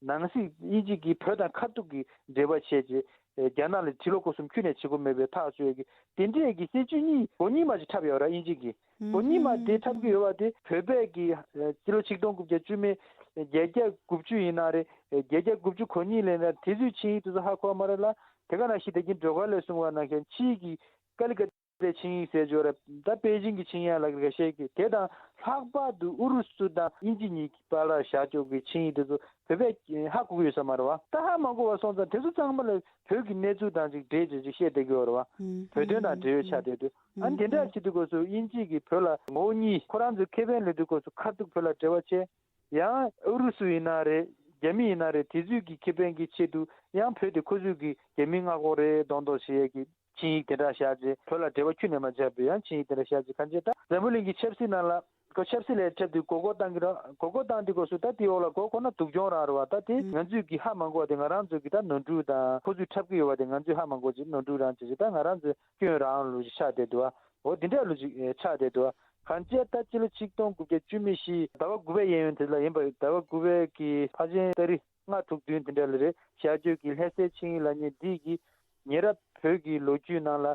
ནང་སྲིད་དབྱིན་ཇི་གིས་བོད་དང་ཁ་ཐུག་གི་འབྲེལ་བ་བྱས་རྗེས། ཨེ། རྒྱ་ནག་ལ་ཕྱི་ལོགས་སྐོར་གསུམ་ཁྱོན་ནས་བྱེད་སྒོ་མེད་པའི་ཐག་གཅོད་ཀྱི་དེ་འདྲས་ཀྱི་སྲིད་ཇུས་གཉིས་གོ་གཉིས་མ་ཅིག་འཁྲབ་ཡོད་ར། དབྱིན་ཇི་གིས་གོ་གཉིས་མ་དེ་འཁྲབ་ཀྱི་ཡོད་པ་དེ་བོད་པས་ཀྱི་ཨེ། སྤྱི་ལོ་ཆིག་སྟོང་དགུ་བརྒྱ་བཅུ་མེད་བརྒྱད་བརྒྱ་དགུ་བཅུ་ཡིན་ན་རེད། ཨེ། བརྒྱད་བརྒྱ་དགུ་བཅུ་གོ་གཉིས་ལས་ན་དེ་ཚོའི་ཆིངས་ཡིག་དེ་ཚོ་ཧ་གོ་བ་མ་རེད་ལ། དེ་ག་ནང་བཞིན་ད་གིན་སྒྲོལ་དཀར་ལགས་གསུངས་པ་ནང་བཞིན་ཕྱིའི་གི་ཀ་ལི་ཀ་པའི་ཆིངས་ཡིག་ཟེར་ཅིག་ཡོད་རེད། ད་པེ་ཅིང་གི་ཆིངས་ཡིག་ལ་ཁ་ཤས་ཀྱིས་དེ་དང་ལྷག་པར་དུ་ཨུ་རུ་སུ་དང་དབྱིན་ཇི་གཉིས་ཀྱི་བར་ལ་བཞག་ཆོག་གི་ཆིངས་ཡིག་དེ་ཚོ་བོད་པས་ཧ་གོ་གི་ཡོད་ས་མ་རེད་པ། ད་ཧ་མ་གོ་བ་སོང་ཙང་དེ་ཚོ་ཚང་མ་ལ་བོད་ཀྱི་གནས་ཚུལ་དང་ཅིག་འབྲེལ་བྱས་ཅིག་བཤད་བསྡད་ཀྱི་ཡོད་རེད་པ། ཧུམ། བོད་དོན་དང་འབྲེལ་ཡོད་ཆགས་བསྡད་དུས། ཨ་ནི་དེ་འདྲ་བྱེད་དུས་སྐབས་སུ་དབྱིན་ཇི་གིས་བོད་ལ་ངོ་བོ་གཉིས། ཁོ་རང་ཚོའི་ཁེ་ཕན་ལོས་དུས་སྐབས་སུ་ཁ་ཐུག་བོད་ལ་འབྲེལ་བ་བྱས། ཡང་ཨུ་རུ་སུ་ཡིན་ན་རེད། རྒྱ་མི་ཡིན་ན་རེད། དེ་ཚོས་ཀྱི་ཁེ་ཕན་གྱི་ཆེད་དུ་ཡང་བོད་དེ་ཁོ་ཚོས་ཀྱི་རྒྱ་མིའི་མངའ་ཁོངས་རེད་མདོག་མདོག་བྱེད་ཡས་ཀྱི་ཆིངས་ཡིག་དེ་འདྲ་བཞག་རྗེས། བོད་ལ་འབྲེལ་བ་ཁྱོན་ནས་མ་ཆགས་པའི་ཡང་ཆིངས་ཡིག་དེ་འདྲ་བཞག་རྗེས། གང་བྱས་ད་འཛམ་བུ་གླིང་གི་ཆབ་སྲིད་ནང་ལ་ཁོ་ཆབ་སྲིད་ལ་འཁྲབ་དུས་མགོ་སྐོར་བཏང་གི་རེད། མགོ་སྐོར་བཏང་དུས་སྐབས་སུ་ད་དེའི་འོག་ལ་མགོ་འཁོར་ན་སྡུག་གྱོང་རང་རེད་པ། ད་དེ་ང་ཚོས་ཀྱི་ཧ་མ་གོ་བ་དེ་ང་རང་ཚོས་ཀྱི་ད་ནོར་འཁྲུལ་དང་། ཁོ་ཚོས་འཁྲབ་ཀྱི་ཡོད་པ་དེ་ང་ཚོས་ཧ་མ་གོ་བྱས་ནོར་འཁྲུལ་རང་བྱས་བྱས། ད་ང་རང་ཚོས་སྐྱོན་རང་ལོས་ཅིག་ཆགས་བསྡད་འདུག་པ། འོ་དེ་འདྲ་ལོས་ཅིག་ཆགས་བསྡད་འདུག་པ། གང་བྱས་ད་སྤྱི་ལོ་ཆིག་སྟོང་དགུ་བརྒྱ་བཅུ་མེད་བཞི་ཟླ་བ་དགུ་པའི་གཡས་གཡོན་དེ་ལ་ཡིན་པ། ཟླ་བ་དགུ་པའི་གི་ཕལ་ཆེར་ཏ་རིག་ལྔ་དྲུག་བདུན་དེ་འདྲ་ལ་རེད། བཞག་ཆོག་གི་ལྷ་སའི་ཆིངས་ཡིག་ལབ་མཁན་འདི་གིས་ཉེ་རབས་བོད་ཀྱི་ལོ་རྒྱུས་ནང་ལ་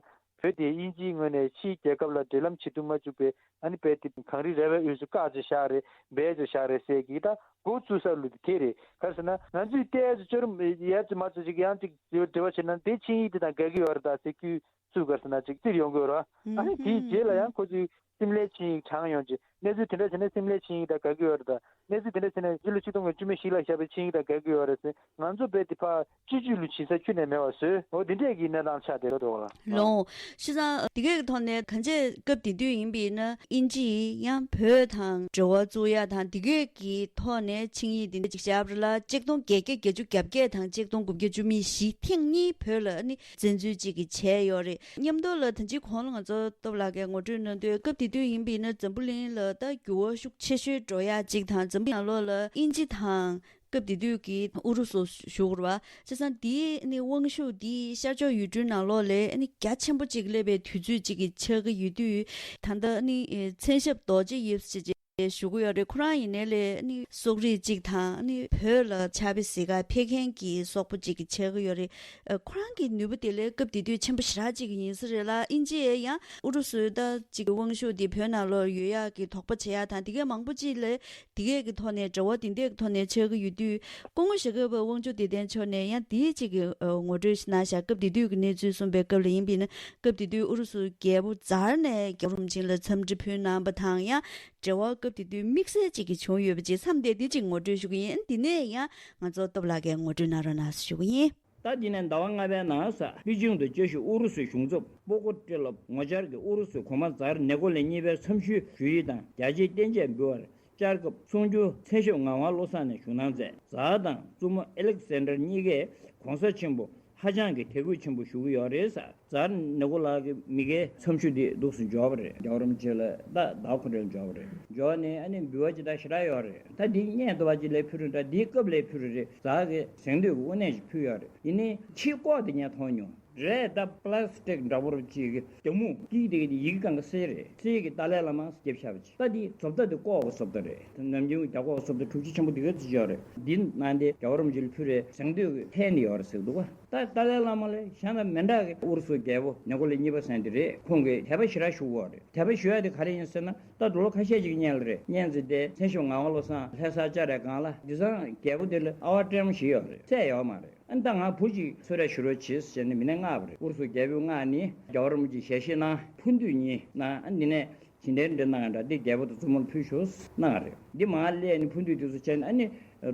བོད་དེ་དབྱིན་ཇིའི་ངོས་ནས་ཕྱིའི་རྒྱལ་ཁབ་ལ་འབྲེལ་ལམ་བྱེད་དུ་མ་བཅུག་པའི། ཨ་ནི་དཔེ་དེ་གངས་རི་ར་བའི་དབུས་སུ་བཀག་བྱས་བཞག་རེད། སྦས་བྱས་བཞག་རེད་ཟེར་གྱི་ད་འགོ་བཙུགས་ས་ལོས་དེ་རེད། ག་རེ་ཟེར་ན་ང་ཚོས་བལྟས་ཡ་ཅིག་ཅོར་ཡ་ཅིག་མ་ཅིག་ཅིག་ཡང་ཅིག་འབྲེལ་བ་བྱེད་ན་དེ་ཆིངས་ཡིག་དེ་དང་འགལ་གྱི་ཡོད་རེད་ད་ཟེར་སྐུལ་ཚུལ་ག་རེ་ཟེར་ན་ཅིག་བཙིར་ཡོང་གི་ཡོད་རེད། ཨ་ནི་དེའི་རྗེས་ལ་ཡང་ཁོ་ཚོས་སིམ་ལའི་ཆིངས་ཡིག་དྲངས་ཡོང་རྗེས། གནས་ཚུལ་དེ་འདྲ་བྱས་ན་སིམ་ལའི་ཆིངས་ཡིག་དང་འགལ་གྱི་ཡོད་རེད་ད། གནས་ཚུལ་དེ་འདྲ་བྱས་ན་སྤྱི་ལོ་ཆིག་སྟོང་དགུ་བརྒྱ་བཅུ་མེད་བཞི་ལ་བཞག་པའི་ཆིངས་ཡིག་དང་འགལ་གྱི་ཡོད་རེད་ཟེར། ང་ཚོ་རྦད་དེ་ཕར་སྤྱི་སྤྱོད་ལ་བྱེད་ས་ཁྱོན་ནས་མེད་པ་བཟོས། འོ་འདི་འདྲས་ཀྱི་གནས་སྟངས་ཆགས་བསྡད་འགྲོ་འདུག་ལགས། ལགས། བྱས་ཙང་དེ་གའི་ཐོག་ནས་གང་བྱས་སྐབས་དེ་དུས་ཡིན་པས་ན་དབྱིན་ཇི་ཡིས་ཡང་བོད་དང་འབྲེལ་བ་བཙུགས་ཡ་དང་དེ་གའི་གི་ཐོག་ནས་ཆིངས་ཡིག་འདི་འདྲ་ཅིག་བཞག་པ་རེད་ལ། ཆིག་སྟོང་བརྒྱད་བརྒྱ་བརྒྱད་ཅུ་གྱ་བརྒྱད་དང་ཆིག་སྟོང་དགུ་བརྒྱ་བཅུ་མེད་བཞི་ཐེངས་གཉིས་བོད་ལ་ནི་བཙན་འཛུལ་ཅིག་གི་བྱས་ཡོད་རེད། མཉམ་དུ་ལ་ད་ཅི་གོང་ལ་ང་ཚོ་སྟོབས་ལགས་ཀྱིས་ངོ་སྤྲོད་གནང་དུས་སྐབས་དེ་དུས་ཡིན་པས་ན་འཛམ་བུ་གླིང་ལ་ད་འགྱུར་བ་ཤུགས་ཆེ་ཤོས་འགྲོ་ཡ་ཅིག་དང་། འཛམ་བུ་གླིང་ནང་ལོགས་ལ་དབྱིན་ཇི་དང་སྐབས་དེ་དུས་ཀྱི་ཨུ་རུ་སུ་ཞུ་དགོས་རེད་བ། བྱས་ཙང་དེའི་ནི་དབང་ཤུགས་འདི་ཤར་ཕྱོགས་ཡུལ་གྲུའི་ནང་ལོགས་ལ་ནི་རྒྱ་ཆེན་པོ་ཅིག་སླེབས་པའི་དུས་ཚོད་ཅིག་གི་ཆགས་ཀྱི་ཡོད་དུས། ད་ལྟ་ནི་མཚན་ཞབས་རྡོ་རྗེ་དབྱིབས་ཟེར་ཅིག་ཞུ་གི་ཡོད་རེད། ཁོ་རང་ཡིན་ནའི་ལས་ནི་སོག་རིགས་གཅིག་དང་ནི་བོད་ལ་ཕྱག་དཔེ་གཟིགས་ག་ཕེབས་མཁན་གྱི་སོག་པོ་གཅིག་གི་ཆགས་ཀྱི་ཡོད་རེད། ཨ། ཁོ་རང་གི་ནུས་པ་དེ་ལས་སྐབས་དེ་དུས་ཆེན་པོ་ཞེ་དྲག་གཅིག་ཡིན་ས་རེད་ལ། དབྱིན་ཇི་ཡིས་ཡང་ཨུ་རུ་སུའི་ད་གཅིག་གི་དབང་ཤུགས་དེ་བོད་ནང་ལོགས་ཡོད་ཡག་གི་དོགས་པ་བྱེད་ཡག་དང་དེ་གའི་མང་པོ་གཅིག་ལས་དེ་གའི་གི་ཐོག་ནས་འབྲེལ་བ་དེ་འདྲའི་གི་ཐོག་ནས་ཆགས་ཀྱི་ཡོད་དུས། སྐུ་ངོ་ཞྭ་སྒབ་པ་དབང་ཕྱུག་བདེ་ལྡན་མཆོག་ནས་ཡང་དེའི་གཅིག་གི་ཨ་ངོ་སྤྲོད་ཞིག་གནང་བཞག་སྐབས་དེ་དུས་ཀྱི་གནས་ཚུལ་གསུངས་པའི་སྐབས་ལ་ཡིན་པས་ན། སྐབས་དེ་དུས་ཨུ་རུ་སུའི་རྒྱལ་པོ་ཛར་ནས་རྒྱལ་པོ་རིན་པོ་ཆེ་ལ་འཚམས་འདྲི་ཕུལ་གནང་བ་དང་། ཡང་འབྲེལ་བ་སྐབས་དེ་དུས་དམིགས་བསལ་ཅིག་གི་བྱུང་ཡོད་པ་ཅིག་མཚམས་བསྡད་དེ་ཅིག་ངོ་སྤྲོད་ཞུ་གི་ཡིན། འདི་ནས་ཡང་ང་ཚོ་སྟོབས་ལགས་ཀྱིས་ངོ་སྤྲོད་གནང་རོགས་གནང་ཞུ་གི་ཡིན། ད་འདི་ནས་ཟླ་བ་ལྔ་པའི་ནང་ས་པེ་ཅིང་དུ་བཅའ་བཞུགས་ཨུ་རུ་སུའི་གཞུང་ཚབ་པོ་གོ་ཀྲི་ལོབ་ངོ་བཅར་གྱིས་ཨུ་རུ་སུས་གོང་མ་ཛར་ནེ་ཀོ་ལེ་གཉིས་པའི་འཚམས་ཞུའི་ཞུ་ཡིག་དང་རྒྱ་ཆེའི་རྟེན་ཅན་འབུལ་བར་བཅར་སྐབས། གསུང་སྒྱུར་མཚན་ཞབས་ངག་དབང་བློ་བཟང་ནས་གཞུང་གནང་མཛད། ཛར་དང་བཙུན་མོ་ཨེ་ལེག་སན་ཌར་གཉིས་ཀས་གོང་ས་ཆེན་པོ་ཧ་ཅང་གི་དད་གུས་ཆེན་པོ་ཞུ་གི་ཡོད་རེད་ཟེར། ཛར་ནེ་ཀོ་ལ་གི་མི་ཁའི་འཚམས་ཞུ་འདི་འདུག་སེ་འབྱོར་བ་རེད། རྒྱལ་བ་རིན་པོ་ཆེ་ལ་ད་ཟླ་ཁོ་རེར་འབྱོར་བ་རེད། འབྱོར་ནས་ཨ་ནི་འབུལ་བ་ཇི་ལྟར་ཞེ་དྲག་ཡོད་རེད། ད་འདི་སྙན་ཐོ་བ་ཅིག་ལས་ཕུལ་རེད། ད་འདིའི་སྐབས་ལས་ཕུལ་རེད། ཛར་གི་གཟེངས་བསྟོད་ཀྱི་དབུ་སྣོན་ཞིག་ཕུལ་ཡོད་རེད། ཡིན་ནའི་ཕྱིའི་ལྐོག་དེ་ངས་མཐོང་མྱོང་། རེད། ད་པ་ལ་སི་ཊིག་འདྲ་པོ་རུ་ཅིག་གི་རྒྱ་སྨུག་དཀྱིལ་དེ་གི་ཡི་གེ་གང་ག་གསེར་རེད། གསེར་གྱི་ཏཱ་ལའི་བླ་མ་ཟེར་བརྒྱབ་བཞག་པ་ཅིག་ད་འདི་བཟོ་ལྟ་དེ་ལྐོག་གི་བཟོ་ལྟ་རེད། ནམ་རྒྱུན་རྒྱ་ཁོག་བཟོ་ལྟ་འཁྲུག་ཆ་ཆེན་པོ་དེ་ག་ཚོད་ཡོད་རེད། འདི་ནང་དེ་རྒྱལ་བ་རིན་པོ་ཆེ་ལ་ཕུལ་རེད། གཟེངས་བསྟོད་ཀྱི་ཐད་ནས་ཡོད་རེད་ཟེར་གི་འདུག་ག་ད་ཏཱ་ལའི་བླ་མ་ལས་གཞན་དང་མི་འདྲ་གི་ཨུ་རུ་སུའི་རྒྱལ་པོ་ནེ་ཀོ་ལེ་གཉིས་པ་ཟེར་མཁན་དེ་རེད། ཁོང་གིས་དད་པ་ཞེ་དྲག་ཞུ་གི་ཡོད་རེད། དད་པ་ཞུ་ཡ་དེ་ག་རེ་ཡིན་ཟེར་ན། ད་འགྲོ་ལོ་ཁ་ཤས་ཅིག་སྔོན་ལ་རེད། སྙན་ཚིག་དེ་མཚན་ཞབས་ངག་དབང་བློ་བཟང་ལྷ་སར་བཅར་བའི་སྒང་ལ་དེང་སང་རྒྱལ་པོ་དེ་ལ་ཨ་བ་སྤྲེལ་མོ་ཞིག་ཡོད་རེད། སྲས་ཡོད་མ་རེད། ཨ་ནི་ད་ང་བུ་ཅིག་གསོལ་རས་ཞུ་རོགས་བྱེད་ཟེར་ནས་མི་སྣས་མངགས་པ་རེད། ཨུ་རུ་སུ་རྒྱལ་པོས་མངགས་ནས་རྒྱལ་བ་རིན་པོ་ཆེས་ཞལ་བཞེས་གནང་། ཕུ་འདུས་གཉིས་གནང་། ཨ་འདི་ནས་ཇི་འདྲའི་འདྲ་གནང་འདྲ། འདི་རྒྱལ་པོ་དང་བཙུན་མོར་ཕུལ་ཤོག་གནང་བ་རེད། འདི་མར་སླེབས་ནས་ཕུ་འདུས་དེ་ཚོ་བྱས་ནས་ཨ་ནི་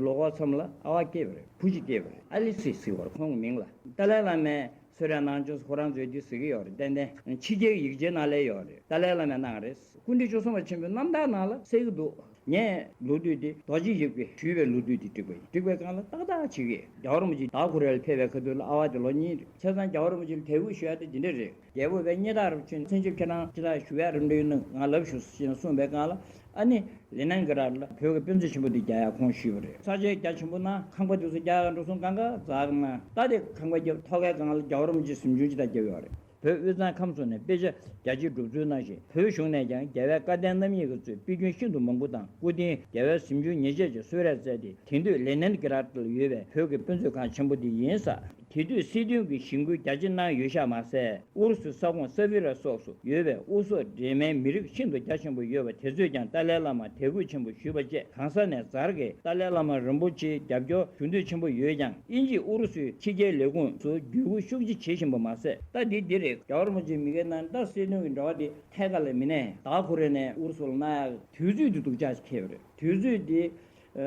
ལོ་འཁོར་མཚམས་ལ་ཨ་བ་སྐྱེས་པ་རེད། བུ་གཅིག་སྐྱེས་པ་རེད། ཨ་ལི་སི་ཟེར་བ་རེད། ཁོང་གི་མིང་ལ་ཏཱ་ལའི་བླ་མས་གསོལ་རས་གནང་བྱུང་། ཁོ་རང་ཚོས་འདི་ཟེར་གྱི་ཡོད་རེད། ཏན་ཏན་ཕྱི་རྒྱལ་གྱི་ཡིག་ཆའི་ནང་སླེབས་ཡོད་རེད། ཏཱ་ལའི་བླ་མས་གནང་བ་རེད། སྐུ་ཕྲེང་བཅུ་གསུམ་པ་ཆེན་པོའི་རྣམ་ཐར་ནང་ལ་གསལ་གྱི་འདུག་ངས་ལོ་དུས་དེ་རྡོ་རྗེ་དབྱིབས་ཀྱིས་ཞུས་པའི་ལོ་དུས་དེ་བསྒྲིགས་པ་ཡིན། བསྒྲིགས་པའི་སྒང་ལ་ཏག་ཏག་བྱེད་ཀྱི། རྒྱལ་བ་རིན་པོ་ཆེ་ཟླ་ཁོ་རེ་ལ་ཕེབས་པའི་ཁ་ཐུག་ལ་ཨ་བ་དེ་ལོ་གཉིས་རེད། བྱས་ཙང་རྒྱལ་བ་རིན་པོ་ཆེ་ལ་དད་གུས་ཞུ་ཡ་དེ་འདི་འདྲ་རེད། རྒྱལ་པོ་བས་སྙན་ཐག་རུ་ཕྱིན། མཚན་ཞབས་ཁྱེད་རང་ཅི་ལྟར་ཞུ་ཡ་རེད་འདྲ་ཡིན་ན་ང་ལབ་ཞུ་ཞེས་གསུངས་པའི་སྒང་ལ། ཨ་ནི་ལེ་ནིན་གྷི་རཱད་ལ་བོད་ཀྱི་དཔེ་མཛོད་ཆེན་པོ་འདི་རྒྱག་ཡ་ཁོང་ཞུས་པ་རེད། ས་ཆ་རྒྱ་ཆེན་པོ་ན་ཁང་པ་དེ་ཚོ་རྒྱག་ཡ་འགྲོ་སོང་། གང་ག་ཛར་གི་ནང་ད་དེ་ཁང་པ་རྒྱབ་ཐོག་ཁའི་སྒང་ལ་རྒྱལ་བ་རིན་པོ་ཆེས་གཟིམ་ཆུང་ཅིག་ད་བརྒྱབ་ཡོད་རེད། བོད་དབུས་གཙང་ཁམས་གསུམ་ནས་དཔེ་ཆ་རྒྱ་ཆེར་སྒྲུབ་ཚུལ་གནང་ཞིང་། བོད་གཞུང་ནས་ཀྱང་རྒྱལ་བའི་བཀའ་བསྟན་རྣམ་གཉིས་ཀྱི་གཙོས་པེ་ཅིང་ཤིན་ཏུ་མང་པོ་དང་སྐུ་རྟེན་རྒྱལ་བའི་གཟིམ་ཆུང་ཉེར་བརྒྱད་ཀྱི་གསོལ་རས་སྩལ་ཏེ། དེང་དུས་ལེ་ནིན་གྷི་རཱད་ལ་ཡོད་པའི་བོད་ཀྱི་དཔེ་མཛོད་ཁང་ཆེན་པོ་འདི་ཡིན་ཟེར། དེ་དུས་སྲིད་དོན་གྱི་གཞེན་སྐུལ་རྒྱ་ཆེ་གནང་ཡོད་ཤག་མ་ཟད། ཨུ་རུ་སུའི་ས་ཁོངས་སེ་བི་ར་སོགས་སུ་ཡོད་པའི་ཨུ་སོག་འདྲེས་མའི་མི་རིགས་ཤིན་ཏུ་རྒྱ་ཆེན་པོ་ཡོད་པ་དེ་ཚོས་ཀྱང་ཏཱ་ལའི་བླ་མར་དད་གུས་ཆེན་པོ་ཞུས་པ་བཅས། གང་ས་ནས་ཛར་གྱིས་ཏཱ་ལའི་བླ་མ་རིན་པོ་ཆེའི་རྒྱབ་སྐྱོར་ཞུ་འདོད་ཆེན་པོ་ཡོད་ཀྱང་། དབྱིན་ཇིས་ཨུ་རུ་སུའི་ཕྱི་རྒྱལ་ལས་ཁུངས་སུ་བརྒྱུད་སྐུལ་ཤུགས་ཆེ་བྱེད་བཞིན་པ་མ་ཟད། ད་འདི་འདི་རེད། རྒྱལ་བ་རིན་པོ་ཆེ་མི་སྒེར་ནང་ད་སྲིད་དོན་གྱི་འབྲེལ་བ་དེ་ཐད་ཀར་ལ་མི་སྣས་ཟླ་ཁོ་རེ་ནས་ཨུ་རུ་སུ་ལ་གནང་ཡག་དུས་ཚོད་དེ་སྡུག་ཅག་ཅིག་འཁེལ་བ་རེད། དུས་ཚོད་དེ་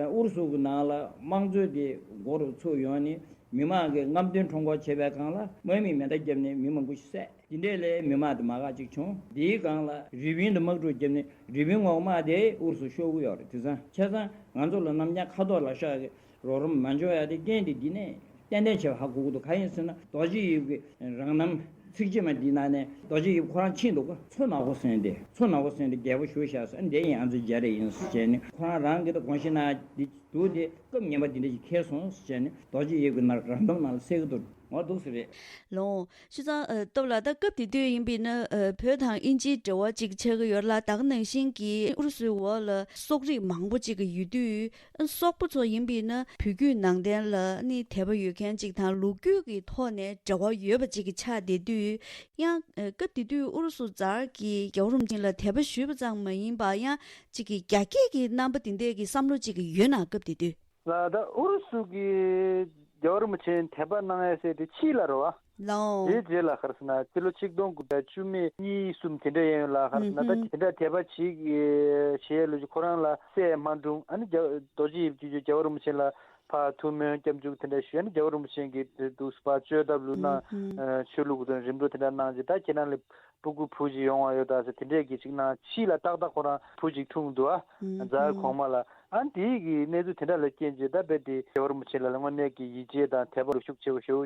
ཨུ་རུ་སུ་གི་ནང་ལ་དམངས་གཙོ་དེ་མགོ་རུ་ཚུགས་ཡོང་ནས། མི་མང་གིས་རྔམ་སྟོན་ཁྲོམ་སྐོར་བྱེད་པའི་སྒང་ལ་དམག་མིས་མེ་མདའ་བརྒྱབ་ནས་མི་མང་པོ་ཞིག་བསད། དེ་འདྲས་ལས་མི་མང་དེ་མ་འགག་ཅིག་བྱུང་། དེའི་སྒང་ལ་རི་པིན་དུ་དམག་འཁྲུག་བརྒྱབ་ནས་རི་པིན་འོག་དམག་དེ་ཨུ་རུ་སུ་ཤོར་གི་ཡོད་རེད། དེང་སང་ཆ་ཚང་ང་ཚོ་ལ་ནམ་རྒྱུན་ཁ་དོག་ལ་ཤག་གི་རོགས་རམ་མ་འབྱུང་ཡ་དེ་རྐྱེན་དེ་འདི་ནས་ཏན་ཏན་བྱས་པ་ཧ་གོ་གི་འདུག་གང་ཡིན་ཟེར་ན། རྡོ་རྗེ་དབྱིབས་ཀྱི་རང་རྣམ་ཚིགས་བཅད་མ་འདིའི་ནང་ནས་རྡོ་རྗེ་དབྱིབས་ཁོ་རང་ཕྱིན་འདུག་ག་མཚོ་ནག་པོ་ཟེར་དེ། མཚོ་ནག་པོ་ཟེར་དེ་རྒྱལ་པོ་བཞུགས་ཤག་ཟེར། འདི་ཡིན་ང་ཚོའི་རྒྱལ་རེད་ཡིན་ཟེར་བྱས་ནས་ཁོ་རང་རང་གི་དགོངས་བཞེས་གནང་ཡ་འདི། འདུག་སྟེ་སྐབས་ངན་པ་འདི་འདྲ་ཞིག་འཁེལ་སོང་ཟེར་བྱས་ནས་རྡོ་རྗེ་དབྱིབས་ཀྱི་ནང་རང་འདོམས་ནང་ལ་གསལ་གྱི་འདུག་ངོ་འདུག་ཟེར་རེད། ལོང་། ཤི་ཙང་། ཨ། སྟབས་ལ་ད་སྐབས་དེ་དུས་ཡིན་པས་ན། ཨ། བོད་དང་དབྱིན་ཇིའི་འབྲེལ་བ་ཅིག་ཆགས་ཀྱི་ཡོད་ལ། ད་ག་ནང་བཞིན་གྱི་ཨུ་རུ་སུའི་འོག་ལ་སོག་རིགས་མང་པོ་ཅིག་གི་ཡོད་དུས། ཨ། སོག་པོ་ཚོ་ཡིན་པས་ན་བོད་བརྒྱུད་ནང་བསྟན་ལ་ནི་དད་པ་ཡོད་མཁན་ཅིག་དང་ལོ་རྒྱུས་ཀྱི་ཐོག་ནས་འབྲེལ་བ་ཡོད་པ་ཅིག་གི་ཆགས་བསྡད་དུས། ཡང་། ཨ། སྐབས་དེ་དུས་ཨུ་རུ་སུ་ཛར་གྱིས་རྒྱལ་བ་རིན་པོ་ཆེ་ལ་དད་པ་ཞུས་པ་ཙམ་མ་ཡིན་པ། ཡང་ཅིག་གི་རྒྱ་སྐྱེད་ཀྱི་རྣམ་པ་དེ་འདྲས་ཀྱི་བསམ་བློ་ཅིག་ཡོད་ན། སྐབས་དེ་དུས། ལ་ད་ཨུ་རུ་སུ་གི་རྒྱལ་བ་རིན་པོ་ཆེ་དད་པ་གནང་ཡས་ཟེར་དེ་ཕྱིས་ལ་རེད་བ། ལའོ། དེའི་རྗེས་ལ་ག་རེ་ཟེར་ན་སྤྱི་ལོ་ཆིག་སྟོང་དགུ་བརྒྱ་བཅུ་མེད་གཉིས་གསུམ་དེ་འདྲ་ཡན་ཡོད་ལ། ག་རེ་ཟེར་ན་ད་ཧུམ་ཧུམ། དེ་འདྲ་དད་པ་བྱེད་བྱེད་ཡས་ལོ་རྒྱུས་ཁོ་རང་ལ་སྲས་མ་འཁྲུངས། ཨ་ནི་རྒྱ་རྡོ་རྗེ་དབྱིབས་ཀྱིས་རྒྱལ་བ་རིན་པོ་ཆེ་ལ་ཕར་ཐུགས་སྨོན་སྐྱབས་འཇུག་དེ་འདྲ་ཞུས། ཨ་ནི་རྒྱལ་བ་རིན་པོ་ཆེ་གིས་དེ་འདུག་སེ་ཕར་བཅོས་ཐབས་ལུགས་གནང་། ཧུམ་ཧུམ། ཆོས་ལུགས་དང་རིམ་གྲོ་དེ་འདྲ་གནང་རྗེས་ད་ཁྱེད་རང་ལ་སྤུ་གུ་བུ་ཞིག་ཡོང་བ་ཡོད་ད་ཟེར་དེ་འདྲས་ཀྱི་ཅིག་གནང་། ཕྱིས་ལ་ཏག་ཏག་ཁོ་རང་བུ་ཅིག་འཁྲུངས་འདུག་ཨ། ཧུམ་ཛར་ཧུམ། གོང་མ་ལ། ཨ་ནི་དེའི་གི་གནས་ཚུལ་དེ་འདྲ་ལ་རྐྱེན་བྱས་ད་རྦད་དེ་རྒྱལ་བ་རིན་པོ་ཆེ་ལ་དངོས་གནས་ཀྱི་ཡིད་ཆེས་དང་དད་པ་ཤུགས་ཆེ་བོ་ཞེ་བོ་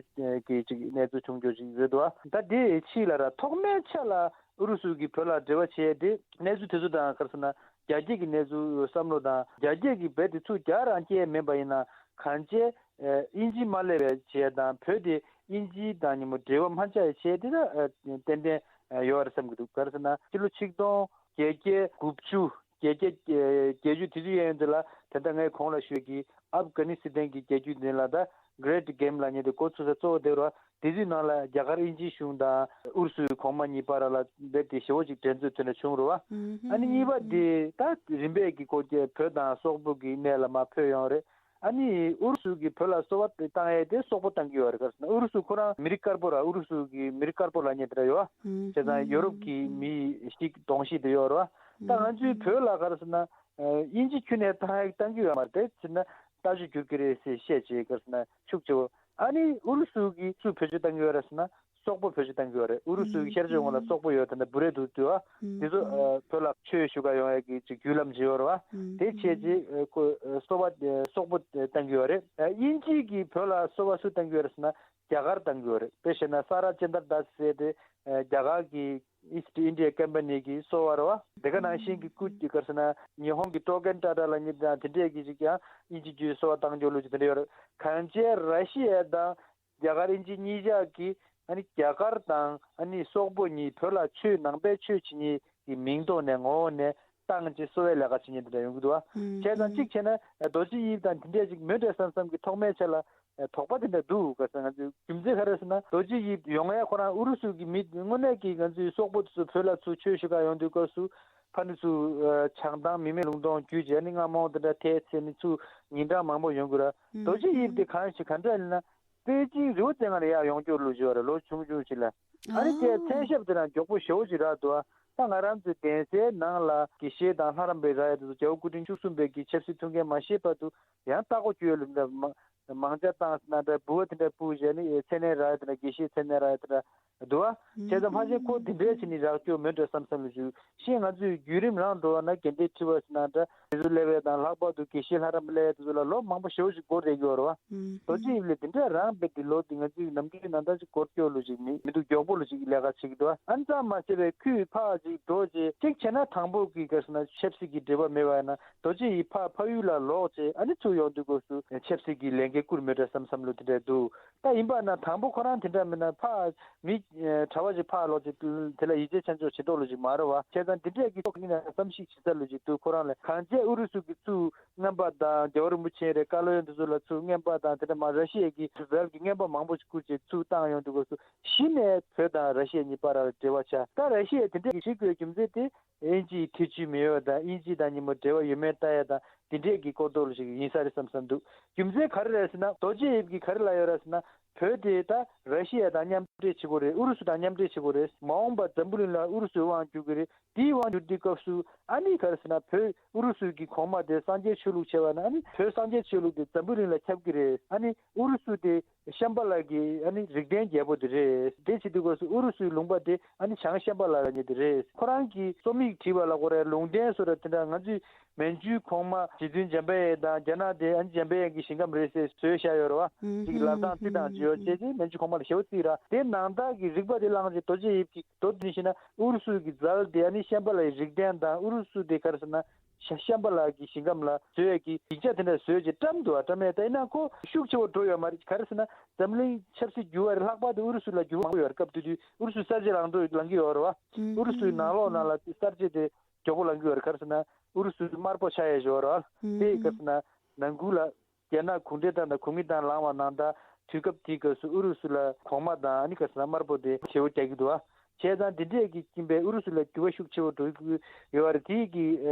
གི་ཅིག་གནས་ཚུལ་བྱུང་རྒྱུ་ཅིག་ཡོད་འདུག་ཨ། ད་དེ་ཕྱིས་ལ་ར་ཐོག་མའི་ཆ་ལ་ཨུ་རུ་སུ་གིས་བོད་ལ་འབྲེལ་བ་བྱས་ཏེ་གནས་ཚུལ་དེ་ཚོ་དང་ག་རེ་ཟེར་ན་རྒྱ་སྐྱེད་ཀྱི་གནས་ཚུལ་བསམ་བློ་དང་། རྒྱ་སྐྱེད་ཀྱིས་རྦད་དེ་ཚུར་རྒྱ་རང་སྐྱེད་མིན་པ་ཡིན་ན་གང་བྱས་དབྱིན་ཇི་མ་སླེབས་པའི་བྱས་དང་། བོད་དེ་དབྱིན་ཇི་དང་ཉིན་མོ་འབྲེལ་བ་མ་ཆགས་པའི་བྱས་དེ་ད་ཏན་ཏན་ཡོད་རེད་བསམ་གྱི་འདུག་ག་རེ་ཟེར་ན་ཕྱི་ལོ་ཆིག་སྟོང་བརྒྱད་བརྒྱ་དགུ་བཅུ། བརྒྱད་བརྒྱ་བརྒྱད་ཅུ་དེ་ཚོའི་གཡས་གཡོན་དེ་ལ་ད་ལྟ་ངས་གོང་ལ་ཞུས་ཀྱི་ཨབ་གྷ་ནི་སི་ཐན་གྱི་རྒྱལ་རྒྱུད་འདི་ལ་ད་Great Game་ལབ་མཁན་དེ་འགོ་ཚུགས་ས་གཙོ་བོ་དེ་རེད་བ། དེ་དུས་ནང་ལ་རྒྱ་གར་དབྱིན་ཇིའི་གཞུང་དང་ཨུ་རུ་སུའི་གོང་མ་གཉིས་བར་ལ་རྦད་དེ་ཞེ་བོ་ཅིག་འགྲན་རྩོད་དེ་འདྲ་བྱུང་རེད་བ། ཨ་ནི་གཉིས་པ་དེ་ད་རིམ་པས་ཀྱི་སྐོར་གྱི་བོད་དང་སོག་པོ་གི་གནས་ལ་མར་འཕོས་ཡོང་རེད། ཨ་ནི་ཨུ་རུ་སུ་གིས་བོད་ལ་སོ་པ་བཏང་ཡས་དེ་སོག་པོ་བཏང་གི་ཡོད་རེད། ག་རེ་ཟེར་ན་ཨུ་རུ་སུ་ཁོ་རང་མི་རིགས་དཀར་པོ་ར། ཨུ་རུ་སུ་གི་མི་རིགས་དཀར་པོ་ལབ་མཁན་དེ་འདྲ་ཡོད་བ། བྱས་ཙང་ཡོ་རོབ་ཀྱི་མི་ཞིག་གདོང་ཞིག་དེ་ཡོད་རེད་བ། ད་ང་ཚོའི་བོད་ལ་ག་རེ་ཟེར་ན་དབྱིན་ཇི་ཁྱོན་ནས་བཏང་ཡས་བཏང་གི་ཡོད་མ་རེད། དེ་བྱས་ན་ལྟ་ཞིབ་བསྒྱུར་གྱི་རེད་ཟེར་བཤད་བྱས། ག་རེ་ཟེར་ན་ཤུགས་ཆེ་བོ། ཨ་ནི་ཨུ་རུ་སུ་གིས་སུ་བེད་སྤྱོད་གཏང་གི་ཡོད་རེད་ཟེར་ན། སོག་པོ་བེད་སྤྱོད་གཏང་གི་ཡོད་རེད། ཨུ་རུ་སུའི་ཤར་ཕྱོགས་ངོས་ལ་སོག་པོ་ཡོད་དེ་འདྲ་བུ་རེད་འདུག་དུས་ཨ། དེ་ཚོ་བོད་ལ་ཆོས་ཞུ་ག་ཡོང་ཡ་གི་ཅིག་བརྒྱུད་ལམ་ཅིག་ཡོད་རེད་བ། དེ་བྱས་རྗེས་ཁོ་སོ་པ་སོག་པོ་གཏང་གི་ཡོད་རེད། དབྱིན་ཇི་གིས་བོད་ལ་སོ་པ་སུ་གཏང་གི་ཡོད་རེད་ཟེར་ན། རྒྱ་གར་གཏང་གི་ཡོད་རེད། དཔེ་བཤད་ན་ས་ར་ཅན་དར་དཱ་ཟེར་དེ་རྒྱ་གར་གི་East India Company གི་སོ་པ་རེད་བ། དེ་ག་ནང་བཞིན་གི་སྐུ་གི་ག་རེ་ཟེར་ན་ཉི་ཧོང་གི་ཀྲོ་ཀན་ཀྲ་ཀྲ་ལབ་མཁན་དང་དེ་འདྲས་ཀྱི་ཅིག་ཀྱང་དབྱིན་ཇི་བརྒྱུད་སོ་པ་གཏང་རྒྱུ་ལུགས་ཅིག་དེ་འདྲ་ཡོད་རེད། གང་བྱས་ར་ཤི་ཡ་དང་རྒྱ་གར་དབྱིན་ཇི་གཉིས་ཆ་གིས་ཨ་ནི་རྒྱ་གར་དང་ཨ་ནི་སོག་པོ་གཉིས་བོད་ལ་ཆོས་ནང་པའི་ཆོས་བྱེད་མཁན་གྱི་མིང་ཐོག་ནས་ངོ་བོ་ནས་བཏང་རྗེས་གསོ་བའི་ལས་ཀ་བྱེད་མཁན་དེ་འདྲ་ཡོང་གི་འདུག་བ། བྱས་ཙང་གཅིག་བྱས་ན་རྡོ་རྗེ་དབྱིབས་དང་དེ་འདྲས་ཅིག་མེད་འདྲ་བསམ་བསམ་གྱི་ཐོག་མའི་ཆ་ལ་དོགས་པ་དེ་འདྲ་འདུག་ག་ཟེར། ང་ཚོའི་རྒྱུ་མཚན་ག་རེ་ཟེར་ན་རྡོ་རྗེ་དབྱིབས་ཡོང་ཡ་ཁོ་རང་ཨུ་རུ་སུ་གི་མི་དངོས་གནས་ཀྱི་ང་ཚོའི་སོག་པོ་དེ་ཚོ་བོད་ལ་ཚུར་ཆོས་ཞུ་ག་ཡོང་དུས་སྐབས་སུ་ཕ་ནི་ཚུར་བྱང་ཐང་མི་མེད་ལུང་སྟོང་བརྒྱུད་བྱས་ནི་རྔ་མོང་དེ་འདྲ་ཐེ་ཚེ་ནི་ཚུར་ཉིན་གྲངས་མང་པོ་ཡོང་གི་ར། རྡོ་རྗེ་དབྱིབས་དེ་གང་ཞིག་ག་འདྲ་ཡིན་ན། པེ་ཅིང་རི་བོ་རྩེ་ལྔ་ལ་ཡར་ཡོང་རྒྱུ་ལུགས་ཅིག་ཡོད་རེད། ལོ་ཆུང་ཆུང་ཞིག་ལ། ཨ་ནི་དེ་མཚན་ཞབས་དེ་རང་མགྱོགས་པོ་ཞེ་པོ་ཅིག་རག་འདུག་ཨ། ད་ང་རང་ཚོའི་གདན་སའི་ནང་ལ་དགེ་བཤེས་དང་ལྷ་རམས་པའི་རག་ཡ་དེ་ཚོ་རྒྱལ་བ་སྐུ་ཕྲེང་བཅུ་གསུམ་པའི་གི་ཆབ་སྲིད་ཐུགས་འགན་མ་བཞེས་བར་དུ་ཡང་ལྟ་སྒོ་བརྒྱུད་ལ་འདྲ་མ་མང་ཇ་བཏང་ཟེར་ན་འདྲ་འབུལ་བ་དེ་འདྲ་ཕུལ་བྱས་ནི་མཚན་གནས་རག་ཡ་དེ་འདྲ་དགེ་བཤེས་མཚན་གནས་རག་ཡ་དེ་འདྲ་འདུག་ཨ། བྱས་ཙང་ཕལ་ཆེར་ཁོ་དེ་འདྲའི་བྱས་ནི་རག་རྒྱུ་མེད་འགྲོ་བསམ་བསམ་ལ་ཞུ། ཤིང་ང་ཚོས་བརྒྱུད་རིམ་རང་འགྲོ་བ་ན་དགེ་ལྡན་ཁྲི་པ་ཟེར་ན་འདྲ་དེ་ཚོ་སླེབས་ཡས་དང་ལྷག་པར་དུ་དགེ་བཤེས་ལྷ་རམས་པ་སླེབས་ཡས་དེ་ཚོ་ལ་ལོ་མང་པོ་ཞེ་པོ་ཞིག་འགོར་བསྡད་ཀྱི་ཡོད་རེད་བ། རྡོ་རྗེ་དབྱིབས་ལས་དེ་འདྲ་རང་དཔེ་དེ་ལོ་དེ་ང་ཚོའི་ནམ་རྒྱུན་ནང་ལྟར་ཅིག་འགོར་སྐྱོ་ལོ་ཞིག་མི་མི་འདུག་མགྱོགས་པོ་ལོ་ཞིག་ལས་ཀ་བྱེད་ཀྱི་འདུག་ཨ་ནི་ཙམ་མ་བྱས་པའི་ཁོས་ཕར་ཅིག་འགྲོ་རྗེས་གཅིག་བྱས་ན་དང་པོ་གི་ག་རེ་ཟེར་ན་ཆབ་སྲིད་ཀྱི་འབྲེལ་བ་མེད་པ་ཡིན་ན་རྡོ་རྗེ་དབྱིབས་ཕར་ཕ་ཡུལ་ལ་ལོག་རྗེས་ཨ་ནི་ཚུར་ཡོང་དུས་སྐབས་སུ་ཆབ་སྲིད་ཀྱི་ལས་འགན་བསྐུར་མེད་འདྲ་བསམ་བསམ་ལོ་དེ་འདྲ་འདུག་ད་ཡིན་པ་ན་དང་པོ་ཁོ་རང་དེ་འདྲ་མིན་ན་ཕར་མི་གྲྭ་པ་ཞིག་ཕར་ལོག་ཅིག་དེ་ལ་ཡིད་ཆེས་བྱ་འཇོག་བྱེད་མདོག་ལོ་ཞིག་མ་རེད་བ། བྱས་ཙང་འདི་འདྲས་ཀྱི་ཐོག་ནས་བསམ་གཞིག་བྱེད་ས་ལོ་ཞིག་འདུག་ཁོ་རང་ལ་གང་བྱས་ཨུ་རུ་སུ་གིས་ཚུར་རྔན་པ་དང་རྒྱལ་བ་རིན་པོ་ཆེ་རེད་བཀའ་བློན་འདི་ཚོ་ལ་ཚུར་རྔན་པ་དང་དེ་འདྲ་མ་ར་ཤི་ཡ་གིས་ཟི་ལ་གི་རྔན་པ་མང་པོ་ཞིག་བསྐུར་བྱས་ཚུར་བཏང་ཡོང་དུས་སྐབས་སུ་གཞི་ནས་བོད་དང་ར་ཤི་ཡ་གཉིས་བར་ལ་འབྲེལ་བ་ཆགས། ད་ར་ཤི་ཡས་དེ་འདྲས་ཀྱི་བྱེད་དགོས་རྒྱུ་མཚན་དེ་དབྱིན་ཇིའི་ཐེ་ཇུས་མི་ཡོད་དང་དབྱིན་ཇི་དང་མཉམ་པོ་འབྲེལ་བ་ཡོད་མེད་ལྟ་ཡ་དང་དེ་འདྲས་ཀྱི་སྐོར་ཐོག་ལ་ཞིག་ཡིན་ས་རེད་བསམ་བསམ་འདུག་རྒྱུ་མཚན་ག་རེ་རེད་ཟེར་ན་རྡོ་རྗེ་དབྱིབས་ཀྱིས་ག་རེ་ལབ་ཡོད་རེད་ཟེར་ན། བོད་དེ་ད་ར་ཤི་ཡ་དང་མཉམ་འབྲེལ་བྱེད་དགོས་རེད། ཨུ་རུ་སུ་དང་མཉམ་འབྲེལ་བྱེད་དགོས་རེད། མ་འོངས་པར་འཛམ་བུ་གླིང་ལ་ཨུ་རུ་སུའི་དབང་བསྒྱུར་གྱི་རེད། དེའི་དབང་བསྒྱུར་དུས་སྐབས་སུ་ཨ་ནི་ག་རེ་ཟེར་ན་བོད་ཨུ་རུ་སུ་གི་གོང་མ་དེ་སངས་རྒྱས་ཆོས་ལུགས་བྱས་པ་ན་ཨ་ནི་བོད་སངས་རྒྱས་ཆོས་ལུགས་དེ་འཛམ་བུ་གླིང་ལ་ཁྱབ་ཀྱི་རེད། ཨ་ནི་ཨུ་རུ་སུ་དེ་ཤམ་བྷ་ལ་གི་ཨ་ནི་རིགས་ལྡན་རྒྱལ་པོ་དེ་རེད། དེ་བྱེད་དུས་སྐབས་སུ་ཨུ་རུ་སུའི་ལུང་པ་དེ་ཨ་ནི་བྱང་ཤམ་བྷ་ལ་ལ་ཉེ་དེ་རེད། ཁོ་རང་གིས་རྩོམ་ཡིག་བྲིས་པ་ལ་ཁོ་རའི་ལུང་བསྟན་བཟོ་འདྲ་དེ་འདྲ་ང་ཚོས་མན་ཇུའི་གོང་མ་རྗེ་བཙུན་འཇམ་དཔལ་དབྱངས་དང་རྒྱ་ནག་དེ་ཨ་ནི་འཇམ་དཔལ་དབྱངས་ཀྱི་ཞིང་ཁམས་རེད་ཟེར་བཟོས་བཞག་ཡོད་རེད་བ། ཅིག་ལམ་སང་རྩི་སྟངས་ཅིག་ཡོད་བྱས་རྗེས་མན་ཇུ་གོང་མ་ལ་ཞེ་པོ་རྩིས་ར། དེ་ནང་ལྟར་གྱི་རིག་པ་དེ་བླངས་རྗེས་རྡོ་རྗེ་དབྱིབས་ཀྱི་མདོ་འདི་བཞིན་ན་ཨུ་རུ་སུ་གི་ཛལ་དེ་ཨ་ནི་ཤམ་བྷ་ལ་ཡི་རིགས་ལྡན་དང་ཨུ་རུ་སུ་དེ་ག་རེ་ཟེར་ན་ཤ་ཤམ་བྷ་ལ་གི་ཞིང་ཁམས་ལ་བཟོས་ཡས་ཀྱི་ཡིག་ཆ་དེ་འདྲ་བཟོས་རྗེས་བཀྲམ་འདུག་བ། བཀྲམ་ཡས་ད་ཡིན་ན་ཁོ་ཤུགས་ཆེ་བོ་འགྲོ་ཡོད་མ་རེད། ག་རེ་ཟེར་ན་འཛམ་གླིང་ཆབ་སྲིད་འགྱུར་བ་རེད། ལྷག་པར་དུ་ཨུ་རུ་སུ་ལ་འགྱུར་བ་མང་པོ་ཡོད་རེད། སྐབས་དེ་དུས་ཨུ་རུ་སུ་གསར་བརྗེ་ལངས་འགྲོ་ལངས་ཀྱི་ཡོད་རེད་བ། ཨུ་རུ་སུའི་ནང་ལོགས་ནང་ལ་གསར་བརྗེ་དེ་མགྱོགས་པོ་ལངས་ཀྱི་ཡོད་རེད། ག་རེ་ཟེར་ན་ཨུ་རུ་སུ་དམར་པོ་ཆགས་ཡས་ཡོད་རེད་བ། དེ་ག་རེ་ཟེར་ན་ནང་ཁུལ་ལ་རྒྱ་ནག་གུང་ཁྲན་ཏང་དང་གོ་མིན་ཏང་ལངས་པ་ནང་ལྟར་དུས་སྐབས་དེའི་སྐབས་སུ་ཨུ་རུ་སུ་ལ་གོང་མ་དང་ཨ་ནི་ག་རེ་ཟེར་ན་དམར་པོ་དེ་ཞེ་པོ་རྒྱག་གི་འདུག་བ། བྱས་ཙང་འདི་འདྲས་ཀྱི་རྐྱེན་པས་ཨུ་རུ་སུ་ལ་འགྱུར་བ་ཤུགས་ཆེ་བོ་འགྲོ་གི་ཡོད་རེད། དེའི་གི་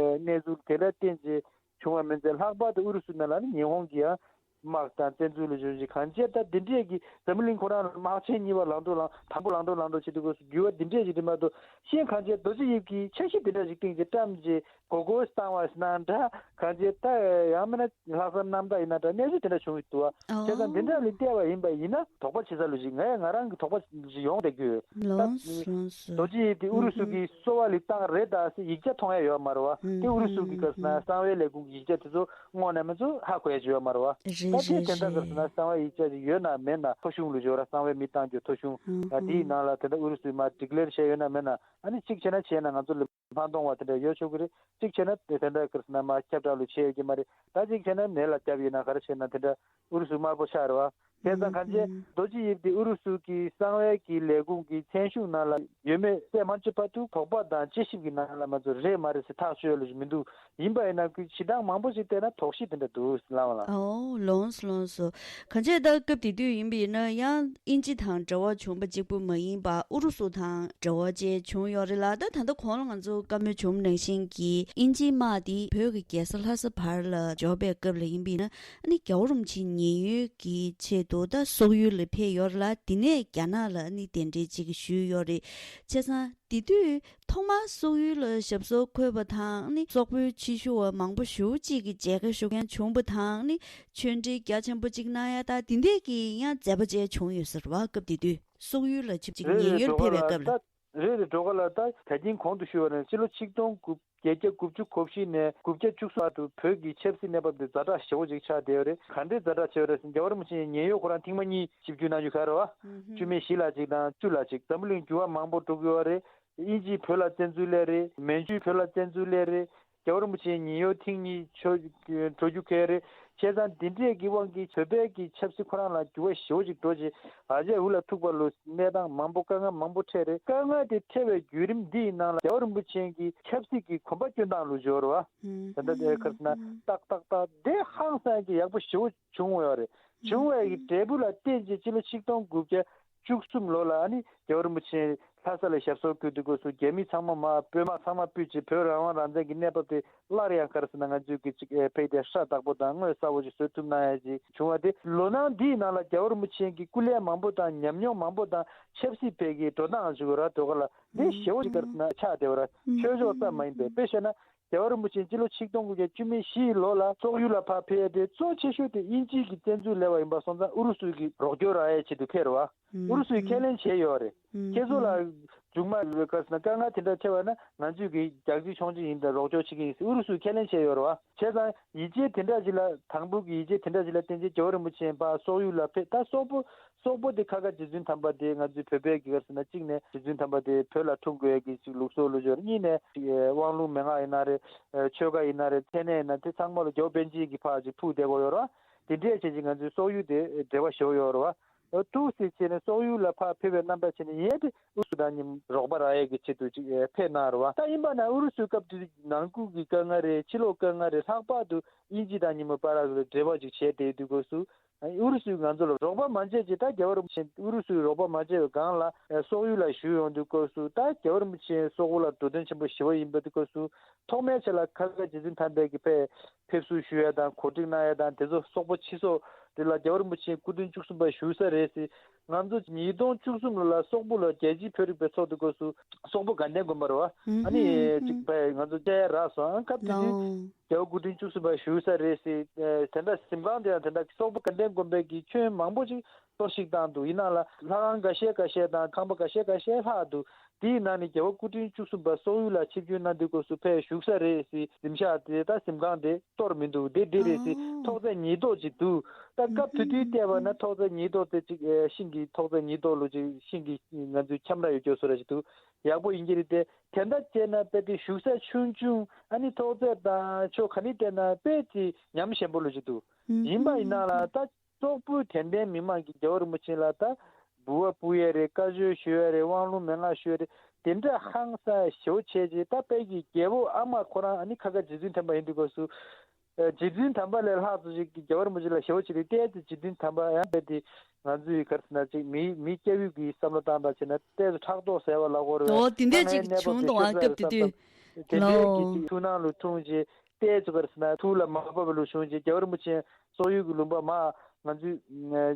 གནས་ཚུལ་དེ་ལ་བརྟེན་བྱས་བྱུང་བ་མིན་ཚེ་ལྷག་པར་དུ་ཨུ་རུ་སུ་ནང་ལ་ནི་ཉི་ཧོང་གི་ཡང་དམག་དང་བཙན་འཛུལ་ལ་བྱུང་ཞིང་གང་བྱས་ད་འདི་འདྲས་ཀྱི་འཛམ་གླིང་ཁོ་རང་ལ་དམག་ཆེན་གཉིས་པ་ལངས་འགྲོ་ལངས་དང་པོ་ལངས་འགྲོ་ལངས་འགྲོ་བྱེད་དུས་སྐབས་སུ་འགྱུར་བ་འདི་འདྲས་ཞིག་རེད་མ་གཏོགས་གཞན་གང་བྱས་རྡོ་རྗེ་དབྱིབས་ཀྱིས་འཆར་གཞི་འདི་འདྲ་ཞིག་བཏིང་རྗེས་བཀྲམ་རྗེས་མགོ་སྐོར་བཏང་བ་ཞིག་ནང་འདྲ་གང་བྱས་ད་ཡང་མིན་ན་ལྷག་བསམ་རྣམ་དག་ཡིན་ན་འདྲ་གནས་ཚུལ་དེ་འདྲ་བྱུང་ཡོད་འདུག་བ། བྱས་ཙང་འདི་འདྲ་ལ་བལྟས་པ་ཡིན་པ་ཡིན་ན་དོགས་པ་བྱེད་ས་ལོ་ཞིག་ངས་ང་རང་གི་དོགས་པ་ཞིག་ཡོང་བསྡད་ཀྱི་ཡོད། ད་ལོངས་སུ་ལོངས་སུ། རྡོ་རྗེ་དབྱིབས་དེ་ཨུ་རུ་སུ་གིས་གསོ་བ་ལས་བཏང་རེད་ད་ཟེར་ཡིག་ཆ་མཐོང་ཡ་ཡོད་མ་རེད་བ། དེ་ཨུ་རུ་སུ་གི་ག་རེ་ཟེར་ན་གསང་བའི་ལས་ཁུངས་ཀྱི་ཡིག་ཆ་དེ་ཚོ་དངོས་གནས་མི་ཚོ་ཧ་གོ་ཡ་ཅིག་ཡོད་མ་རེད་བ། ད་དེ་དེ་འདྲ་ག་རེ་ཟེར་ན་གསང་བའི་ཡིག་ཆ་ཅིག་ཡོད་ན་མེད་ན་ཐོ་གཞུང་ལ་འབྱོར་ར་གསང་བའི་མི་བཏང་རྒྱུ་ཐོ་གཞུང་ད་དེའི་ནང་ལ་དེ་འདྲ་ཨུ་རུ་སུས་མར་ཌི་ཀི་ལེར་བྱས་ཡོད་ན་མེད་ན་ཨ་ནི་གཅིག་བྱས་ན་བྱས་ན་ང་ཚོ་ལ་ཕན་གཏོང་བ་དེ་འདྲ་ཡོད་ཆོག་གི་རེད། གཅིག་བྱས་ན་དེ་དེ་འདྲ་ག་རེ་ཟེར་ན་མར་ཁྱབ་བསྒྲགས་ལ་བྱས་ཡོད་ཀྱི་མ་རེད། ད་གཅིག་བྱས་ན་ནད་ལ་བརྒྱབ་ཡིན་ན་ག་རེ་བྱས་ན་དེ་འདྲ་ཨུ་རུ་སུ་དམར་པོ་ཆགས་རེད་བ། བྱས་ཙང་གང་བྱས་རྡོ་རྗེ་དབྱིབས་དེ་ཨུ་རུ་སུ་གི་གསང་བའི་གི་ལས་ཁུངས་ཀྱི་མཚན་གཞུང་ནང་ལ་ཡོད་མེད་གསལ་མ་ཆོད་བར་དུ་དོགས་པ་དང་དཔྱད་ཞིབ་ཀྱི་ནང་ལ་མ་ཚོ་རེད་མ་རེད་ཟེར་ཐག་ཆོད་ཡོད་ལ་ཞིག་མི་འདུག་ཡིན་པ་ཡིན་ན་ཁོས་བྱེད་སྟངས་མང་པོ་ཞིག་བལྟས་ན་དོགས་གཞི་དེ་འདྲ་འདུག་ལབ་པ་ལ། ཨོ་ལོངས་སོ་ལོངས་སོ། གང་བྱས་ད་སྐབས་དེ་དུས་ཡིན་པ་ཡིན་ན་ཡང་དབྱིན་ཇི་དང་འབྲེལ་བ་བྱུང་པ་གཅིག་པུ་མ་ཡིན་པར་ཨུ་རུ་སུ་དང་འབྲེལ་བ་བཅས་བྱུང་ཡོད་རེད་ལ། ད་ད་ལྟ་གོང་ལ་ང་ཚོ་བཀའ་མོལ་བྱུང་ནང་བཞིན་གྱི་དབྱིན་ཇིའི་དམག་དེ་བོད་ཀྱི་རྒྱལ་ས་ལྷ་ས་བར་ལ་འབྱོར་པའི་སྐབས་ལ་ཡིན་པ་ཡིན་ན་ཨ་ནི་རྒྱལ་བ་རིན་པོ་ཆེ་ཉེན་གཡོལ་གྱི་ཆེད་དུ། དུ་ད་སོག་ཡུལ་ལ་ཕེབས་ཡོད་རེད་ལ། དེ་ནས་རྒྱ་ནག་ལ་ནི་གདན་འདྲེན་ཅིག་ཞུས་ཡོད་རེད། བྱས་ཙང་དེ་དུས་ཐོག་མར་སོག་ཡུལ་ལ་ཞབས་སོར་འཁོད་པ་དང་ནི་སོག་པོའི་ཕྱི་ཤུལ་བ་མང་པོ་ཞེ་པོ་ཅིག་གི་མཇལ་ཁ་ཞུ་མཁན་བྱུང་བ་དང་ནི་ཆོས་འབྲེལ་རྒྱ་ཆེན་པོ་ཅིག་གནང་ཡ་ད་དེ་འདྲས་ཀྱི་ཡང་མཛད་པ་ཅིག་བྱུང་ཡོད་ས་རེད་བ། སྐབས་དེ་དུས་སོག་ཡུལ་ལ་ཆིབས་ཅིག་རེད་ཉེན་རེད། གཡོལ་འགྲོ་ཕེབས་པའི་སྐབས་ལ། ད་རེད་རེད། འགྲོ་ག་ལ་ད་ད་གིན་གོང་དུ་ཞུས་པ་ནང་སྤྱི་ལོ་ཆིག་སྟོང་དགུ་བརྒྱད་བརྒྱ་དགུ་བཅུ་གོ་བཞི་ནས་དགུ་བརྒྱ་བཅུ་གསུམ་བར་དུ་བོད་ཀྱི་ཆབ་སྲིད་གནས་བབ་དེ་ཛ་དྲག་ཞེ་པོ་ཅིག་ཆགས་བསྡད་ཡོད་རེད། ག་འདྲའི་ཛ་དྲག་ཆགས་ཡོད་རེད་ཟེར་ན། རྒྱལ་བ་རིན་པོ་ཆེ་ཉེན་གཡོལ་ཁོ་རང་ཐེངས་མ་གཉིས་ཆིབས་བསྒྱུར་གནང་རྒྱུ་ག་རེད་བ། བཅུ་མེད་བཞི་ལ་གཅིག་དང་བཅུ་ལ་གཅིག་འཛམ་བུ་གླིང་འགྱུར་བ་མང་པོ་འགྲོ་གི་ཡོད་རེད། དབྱིན་ཇིས་བོད་ལ་བཙན་འཛུལ་སླེབས་རེད། མན་ཇུས་བོད་ལ་བཙན་འཛུལ་སླེབས་རེད། རྒྱལ་བ་རིན་པོ་ཆེ་ཉེན་གཡོལ་ཐེངས་གཉིས་འགྲོ་རྒྱུ་གལ་རེད། བྱས་ཙང་འདི་འདྲས་ཀྱི་དབང་གིས་བོད་པའི་གི་ཆབ་སྲིད་ཁོ་རང་ལ་འགྱུར་བ་ཞེ་པོ་ཅིག་འགྲོ་རྗེས་ཨ་ཅེ་འུ་ལ་ཐུག་པ་ལུ་གནས་སྟངས་མང་པོ་དཀའ་ངལ་མང་པོ་འཕྲད་རེད། དཀའ་ངལ་དེ་འཕྲད་པའི་བརྒྱུད་རིམ་འདི་ཡི་ནང་ལ་རྒྱལ་བ་རིན་པོ་ཆེ་གི་ཆབ་སྲིད་ཀྱི་གོམ་པ་སྐྱོན་སྟངས་ལུ་འབྱོར་བ། ད་ལྟ་དེ་ག་རེ་ཟེར་ན་ཏག་ཏག་ཏག་དེ་ཧང་སང་གི་ཡག་པོ་ཞེ་པོ་བྱུང་བ་ཡོད་རེད། བྱུང་བའི་གི་འབྲས་བུ་ལ་བརྟེན་ཅིང་སྤྱི་ལོ་ཆིག་སྟོང་དགུ་བརྒྱ་བཅུ་གསུམ་ལོ་ལ་ཨ་ནི་རྒྱལ་བ་རིན་པོ་ཆེ་ལྷ་ས་ལ་ཞབས་སོར་འཁོད་དུས་སྐབས་སུ་རྒྱ་མི་ཚང་མ་མར་དཔོན་དམག་ཚང་མ་ཕུད་ཅིང་བོད་རང་དབང་རང་བཙན་གྱི་གནས་བབ་དེ་སླར་ཡང་ག་རེ་ཟེར་ན་ང་ཚོས་ཀྱི་ཅིག་ཨེ་ཕེབས་ཏེ་ཧྲ་བདག་པོ་དང་དངོས་གསལ་བོ་ཞིག་བཟོ་ཐུབ་གནང་ཡ་ཅིག་བྱུང་བ་དེ། ལོ་ནང་འདིའི་ནང་ལ་རྒྱལ་བ་རིན་པོ་ཆེ་གི་སྐུ་ལས་མང་པོ་དང་ཉམས་མྱོང་མང་པོ་དང་ཆབ་སྲིད་བོད་ཀྱི་འགྲོ་སྟངས་ཅིག་ར་འགྲོ་ག་ལ་དེ་ཞེ་པོ་ཅིག་ག་རེ་ཟེར་ན་ཆགས་བསྡད་པ་ར། ཆོས་ཕྱོགས་ཙམ་མ་ཡིན་པའི་དཔེ་བཤད་ན། རྒྱལ་བ་རིན་པོ་ཆེ་སྤྱི་ལོ་ཆིག་སྟོང་དགུ་བརྒྱ་བཅུ་མེད་བཞི་ལོ་ལ་སོག་ཡུལ་ལ་ཕར་ཕེབས་ཏེ་གཙོ་ཆེ་ཤོས་དེ་དབྱིན་ཇིའི་གི་བཙན་འཛུལ་སླེབས་པ་ཡིན་པ་སོང་ཙང་ཨུ་རུ་སུའི་གི་རོགས་སྐྱོར་རག་ཡའི་ཆེད་དུ་ཕེབས་རེད་བ། ཨུ་རུ་སུས་ཁས་ལེན་བྱས་ཡོད་རེད། ཁྱེད་ཚོ་ལ་མཇུག་མ་ལོས་ག་རེ་ཟེར་ན་དཀའ་ངལ་དེ་འདྲ་འཕྲད་པ་ན་ང་ཚོས་གི་རྒྱག་རྩིས་མཆོང་རྩིས་ཡིན་དང་རོགས་སྐྱོར་བྱེད་ཀྱི་ཡིན་ཟེར་ཨུ་རུ་སུས་ཁས་ལེན་བྱས་ཡོད་རེད་བ། བྱས་ཙང་ཡིད་ཆེས་དེ་འདྲ་ཞིག་ལ་དང་པོ་གི་ཡིད་ཆེས་དེ་འདྲ་ཞིག་ལ་བརྟེན་ཏེ་རྒྱལ་བ་རིན་པོ་ཆེ་ཕར་སོག་ཡུལ་ལ་ཕེབས། ད་སོག་པོ་སོག་པོ་དེ་ཁ་ཁ་རྗེ་བཙུན་དམ་པ་དེ་ང་ཚོའི་བོད་པའི་གི་ག་རེ་ཟེར་ན་གཅིག་ནས་རྗེ་བཙུན་དམ་པ་དེ་བོད་ལ་འཁྲུངས་དགོས་ཀྱི་ཅིག་ལུགས་སྲོལ་ལུགས་སྦྱོར། གཉིས་ནས་ཅིག་དབང་ལུང་མན་ངག་ཡིན་ན་རེད། ཆོས་བཀའ་ཡིན་ན་རེད། མཚན་གནས་ཡིན་ན་དེ་ཚང་མ་ལ་རྒྱལ་བ་པཎ་ཆེན་གྱིས་ཕར་ཅིག་ཕུལ་བསྡད་དགོས་ཡོད་རེད་བ། དེ་འདྲས་བྱས་ཅིག་ང་ཚོའི་སོག་ཡུལ་དེ་འབྲེལ་བ་ཞེ་པོ་ཡོད་རེད་བ། འདུག་སེ་བྱས་ནས་སོག་ཡུལ་ལ་ཕར་ཕེབས་པའི་རྣམ་པ་བྱས་ནས་ཡིན་ཏེ་ཨུ་རུ་སུ་དང་མཉམ་རོགས་པ་རག་ཡས་ཀྱི་ཆེད་དུ་ཅིག་ཕེབས་གནང་རེད་བ། ད་ཡིན་པ་ན་ཨུ་རུ་སུའི་སྐབས་དེ་ནང་ཁུལ་གྱི་དཀའ་ངལ་རེད། ཕྱི་ལོགས་དཀའ་ངལ་རེད། ལྷག་པར་དུ་དབྱིན་ཇི་དང་མཉམ་པར་ལ་འབྲེལ་བ་ཅིག་བྱས་བསྡད་དུས་སྐབས་སུ། ཨུ་རུ་སུས་ང་ཚོ་ལ་རོགས་པ་མ་བྱས་ཅིག་ད་རྒྱལ་བ་རིན་པོ་ཆེ་ཨུ་རུ་སུས་རོགས་པ་མ་བྱས་པའི་སྒང་ལ་སོག་ཡུལ་ལ་བཞུགས་ཡོང་དུས་སྐབས་སུ། ད་རྒྱལ་བ་རིན་པོ་ཆེ་སོག་པོ་ལ་འགྲོ་དོན་ཆེན་པོ་ཞེ་པོ་ཡིན་པ་དུས་སྐབས་སུ། ཐོག་མའི་ཆ་ལ་ཁ་ཁ་རྗེ་བཙུན་དམ་པའི་གི་ཕེབས་ཕེབས་བསུ་ཞུ་ཡ་དང་གོ་སྒྲིག་གནང་ཡ་དང་དེ་ཚོ་སོག་པོ་ཕྱི་སོག་དེ་ལ་རྒྱལ་བ་རིན་པོ་ཆེ་སྐུ་ཕྲེང་བཅུ་གསུམ་པ་བཞུགས་ས་རེད་ཟེར། ང་ཚོ་ཉིས་སྟོང་བཅུ་གསུམ་ལོ་ལ་སོག་པོ་ལ་རྒྱལ་སྤྱིའི་བོད་རིག་པའི་ཚོགས་འདུ་སྐབས་སུ་སོག་པོ་དགའ་ལྡན་དགོན་པ་རེད་བ། ཨ་ནི་ཅིག་ཕེབས་ང་ཚོ་བཅར་ཡ་རག་སོང་། ཨ་སྐབས་དེ་དུས་རྒྱལ་བ་སྐུ་ཕྲེང་བཅུ་གསུམ་པ་བཞུགས་ས་རེད་ཟེར། དེ་འདྲ་གཟིམ་ཁང་དེ་ཡང་དེ་འདྲ་སོག་པོ་དགའ་ལྡན་དགོན་པའི་གི་ཁྱོན་མང་པོ་ཅིག་གཏོར་བཤིག་བཏང་འདུག་ཡིན་ནའང་ལྷ་ཁང་འགའ་ཤས་འགའ་ཤས་དང་ཁང་པ་འགའ་ཤས་འགའ་ཤས་ལྷག་འདུག་དེའི་ནང་ནས་རྒྱལ་བ་སྐུ་ཕྲེང་བཅུ་གསུམ་པ་སོག་ཡུལ་ལ་ཆིབས་བསྒྱུར་གནང་དུས་སྐབས་སུ་ཕེབས་བཞུགས་ས་རེད་ཟེར། གཟིམ་ཤག་དེ་དང་གཟིམ་ཁང་དེ་གཏོར་མི་འདུག་དེ་འདི་རེད་ཟེར་ཐོག་བརྩེགས་ཉིས་ཐོག་ཅིག་འདུག་ད་སྐབས་དེ་དུས་བལྟས་པ་ན་ཐོག་བརྩེགས་ཉིས་ཐོག་དེ་ཅིག་ཤིང་གི་ཐོག་བརྩེགས་ཉིས་ཐོག་ལོ་ཅིག་ཤིང་གི་ང་ཚོའི་ཁྱམས་ར་ཡོད་ཀྱོག་བཟོ་འདྲ་ཅིག་འདུག་ཡག་པོ་ཡིན་གྱི་རེད་དེ། དེ་འདྲ་བྱས་ན་དཔེ་དེ་བཞུགས་ས་ཆུང་ཆུང་ཨ་ནི་ཐོག་བརྩེགས་དང་ཕྱོགས་ག་ནས་བལྟས་ན་དཔེ་དེ་ཉམས་ཞན་པོ་ལོ་ཅིག་འདུག་ཡིན་པ་ཡིན་ན་ལ་ད། སོག་པོའི་དད་ལྡན་མི་མང་གིས་རྒྱལ་བ་རིན་པོ་ཆེ་ལ་ད་འབུལ་བ་ཕུལ་ཡས་རེད། བཀའ་ཆོས་ཞུ་ཡས་རེད། དབང་ལུང་མན་ངག་ཞུ་ཡས་རེད། དེ་འདྲ་ཧང་སང་ཞེ་པོ་བྱས་རྗེས་ད་དཔལ་གྱི་རྒྱལ་པོ་ཨ་མ་ཁོ་རང་ཨ་ནི་ཁ་ཁ་རྗེ་བཙུན་དམ་པ་ཡིན་དུས་སྐབས་སུ། རྗེ་བཙུན་དམ་པ་ལས་ལྷག་ཙམ་ཞིག་གིས་རྒྱལ་བ་རིན་པོ་ཆེ་ལ་ཞེ་པོ་བྱས་རེད། ཏོག་ཙམ་རྗེ་བཙུན་དམ་པ་ཡང་རྦད་དེ་ང་ཚོའི་ག་རེ་ཟེར་ན་ཅིག་མི་མི་སྐྱ་བོའི་གི་བསམ་བློ་བཏང་སྟངས་བྱས་ན་ཏོག་ཙམ་ཕྲག་དོག་ཟེར་བ་ལ་གོ་རེད། འོ་དེ་འདྲས་ཅིག་བྱུང་འདུག་ཨ། སྐབས་དེ་དུས་དེ་འདྲས་ཀྱི་ཅིག་ཐུགས་སྣང་ལ་ཐུག་རྗེས། ཏོག་ཙམ་ག་རེ་ཟེར་ན་ཐུགས་ལ་མ་བབས་པ་ལུགས་བྱུང་རྗེས་རྒྱལ་བ་རིན་པོ་ཆེ་སོག་ཡུལ་གྱི་ལུང་པ་མར་ང་ཚོའི་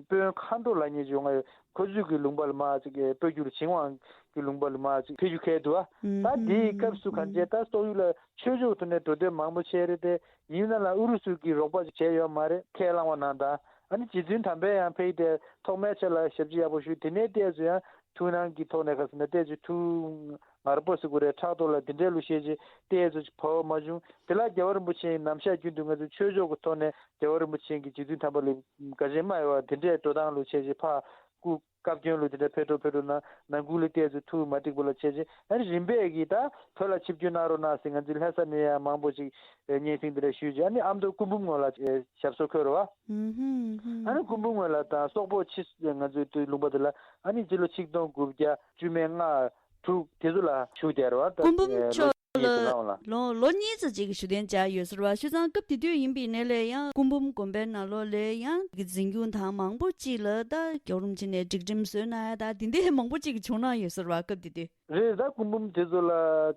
དཔོན་མཁའ་འགྲོ་ལབ་མཁན་ཅིག་ཡོང་ང་ཡོད། ཁོ་ཚོའི་གི་ལུང་པ་ལ་མར་ཅིག་སྤོ་རྒྱུ་ལ་བྱིང་བའི་གི་ལུང་པ་ལ་མར་ཅིག་ཕེབས་རྒྱུ་གལ་འདུག་བ། ད་དེའི་སྐབས་སུ་གང་བྱས་ད་སོག་ཡུལ་ལ་ཆོས་ཕྱོགས་ཐོག་ནས་འགྲོ་འདོད་མང་པོ་བྱས་རེད་དེ། ཡིན་ན་ལ་ཨུ་རུ་སུ་གིས་རོགས་པ་ཅིག་བྱས་ཡོད་མ་རེད། ཁས་བླངས་པ་གནང་དང་། ཨ་ནི་རྗེ་བཙུན་དམ་པས་ཡང་ཕེབས་ཏེ་ཐོག་མའི་ཆ་ལ་ཞབས་ཕྱི་ཡག་པོ་ཞུས། དེ་ནས་ཏོག་ཙམ་ཡང་ཐུགས་སྣང་གི་ཐོག་ནས་ག་རེ་ཟེར་ན་ཏོག་ཙམ་ཐུགས་ངར་པོ་ཟེར་དགོས་རེད། ཕྲག་དོག་ལ་དེ་འདྲའི་ལུགས་བཤད་རྗེས་ཏོག་ཙམ་ཅིག་བབས་པ་མ་བྱུང་། དེ་ལ་རྒྱལ་བ་རིན་པོ་ཆེའི་ནམ་ཞག་རྒྱུན་དུ་ང་ཚོས་ཆོས་ཕྱོགས་ཀྱི་ཐོག་ནས་རྒྱལ་བ་རིན་པོ་ཆེ་གིས་རྗེ་བཙུན་དམ་པ་ལ་དགའ་ཞེན་མ་ཡོད་པ་དེ་འདྲའི་འགྲོ་སྟངས་ལུགས་བྱས་རྗེས་ཕར་སྐུ་བཀའ་བཀྱོན་ལུགས་དེ་འདྲ་ཕེབས་འགྲོ་ཕེབས་འགྲོ་ན་ནང་ཁུལ་ལ་ཏོག་ཙམ་ཐུགས་མ་འགྲིག་པ་ལ་བྱས་རྗེས། ཨ་ནི་རིམ་པས་ཀྱིས་ད་བོད་ལ་ཆིབས་བསྒྱུར་གནང་རོགས་གནང་ཟེར་ང་ཚོའི་ལྷ་ས་ནས་ཡང་མང་པོ་ཅིག་སྙན་སེང་དེ་འདྲ་ཞུས་རྗེས་ཨ་ནི་ཨ་མདོ་སྐུ་འབུམ་ངོས་ལ་ཞབས་སོར་འཁོད་རེད་བ། ཨ་ནི་སྐུ་འབུམ་ངོས་ལ་དང་སོག་པོ་ཕྱི་ང་ཚོའི་དུས་ལུང་པ་དེ་ལ་ཨ་ནི་སྤྱི་ལོ་ཆིག་སྟོང་དགུ་བརྒྱ་བཅུ་མེད་ལྔ་དྲུག་དེ་ཚོ་ལ་བཞུགས་བསྡད་རེད་བ། ད་སྐུ་འབུམ་མཆོག་ལ་ལོ་ལོ་གཉིས་ཙམ་ཅིག་གི་བཞུགས་གདན་འཇགས་ཡོད་ཟེར་བ། བྱས་ཙང་སྐབས་དེ་དུས་ཡིན་པའི་ནས་ལས་ཡང་སྐུ་འབུམ་དགོན་པའི་ནང་ལོགས་ལས་ཡང་གི་འཛིན་སྐྱོང་དང་མང་པོ་ཅིག་ལ་ད་རྒྱལ་བ་རིན་པོ་ཆེ་ནས་སྒྲིག་ཁྲིམས་བཟོས་གནང་ཡ་ད་དེ་འདྲའི་མང་པོ་ཅིག་བྱུང་གནང་ཡོད་ཟེར་བ་སྐབས་དེ་དུས། རེད། ད་སྐུ་འབུམ་དེ་ཚོ་ལ་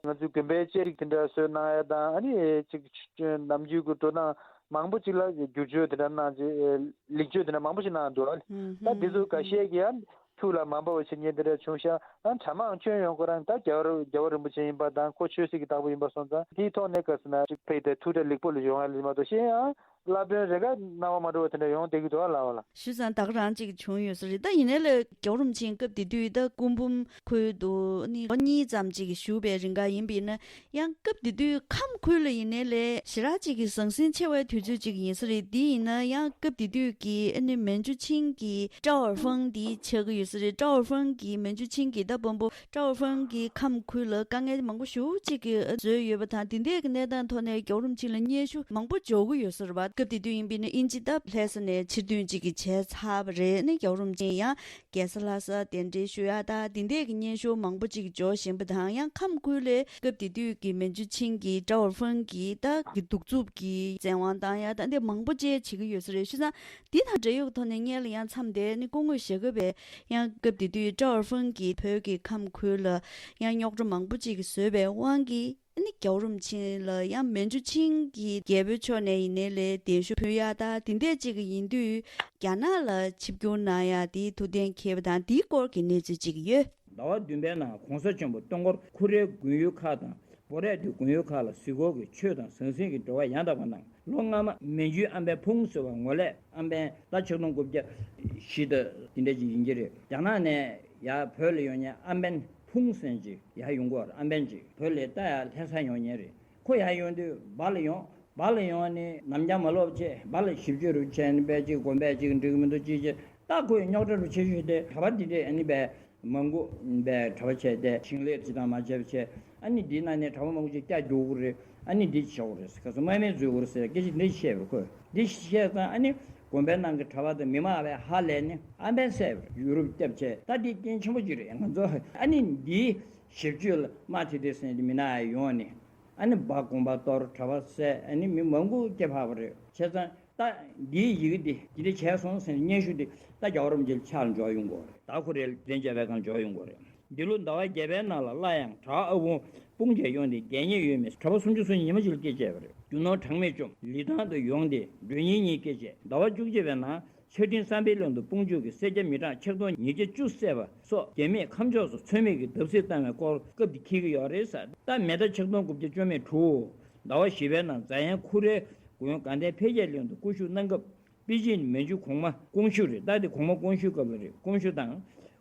ང་ཚོའི་དགོན་པའི་བཅའ་སྒྲིག་དེ་འདྲ་བཟོས་གནང་ཡ་དང་ཨ་ནི་ཅིག་ནམ་རྒྱུན་གྱི་འགྲོ་སྟངས་ མང་པོ་ཅིག་ལ་བསྒྱུར་བཅོས་དེ་འདྲ་གནང་རྗེས་ལེགས་བཅོས་དེ་འདྲ་མང་པོ་ཞིག་གནང་འདུག་ཨ། ད་འདི་ཚོ་འགའ་ཤས་ཀྱིས་ཡང་ཐུགས་ལ་མ་འབབ་པ་བྱེད་མཁན་དེ་འདྲ་བྱུང་ཤག་ཨ་གྲྭ་མང་སྐྱོན་ཡོང་ཁོ་རང་ད་རྒྱལ་བ་རྒྱལ་བ་རིན་པོ་ཆེ་ཡིན་པ་དང་ཁོ་ཆོས་སྲིད་ཀྱི་བདག་པོ་ཡིན་པ་སོང་ཙང་དེའི་ཐོག་ནས་ག་ཟེར་ན་ཅིག་ཕེབས་ཏེ་ཐུགས་གྲ་ལེགས་པོ་ལ་ཡོང་ཡ་ལ་མ་གཏོགས་གཞན་ཡང་བླ་དཔོན་རེ་འགའ་སྣང་བ་མ་འགྲོ་བ་དེ་འདྲ་ཡོང་བསྡད་ཀྱི་འདུག་ཨ་ལགས་པ་ལགས། ཞུས་ཙང་ད་ག་རང་ཅིག་བྱུང་ཡོད་ས་རེད། ད་ཡིན་ནའི་ལས་རྒྱལ་བ་རིན་པོ་ཆེ་སྐབས་དེ་དུས་ད་སྐུ་འབུམ་ཁུལ་དུ་ནི་ལོ་གཉིས་ཙམ་ཅིག་བཞུགས་པའི་རིང་ག་ཡིན་པ་ཡིན་ན། ཡང་སྐབས་དེ་དུས་ཁམས་ཁུལ་ལ་ཡིན་ནའི་ལས་ཞེ་དྲག་ཅིག་གི་ཟང་ཟིང་ཆེ་བའི་དུས་ཚོད་ཅིག་ཡིན་ས་རེད། དེ་ཡིན་ན་ཡང་སྐབས་དེ་དུས་ཀྱི་ཨ་ནི་མན་ཇུ་ཆིང་གི་ཀྲའོ་ཧྥང་དེ་ཆགས་ཀྱི་ཡོད་ས་རེད། ཀྲའོ་ཧྥང་གི་མན་ཇུ་ཆིང་གི་ད་དཔོན་པོ་ཀྲའོ་ཧྥང་གི་ཁམས་ཁུལ་ལ་དཀའ་ངལ་མང་པོ་ཞེ་པོ་ཅིག་གི་བཟོས་ཡོད་པ་དང་དེ་འདྲའི་གི་གནས་སྟངས་ཐོག་ནས་རྒྱལ་བ་རིན་པོ་ཆེ་ལ་སྙན་ཞུ་མང་པོ་འབྱོར་གྱི་ཡོད་ས་རེད་པ། སྐབས་དེ་དུས་ཡིན་པ་ཡིན་ན་དབྱིན་ཇི་ད་ལྷ་ས་ནས་ཕྱིར་ཐོན་ཅིག་གི་བྱས་ཚར་བ་རེད། ཨ་ནི་རྒྱལ་བ་རིན་པོ་ཆེ་ཡང་རྒྱལ་ས་ལྷ་ས་གདན་འདྲེན་ཞུ་ཡ་ད་དེ་འདྲས་ཀྱི་སྙན་ཞུ་མང་པོ་ཅིག་འབྱོར་བཞིན་པ་དང་ཡང་ཁམས་ཁུལ་ལས་སྐབས་དེ་དུས་ཀྱི་མན་ཇུ་ཆིང་གི་ཀྲའོ་ཧྥང་གི་ད་གི་གདུག་རྩུབ་ཀྱི་བཙན་དབང་བཏང་ཡ་ད་འདི་མང་པོ་བཅས་བྱེད་ཀྱི་ཡོད་ས་རེད། བྱས་ཙང་འདི་དང་འབྲེལ་ཡོད་ཀྱི་ཐོག་ནས་སྔོན་ལ་ཡང་མཚམས་དེ་ནི་སྐུ་ངོ་ཞྭ་སྒབ་པས་ཡང་སྐབས་དེ་དུས་ཀྲའོ་ཧྥང་གིས་བོད་ཀྱི་ཁམས་ཁུལ་ལ་ཡང་རྙོག་དྲ་མང་པོ་ཅིག་བཟོས་པའི་དབང་གིས། ཨ་ནི་རྒྱལ་བ་རིན་པོ་ཆེ་ལ་ཡང་མན་ཇུ་ཆིང་གི་རྒྱལ་པོའི་ཕྱོགས་ནས་ཡིན་ནའི་ལས་གདན་ཞུ་ཕུལ་ཡ་ད་དེ་འདྲས་ཅིག་ཡིན་དུས་རྒྱ་ནག་ལ་ཆིབས་བསྒྱུར་གནང་ཡ་དེའི་ཐུགས་གཏན་འཁེལ་བ་དང་དེའི་སྐོར་གྱི་གནས་ཚུལ་ཅིག་ཡོད། ཟླ་བ་བདུན་པའི་ནང་གོང་ས་ཆེན་པོ་སྟོན་འཁོར་ཁུ་རའི་དགོན་ཡུལ་ཁག་དང་བོ་རས་དུ་དགོན་ཡུལ་ཁག་ལ་གཟིགས་སྐོར་གྱི་ཆོས་དང་ཟང་ཟིང་གི་འབྲེལ་བ་ཡང་དག་པ་གནང་། ལོ་སྔ་མ་མན་ཇུའི་ཨམ་བན་ཕུང་ཟེར་བ་ངོ་ལས་ཨམ་བན་ད་ཆིག་སྟོང་དགུ་བརྒྱ་བཞི་དང་དེ་འདྲ་ཅིག་ཡིན་གྱི་རེད། རྒྱ་ནག་ནས་ཡར་བོད་ལ་ཡོང་མཁན་ཨམ་བན་ཕུང་ཟེར་ཅིག་ཡར་ཡོང་གི་ཡོད་རེད། ཨམ་བན་ཅིག་བོད་ལ་ད་ཡར་ལྷ་ས་ཡོང་མཁན་རེད། ཁོ་ཡར་ཡོང་དུས་སྦ་ལ་ཡོང་། སྦ་ལ་ཡོང་ནས་ནམ་རྒྱང་མ་ལོག་བྱས་སྦ་ལ་ཞིབ་དཔྱོད་རུ་བྱས་ནས་པས་ཅིག་དགོན་པས་ཅིག་འགྲིག་གི་མི་འདུག་ཅིག་བྱས། ད་ཁོས་རྙོག་དྲ་རུ་ཆེ་ཤོས་དེ་གྲྭ་པ་འདི་འདྲས་ཨ་ནི་པས་མང་པོ་པས་གྲྭ་པ་བྱས་ཏེ་ཞིང་ལས་ཅི་དང་མ་བྱས་པ་བྱས། ཨ་ནི་འདི་ནང་ནས་གྲྭ་པ་མང་པོ་ཅིག་སྐྱ་རྒྱུག་གི་རེད། ཨ་ནི་འདི་བྱ་དགོས་རེད་ཟེར། ཁ་སང་དམག་མི་འཛུལ་དགོས་རེད་ཟེར་སྐད་ཆ་འདི་བཤད་པར་ཁོས། འདི་བཤད་ཙང་ཨ་ནི་དགོན་པའི་ནང་གི་གྲྭ་པ་དང་མི་མང་བས་ཧ་ལས་ནས་ཨམ་བན་བསད་པར་ཡུ་རོབ་སྐྱབས་བྱས། ད་འདི་རྐྱེན་ཆེན་པོ་ཅིག་རེད། ང་ཚོ་ཨ་ནི་འདིའི་ཞིབ་དཔྱོད་ལ་དམག་དེ་དེ་ཟེར་ནས་མི་ནག་ཡོང་ནས་ཨ་ནི་སྦ་དགོན་པ་གཏོར། གྲྭ་པ་བསད། ཨ་ནི་མི་མང་པོ་སྐྱེ་འཕགས་པ་རེད། བྱས་ཙང་ད་འདིའི་ཡི་གེ་འདི་འདི་འདྲ་བྱས་སོང་ཟེར་ནས་སྙན་ཞུ་འདི་ད་རྒྱལ་བ་རིན་པོ་ཆེ་ལ་ཕྱག་ལ་འཇོག་ཡོང་གི་ཡོད་རེད། ད་ཁོ་རེ་ལ་གདན་འཇགས་པའི་སྒང་འཇོག་ཡོང་གི་ཡོད་རེད། འདི་ལོ་ཟླ་བ་བརྒྱད་པའི་ནང་ལ་སླར་ཡང་གྲྭ་ཨ་བོ་དཔུང་བཅས་ཡོང་སྟེ་རྒྱལ་མཉེས་ཡོད་མེད་གྲྭ་པ་སུམ་ཅུ་སོ་གཉིས་ཉི་མ་གཅིག་ལ་སྐད་བྱས་པ་རེད། རྒྱུ་ནོར་གྲངས་མེད་བཅོམ། ལི་ཐང་དུ་ཡོང་སྟེ་མགྲོན་གཉེར་གཉིས་སྐད་བྱས། ཟླ་བ་བཅུ་གཅིག་པའི་ནང་ཆར་སྤྲིན་བསམ་འཕེལ་གླིང་དུ་དཔུང་འཇུག་གིས་སེར་སྐྱ་མི་གྲངས་ཆིག་སྟོང་ཉིས་བརྒྱ་བཅུ་བསད་པ་སོགས་རྒྱ་མིས་ཁམས་ཕྱོགས་སུ་ཚོད་མེད་ཀྱི་བརྡབ་གསིག་བཏང་བའི་སྐོར་སྐབས་དེ་འཁེལ་གྱི་ཡོད་རེད་ཟེར། ད་མེ་ཟླ་ཆིག་སྟོང་དགུ་བརྒྱ་བཅོ་མེད་དྲུག་ཟླ་བ་བཞི་པའི་ནང་རྫ་ཡན་ཁུ་རའི་དགོན་དགའ་ལྡན་འཕེལ་རྒྱས་གླིང་དུ་སྐུ་བཞུགས་གནང་སྐབས། པེ་ཅིན་མན་ཇུ་གོང་མ་ཀོང་ཞུ་རེད། ད་དེ་གོང་མ་ཀོང་ཞུ་སྐབས་ལ་རེད། ཀོང་ཞུ་དང་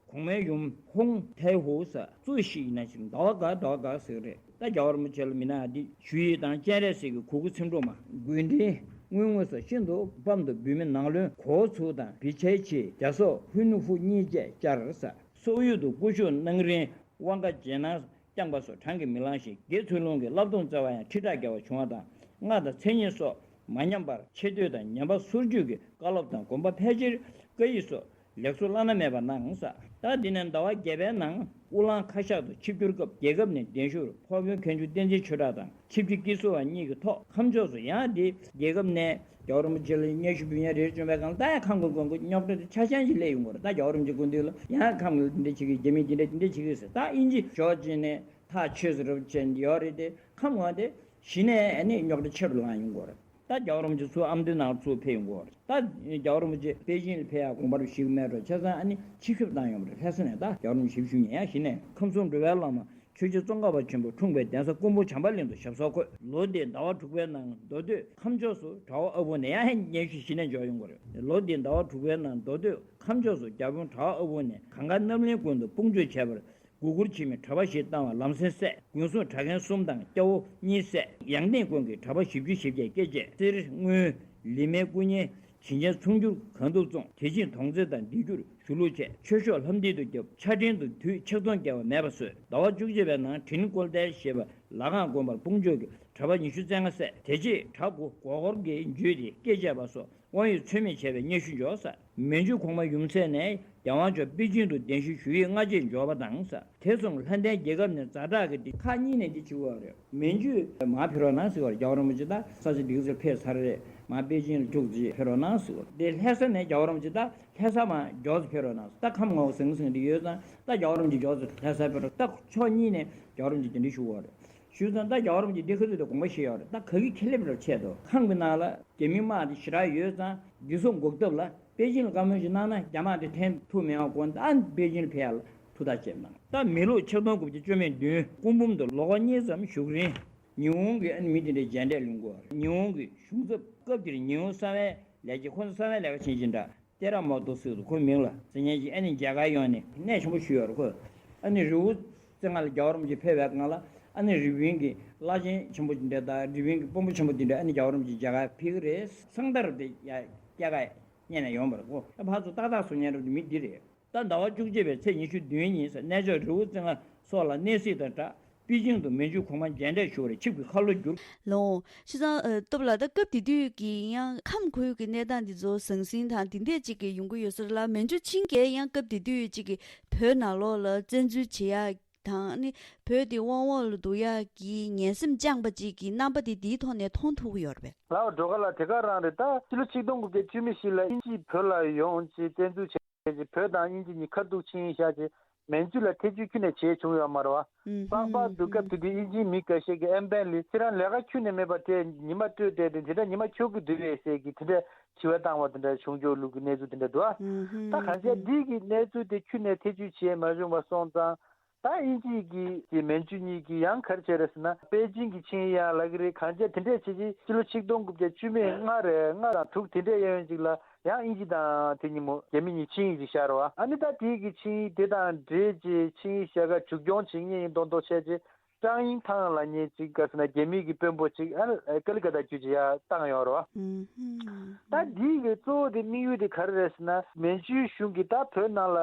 གོང་མའི་ཡུམ་ཧོང་ཐའི་ཧུ་ས་གཙོས་ཤིག་ཡིན་ན་ཞིག་ཟླ་བ་འགའ་ཟླ་བ་འགའ་ཟེར་གི་རེད། ད་རྒྱལ་བ་རིན་པོ་ཆེ་ལ་མི་ནག་འདི་ཞུ་ཡིག་དང་སྤྱན་རས་གཟིགས་ཀྱི་གུར་གུ་ཚེམ་དྲུབ་མ། དགོན་འདྲེན་དངུལ་དངོས་སོགས་ཤིན་ཏུ་སྤམ་དུ་འབུལ་མི་ནང་བློན་གོ་ཚུ་དང་བི་ཆའི་ཆི་རྒྱ་སོག་ཧུ་ནུ་ཧྥུ་གཉིས་བཅས་བཅར་ས། སོག་ཡུལ་དུ་སྐུ་བཞུགས་གནང་རིང་དབང་བཀའ་རྗེས་གནང་། བསྐྱངས་པ་སོགས་བགྲང་གིས་མི་ལང་ཞིང་དགེ་ཚུལ་སློང་གི་བསླབ་སྡོམ་སྩལ་བ་ཡང་ཁྲི་ཕྲག་བརྒལ་བ་བྱུང་བ་དང་སྔགས་དང་མཚན་ཉིད་སོགས་མ་ཉམས་པར་ཆེ་བསྟོད་དང་ཉན་པ་སོར་ཆུད་ཀྱི་བཀའ་སློབ་དང་དགོན་པ་ཕལ་ཆེར་བཀའ་ཡིག་སོགས་ལེགས་སོ་བླ་ན་མེད་པ་གནང་ས། ད་འདི་ནས་ཟླ་བ་བརྒྱད་པའི་ནང་དབུ་ལང་ཁ་ཤག་ཏུ་ཆིབས་བསྒྱུར་སྐབས་རྒྱལ་ཁབ་ནས་གདན་ཞུར་ཕོ་བོན་མཁན་ཆུང་བསྟན་འཛིན་ཆོས་གྲགས་དང་ཆིབས་སྤྱི་ཀི་སུ་བ་གཉིས་ཀྱི་ཐོག་ཁམས་ཕྱོགས་སུ་ཡང་དེ་རྒྱལ་ཁབ་ནས་རྒྱལ་བ་རིན་པོ་ཆེ་ལ་སྙན་ཞུ་འབུལ་མཁན་རེ་བྱུང་བའི་སྒང་ད་ཡང་ཁམས་ཀྱི་དགོན་པ་རྙོག་དྲ་དེ་ཆ་ཤས་ཤིག་སླེབས་ཡོང་གི་རེད། ད་རྒྱལ་བ་རིན་པོ་ཆེ་སྐུ་མདུན་ལ་ཡང་ཁམས་ཀྱི་འདི་འདྲ་བྱེད་ཀྱི་རྒྱ་མི་འདི་འདྲ་འདི་འདྲ་བྱེད་ཀྱི་ཟེར། ད་དབྱིན་ཇི་ཕྱོགས་གཅིག་ནས། ཐག་ཆོད་ཟེར་རབ་བྱས་ཡོད་རེད་དེ། ཁམས་ངོ་དེ་གཞི་ནས་ཨ་ནི་རྙོག་དྲ་ཆེ་རུ་ལངས་ཡོང་གི་རེད། ད་རྒྱལ་བ་རིན་པོ་ཆེ་ཚུར་ཨ་མདོའི་ནང་ཚུར་ཕེབས་ཡོང་གི་རེད། ད་རྒྱལ་བ་རིན་པོ་ཆེ་པེ་ཅིན་ལ་ཕེབས་ཡག་དགོངས་པ་རུ་ཞིག་མེད་འགྲོ་བྱས་ཙང་ཨ་ནི་ཕྱིར་ཞུགས་བཏང་ཡོང་བ་རེད། ལྷ་ས་ནས་ད་རྒྱལ་བ་རིན་པོ་ཆེ་ཞུ་མཁན་ཡང་གཞི་ནས་ཁམས་གསུམ་འགྲོ་བའི་བླ་མ་ཆོས་རྗེ་ཙོང་ཁ་པ་ཆེན་པོ་འཁྲུངས་པའི་གདན་ས་ཀོང་པོ་བྱམས་པ་གླིང་དུ་ཞབས་སོར་འཁོད། ལོ་འདིའི་ཟླ་བ་དྲུག་པའི་ནང་མདོ་སྟོད་ཁམས་ཕྱོགས་སུ་གྲྭ་པ་ཨ་བུ་ནས་ཡང་སྙན་ཞུ་གཞི་ནས་འབྱོར་ཡོང་གི་རེད། ལོ་འདིའི་ཟླ་བ་དྲུག་པའི་ནང་མདོ་སྟོད་ཁམས་ཕྱོགས་སུ་རྒྱ་དཔོན་གྲྭ་པ་ཨ་བུ་ནས་གངས་དཀར་རྣམ་གླིང་དགོན་དུ་དཔུང་འཇུག་བྱས་པར། མགོ་སྒུར་བྱེད་མི་གྲྭ་པ་ཞིག་བཏང་བ་ལམ་སེང་བསད། དགོན་སྲུང་གྲྭ་རྒན་གསུམ་དང་སྐྱ་བོ་གཉིས་བསད། ཡང་སྟེང་དགོན་གྱི་གྲྭ་པ་བཞི་བཅུ་ཞེ་བརྒྱད་སྐེ་བཅད། གསེར་དངུལ་ལི་མའི་སྐུ་བརྙན་བྱིན་ཅན་ཚོང་སྒྱུར་གང་ཐུབ་བཙོང་། དེ་བཞིན་དོང་རྩེ་དང་འདི་གྱུར་ཞུ་ལུགས་བྱས། ཆོས་ཤོག་ལྷམ་མདུད་དུ་བརྒྱབ། ཆ་འཕྲིན་དུ་དུས་ཆིག་སྟོང་བརྒལ་བ་མེད་པ་བཟོས། ཟླ་བ་བཅུ་གཅིག་པའི་ནང་དྲིན་བཀོལ་ཏེ་ཞེས་པ་ལ་ཁང་དགོན་པར་དཔུང་འཇུག་གིས་གྲྭ་པ་ཉི་ཤུ་རྩ་ལྔ་བསད། དེ་རྗེས་གྲྭ་དགུ་སྒོ་འཁོར་གྱིས་འཇུས་ཏེ་སྐེ་བཅད་པ་སོགས། དབང་ཡོད་ཚོད་མེད་བྱས་པའི་སྙན་ཞུ་འབྱོར་ས། མན་ཇུ་གོང་མ་ཡུམ་སྲས་ནས་རྒྱལ་དབང་མཆོག་པེ་ཅིན་དུ་གདན་ཞུ་ཞུ་ཡིག་སྔ་རྗེས་འབྱོར་བ་དང་ས། དེ་སོང་ལྷ་ལྡན་རྒྱལ་ཁབ་ནས་ཛ་དྲག་གི་དེ་ཁག་གཉིས་ནས་དེ་བྱེད་དགོས་རེད། མན་ཇུ་མར་ཕེབས་རོགས་གནང་ཟེར་བ་རེད། རྒྱལ་བ་རིན་པོ་ཆེ་ད་ས་ཆ་འདི་ག་ཚོད་ཕེབས་ཚར་རེད། མར་པེ་ཅིན་ལ་འཁྲུག་ཅིག་ཕེབས་རོགས་གནང་ཟེར་བ་རེད། དེ་ལྷ་ས་ནས་རྒྱལ་བ་རིན་པོ་ཆེ་ད་ལྷ་ས་མར་མགྱོགས་སུ་ཕེབས་རོགས་གནང་ཟེར། ད་ཁམས་ངོ་ཟིང་ཟིང་དེ་ཡོད་ཙང་ད་རྒྱལ་བ་རིན་པོ་ཆེ་མགྱོགས་སུ་ལྷ་ས་ཕེབས་རོགས། ད་ཕྱོགས་གཉིས་ནས་རྒྱལ་བ་རིན་པོ་ཆེ་གདན་འདྲེན་ཞུ་དགོས་རེད། ཞུས་ཙང་ད་རྒྱལ་བ་རིན་པོ་ཆེ་འདི་ག་ཚོད་དུ་དགོངས་པ་བཞེས་ཡོད་རེད། ད་ག་གི་ཁེ་ལེབ་རེ་ཆད་དོ། ཁམས་ཀྱི་ནང་ལ་རྒྱ་མི་དམག་དེ་ཞེ་དྲག་ཡོད་ཙང་འདི་ཚོ་འགོག་ཐབས་ལ་པེ་ཅིན་ལ་བཀའ་མོལ་ཞིག་གནང་ན་རྒྱ་དམག་དེ་འཐེན་ཐུབ་མེད་པ་དགོངས། ད་པེ་ཅིན་ལ་ཕེབས་ཡ་ལ་ཐུགས་ཐག་བཅད་གནང་། ད་མི་ལོ་ཆིག་སྟོང་དགུ་བརྒྱ་བཅུ་མེད་བདུན་སྐུ་འབུམ་དུ་ལོ་ངོ་གཉིས་ཙམ་བཞུགས་རིང་ཉི་ཧོང་གི་ཨ་ནི་མི་དེ་འདྲའི་མཇལ་འཕྲད་ལུང་གོ། ཉི་ཧོང་གི་གཞུང་ཚབ་སྐབས་དེར་ཉི་ཧོང་གསང་བའི་ལས་བྱེད། ཁོ་ཚོ་གསང་བའི་ལས་ཀ་བྱེད་ཀྱིན་འདྲ། ཏེ་ར་མོ་ཏོ་ཟེར་དུ་ཁོའི་མིང་ལ་ཟེར་མཁན་ཅིག་ཨ་ནི་མཇལ་ཁ་ཡོང་ནས་གནད་ཆེན་པོ་ཞུས་ཡོད་རེད། ཁོས་ཨ་ནི་རི་བོ་རྩེ་ལྔ་ལ་རྒྱལ་བ་རིན་པོ་ཆེ་ཕེབས་པའི་སྒང་ལ་ཨ་ནི་རི་པིན་གྱི་བླ་ཆེན་ཆེན་པོ་འདི་འདྲ་དང་རི་པིན་གྱི་དཔོན་པོ་ཆེན་པོ་འདི་འདྲ་ཨ་ནི་རྒྱལ་བ་རིན་པོ་ཆེ་མཇལ་ཁ་ཕེབས་ཀྱི་རེད། གསང་ཐང་རུ་དེ་ཡ་སྐྱེལ་ཁ་རྙེད་ནས་ཡོང་བ་རེད། ཁོ་ད་ཕར་ཚུར་ཏག་ཏག་བཟོ་མཁན་རུ་དེ་མི་འདི་རེད། ད་ཟླ་བ་བཅུ་གཅིག་པའི་ཚེས་ཉི་ཤུ་བདུན་ཉིན་གནས་མཆོག་རི་བོ་རྩེ་ལྔ་སོགས་ལ་གནས་གཟིགས་དང་སྦྲགས་པེ་ཅིང་དུ་མན་ཇུ་གོང་མ་མཇལ་འཕྲད་ཞུ་བར་ཆིབས་ཀྱི་ཁ་ལོ་བསྒྱུར། ལོ། བྱས་ཙང་ཨ་སྟོབས་ལགས། ད་སྐབས་དེ་དུས་ཀྱི་ཡང་ཁམས་ཁུལ་གྱི་གནས་སྟངས་འདི་ཚོ་ཟང་ཟིང་དང་འདི་འདྲས་ཅིག་གི་ཡོང་གི་ཡོད་ས་རེད་ལ། མན་ཇུ་ཆིང་གིས་ཡང་སྐབས་དེ་དུས་ཅིག་གི་བོད་ནང་ལོགས་ལ་བཙན་འཛུལ་བྱེད་ཡག་དང་ནི་བོད་དེ་དབང་འོག་ལ་བསྡུ་ཡག་གི་ངན་སེམས་བཅངས་པ་ཅིག་གི་རྣམ་པ་དེ་འདིའི་ཐོག་ནས་མཐོང་ཐུབ་ཀྱི་ཡོད་རེད་པས། ལགས་སོ། སྒྲོལ་དཀར་ལགས། དེ་ག་རང་རེད། ད་ཕྱི་ལོ་ཆིག་སྟོང་དགུ་བརྒྱ་བཅུ་མེད་བཞི་ལ་དབྱིན་ཇིས་བོད་ལ་ཡོང་ཅིག་བཙན་འཛུལ་བྱས། བོད་དང་དབྱིན་ཇི་གཉིས་ཁ་ཐུག་ཕྱིན་བཞག་ཅིག་མན་ཇུ་ལ་ཐེ་བྱུས་ཁྱོན་ནས་བྱས་བྱུང་ཡོད་མ་རེད་བ། ཨུམ། ལྷག་པར་དུ་སྐབས་དེ་དུས་དབྱིན་ཇིའི་མི་འགའ་ཤས་ཀྱིས་ཨན་པན་ལི་ཁྱེད་རང་ལས་ཀ་ཁྱོན་ནས་མེད་པ་དེ་ཉི་མ་སྤྲོད་བསྡད་དེ་དེ་འདྲ་ཉི་མ་འཁྱོག་གི་འདུག་པས་ཟེར་གྱི་དེ་འདྲ་དྲི་བ་བཏང་བ་དེ་འདྲ་བྱུང་ཆོག་ལུགས་ཀྱི་གནས་ཚུལ་དེ་འདྲ་འདུག་ཨ། ཨུམ། ད་གང་ཅི་འདི་གི་གནས་ཚུལ་དེ་ཁྱོན་ནས་ཐེ་བྱུས་བྱས་མ་བྱུང་བ་སོང་ཙང་། ད་དབྱིན་ཇི་གི་དེ་མན་ཇུ་གཉིས་ཀྱིས་ཡང་ག་རེ་བྱས་རེད་ཟེར་ན། པེ་ཅིང་གི་ཆིངས་ཡིག་ཡང་ལབ་ཀྱི་རེད། གང་ཅི་དེ་འདྲས་བྱས་རྗེས་ཕྱི་ལོ་ཆིག་སྟོང་དགུ་བརྒྱ་བཅུ་མེད་ལྔ་རེད། ལྔ་དང་དྲུག་དེ་འདྲས་ཡོང་ཡོང་ཅིག་ལ། ཡང་དབྱིན་ཇི་དང་དེ་གཉིས་མོ་རྒྱ་མི་གཉིས་ཆིངས་ཡིག་ཅིག་བཞག་རེད་བ། ཨ་ནི་ད་དེའི་གི་ཆིངས་ཡིག་དེ་དང་འབྲེལ་རྗེས་ཆིངས་ཡིག་བཞག་ག་མཇུག་སྐྱོང་བྱེད་མཁན་ཡིན་མདོག་མདོག་བྱས་རྗེས་ཀྲང་དབྱིན་ཐང་ལབ་མཁན་ཅིག་ག་ཟེར་ན་རྒྱ་མི་གི་དཔོན་པོ་ཅིག་ཨ་ཀ་ལི་ཀ་ཏ་བརྒྱུད་བྱས་ཡར་བཏང་ཡོད་རེད་བ། ཨུམ་ཧུམ། ད་འདིའི་གི་གཙོ་བོ་དེ་དམིགས་ཡུལ་དེ་ག་རེ་རེད་ཟེར་ན། མན་ཇུའི་གཞུང་གིས་ད་བོད་ནང་ལ་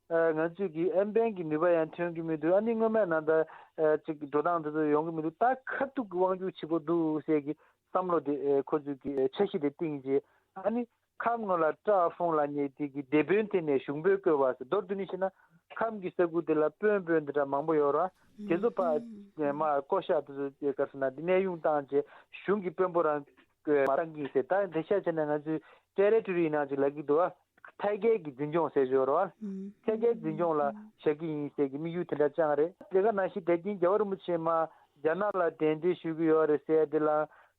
ཨ་ང་ཚོས་ཀྱི་ཨན་པན་གྱི་ནུས་པ་ཡང་ཐོན་གྱི་མི་འདུག་ཨ་ནི་སྔོན་མའི་ནང་ལྟར་ཨ་ཅིག་འགྲོ་སྟངས་དེ་ཚོ་ཡོང་གི་མི་འདུག་ད་ཁ་ཐུག་གི་དབང་སྒྱུར་བྱེད་དགོས་འདུག་ཟེར་གྱི་བསམ་བློ་དེ་ཨ་ཁོ་ཚོས་ཀྱི་འཆར་གཞི་དེ་བཏིང་རྗེས། ཨ་ནི་ཁམས་ངོས་ལ་ཀྲའོ་ཧྥུང་ལབ་མཁན་དེ་གི་སྡེ་དཔོན་དེ་ནས་གཞུང་དཔོན་བསྐོས་པ་ཟེར། མདོར་བསྡུས་ནས་བཤད་ན་ཁམས་ཀྱི་ས་ཁུལ་དེ་ལ་དཔོན་དཔོན་དེ་འདྲ་མང་པོ་ཡོད་ར། དེ་ཚོ་ཕར་མར་བསྐོ་བཞག་དེ་ཚོ་ག་ཟེར་ན་དེ་གནས་དབྱུང་བཏང་རྗེས་གཞུང་གི་དཔོན་པོ་རང་བསྐོས་མ་བཏང་གི་ཟེར། ད་དེ་ཤ་བྱས་ན་ང་ཚོའི་ཊེ་རི་ཊོ་རི་ནང་ཅིག་ལབ་ཀྱི་འདུག་ཨ། ཐའི་ཁའི་གི་འཛིན་སྐྱོང་ཟེར་ཡོད་རེད་བ། ཨུམ། ཐའི་ཁའི་འཛིན་སྐྱོང་ལ་བཞག་གི་ཡིན་ཟེར་གྱི་དམིགས་ཡུལ་དེ་འདྲ་བཅངས་རེད། དེ་ག་ནང་བཞིན་དེ་རིང་རྒྱལ་བ་རིན་པོ་ཆེ་མར་རྒྱ་ནག་ལ་གདན་འདྲེན་ཞུ་གི་ཡོད་རེད་ཟེར་དེ་ལ་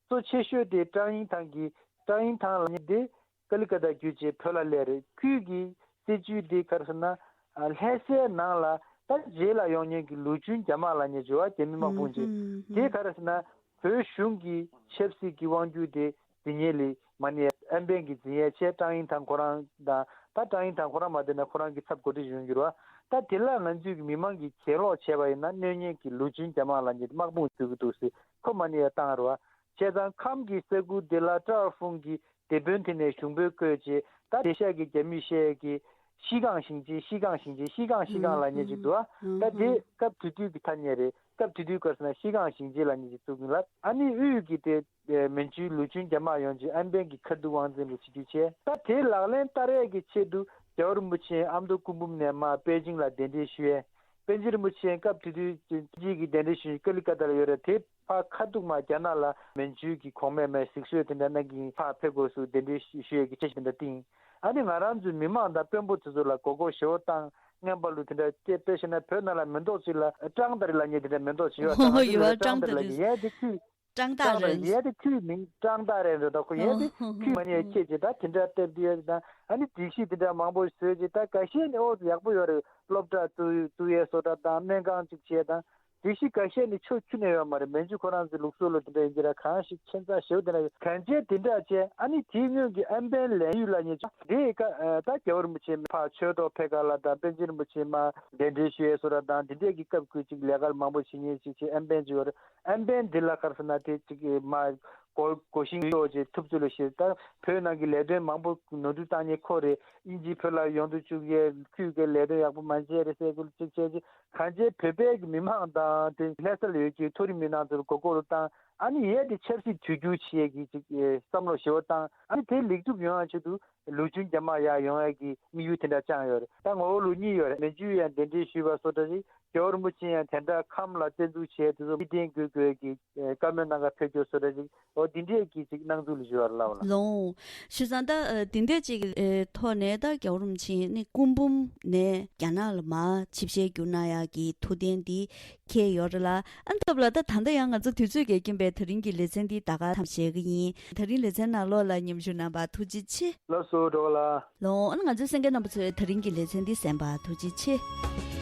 གཙོ་ཆེ་ཤོས་དེ་ཀྲང་དབྱིན་ཐང་གི། ཀྲང་དབྱིན་ཐང་ལབ་མཁན་དེ་ཀ་ལི་ཀ་ཏ་བརྒྱུད་བྱས་བོད་ལ་སླེབས་རེད། ཁོས་ཀྱི་སྲིད་བྱུས་དེ་ག་རེ་ཟེར་ན། ཨ་ལྷ་སའི་ནང་ལ་ད་རྗེས་ལ་ཡོང་མཁན་གྱི་ལུའུ་ཅུན་རྒྱ་དམག་ལབ་མཁན་ཅིག་ཡོད་པ། རྒྱ་མི་དམག་དཔུང་ཅིག་ཨུམ། དེ་ག་རེ་ཟེར་ན། བོད་གཞུང་གི་ཆབ་སྲིད་ཀྱི་དབང་སྒྱུར་དེ་དེ་ཉིད་ལས་མ་ཎི་ཨན་པན་གྱིས་འཛིན་ཡས་བྱས། ཀྲང་དབྱིན་ཐང་ཁོ་རང་དང་། ད་ཀྲང་དབྱིན་ཐང་ཁོ་རང་མ་བསྡད་ན་ཁོ་རང་གི་ཚབ་འགོ་ཁྲིད་ཡོང་གི་རེད་བ། ད་དེ་ལ་ང་ཚོའི་གི་མི་མང་གིས་གྱེན་ལོག་བྱས་པ་ཡིན་ན་གནོད་མཁན་གྱི་ལུའུ་ཅུན་རྒྱ་དམག་ལབ་མཁན་དེ་དམག་དཔུང་བསྡུ་གི་འདུག་ཟེར་ཁོ་མ་ཎི་ཡ་བཏང་རེད་བ། བྱས་ཙང་ཁམས་ཀྱི་ས་ཁུལ་དེ་ལ་ཀྲའོ་ཧྥུང་གི་སྡེ་དཔོན་དེ་ནས་གཞུང་དཔོན་བསྐོས་རྗེས། ད་དེང་སང་གི་རྒྱ་མིས་བཤད་ཀྱི་ཤི་ཀང་ཞིང་ཆེན། ཤི་ཀང་ཞིང་ཆེན། ཤི་ཀང་། ཤི་ཀང་ལབ་མཁན་ཅིག་འདུག་ཨ། ད་དེ་སྐབས་དེ་དུས་ཀྱི་ཐ་སྙད་རེད། སྐབས་དེ་དུས་ག་རེ་ཟེར་ན་ཤི་ཀང་ཞིང་ཆེན་ལབ་མཁན་ཅིག་བཙུགས་ཀྱིན་ལ། ཨ་ནི་དབུས་ཀྱི་དེ་མན་ཇུའི་ལུའུ་ཅུན་རྒྱ་དམག་ཡོང་རྗེས་ཨན་པན་གྱི་ཁ་ཐུག་དབང་འཛིན་ལ་བྱེད་རྒྱུ་བྱས། ད་དེ་ལག་ལེན་བསྟར་ཡས་ཀྱི་ཆེད་དུ་རྒྱལ་བ་རིན་པོ་ཆེ་ཨ་མདོ་སྐུ་འབུམ་ནས་མར་པེ་ཅིང་ལ་གདན་འདྲེན་ཞུ་ཡས། པཎ་ཆེན་རིན་པོ་ཆེ་སྐབས་དེ་དུས་ཀྱི་གདན་འདྲེན་ཞུ་མཁན་ཀ་ལི་ཀ་ཏ་ལ་ཡོད་རེད། དེ་ཕར་ཁ་ཐུག་མར་རྒྱ་ནག་ལ་མན་ཇུ་གི་གོང་མས་མར་གཟིགས་གསོལ་དེ་འདྲ་གནང་གི་ཡིན། ཕར་ཕེབས་དགོས་སུ་གདན་འདྲེན་ཞུ་ཞུ་ཡས་ཀྱི་འཆར་གཞི་དེ་འདྲ་བཏིང་། ཨ་ནི་ང་རང་ཚོའི་མི་མང་དང་དཔོན་པོ་དེ་ཚོ་ལ་མགོ་སྐོར་ཞེ་པོ་བཏང་། རྔན་པ་ལུག་དེ་འདྲ་སྐྱེས། དཔེ་བཤད་ན་བོད་ནང་ལ་མེ་ཏོག་ཅིག་ལ་ཀྲང་ཏ་རི་ལབ་མཁན་དེ་འདྲ་མེ་ཏོག་ཅིག་ཡོད། ད་ང་ཚོ་ཡོད་པ། ཀྲང་ཏ་རི་ལབ་མཁན། ཡས་དེ་ཁོས། ཀྲང་ཏ་རེད། ཡས་དེ་ཁོའི་མིང་ཀྲང་ཏ་རེད་འགྲོ། ད་ཁོ་ཡས་དེ་ཁོས་མ་ཎི་ཡ་ཁྱེར་བྱས་ད་དེ་འདྲ་སྟབས་བདེ་ཡོད་དང་། ཨ་ནི་སྒྲིག་གཞི་དེ་འདྲ་མང་པོ་བཟོས་བྱས། ད་འགའ་ཤས་ནི་ཨོ་ཡག་པོ་ཡོད་རེད། སློབ་གྲྭ་བཙུགས་བཙུགས་ཡས་བཟོ་གྲྭ་དང་སྨན་ཁང་ཅིག་བྱས་དང་། སྒྲིག་གཞི་འགའ་ཤས་ནི་ཕྱོགས་ཁྱོན་ནས་ཡོད་མ་རེད། མན་ཇུ་ཁོ་རང་ཚོའི་ལུགས་སྲོལ་ལ་དེ་འདྲ་ཡིན་གྱི་ར། གང་ཞིག་ཁྱད་མཚར་ཞེ་པོ་དེ་འདྲ་ཡོད། གང་བྱས་དེ་འདྲ་བྱས། ཨ་ནི་དེའི་སྔོན་གྱི་ཨན་པན་ལན་ཡུས་ལབ་མཁན་ཅིག་དེ་ཀ་ད་རྒྱལ་བ་རིན་པོ་ཆེ་ཕར་ཆོས་ཐོག་ཕེབས་སྐབས་ལ་དང་། པཎ་ཆེན་རིན་པོ་ཆེ་མར་གདན་འདྲེན་ཞུ་ཡས་བཟོ་གྲྭ་དང་། དེ་འདྲས་ཀྱི་སྐབས་ཁོས་ཅིག་ལས་ཀ་མང་པོ་བྱེད་མཁན་ཅིག་བྱས། ཨན་པན་ཅིག་ཡོད་རེད། ཨན་པན་འདི་ལ་ག་རེ་ཟེར་ན་དེ་ཅིག་མར་གོ་གོ་ཤིང་གཡོགས་བྱས་ཐུབ་ཚོད་ལ་བྱས། ད་བོད་ནང་གི་ལས་དོན་མང་པོ་ནོར་འཁྲུལ་བཏང་མཁན་ཁོ་རེད། དབྱིན་ཇི་བོད་ལ་ཡོང་དུ་བཅུག་ཡས། ཁོས་ཀྱི་ལས་དོན་ཡག་པོ་མ་བྱས་རེད་ཟེར་ཁུལ་ཅིག་བྱས་རྗེས། གང་བྱས་བོད་པའི་གི་མི་མང་དང་དེ་ལྷ་ས་ལ་ཡོད་ཀྱི་མཐོ་རིམ་མི་སྣ་ཚོར་མགོ་སྐོར་བཏང་། ཨ་ནི་ཡས་དེ་ཆབ་སྲིད་དུས་འགྱུར་བྱེད་ཡས་ཀྱི་ཅིག་ཨེ་བསམ་བློ་ཞེ་པོ་བཏང་། ཨ་ནི་དེ་ལེགས་གྲུབ་ཡོང་ཡ་ཆེད་དུ་ལོ་རྒྱུས་རྒྱ་མ་ཡར་ཡོང་ཡས་ཀྱི་དམིགས་ཡུལ་དེ་འདྲ་བཅངས་ཡོད་རེད། ད་ངོ་བོ་ལུགས་གཉིས་ཡོད་རེད། མན་ཇུ་ཡང་གདན་འདྲེན་ཞུས་པ་བཟོ་འདྲ་ཞིག་རྒྱལ་བ་རིན་པོ་ཆེ་ཡང་དེ་འདྲ་ཁམས་ལ་བཙན་འཛུལ་བྱས་དེ་ཚོ་མི་བསྟེན་དགོས་དགོས་ཀྱི་ཨེ་བཀའ་མོལ་གནང་ག་ཕེབས་རྒྱུ་བཟོ་འདྲ་ཞིག་འོ་འདི་འདྲས་ཀྱི་ཅིག་སྣང་ཚུལ་ལ་ཞུ་བར་ལབ་ལ། ལོང་། ཞུ་ཙང་ད་ཨ་འདི་འདྲས་ཅིག་ཨེ་ཐོག་ནས་ད་རྒྱལ་བ་རིན་པོ་ཆེ་ནི་སྐུ་འབུམ་ནས་རྒྱ་ནག་ལ་མར་ཆིབས་ཞལ་བསྒྱུར་གནང་ཡག་གི་ཐུགས་གཏན་འདི་འཁེལ་ཡོད་རེད་ལ། ཨ་ནི་སྟབས་ལ་ད་ད་ལྟ་ཡང་ང་ཚོ་དུས་ཚོད་ཀྱི་རྐྱེན་པས་ད་རིང་གི་ལེ་ཚན་འདི་ད་ག་ཐམ་བྱེད་ཀྱི་ཡིན། ད་རིང་ལེ་ཚན་ནང་ལོགས་ལ་མཉམ་ཞུགས་གནང་བར་ཐུགས་རྗེ་ཆེ། ལགས་སོ་འགྲོ་ག་ལ། ལོང་། ཨ་ནི་ང་ཚོའི་གསན་མཁན་རྣམ་པ་ཚོས་ད་རིང་གི་ལེ་ཚན་འདི་གསན་པར་ཐུགས་རྗེ་ཆེ།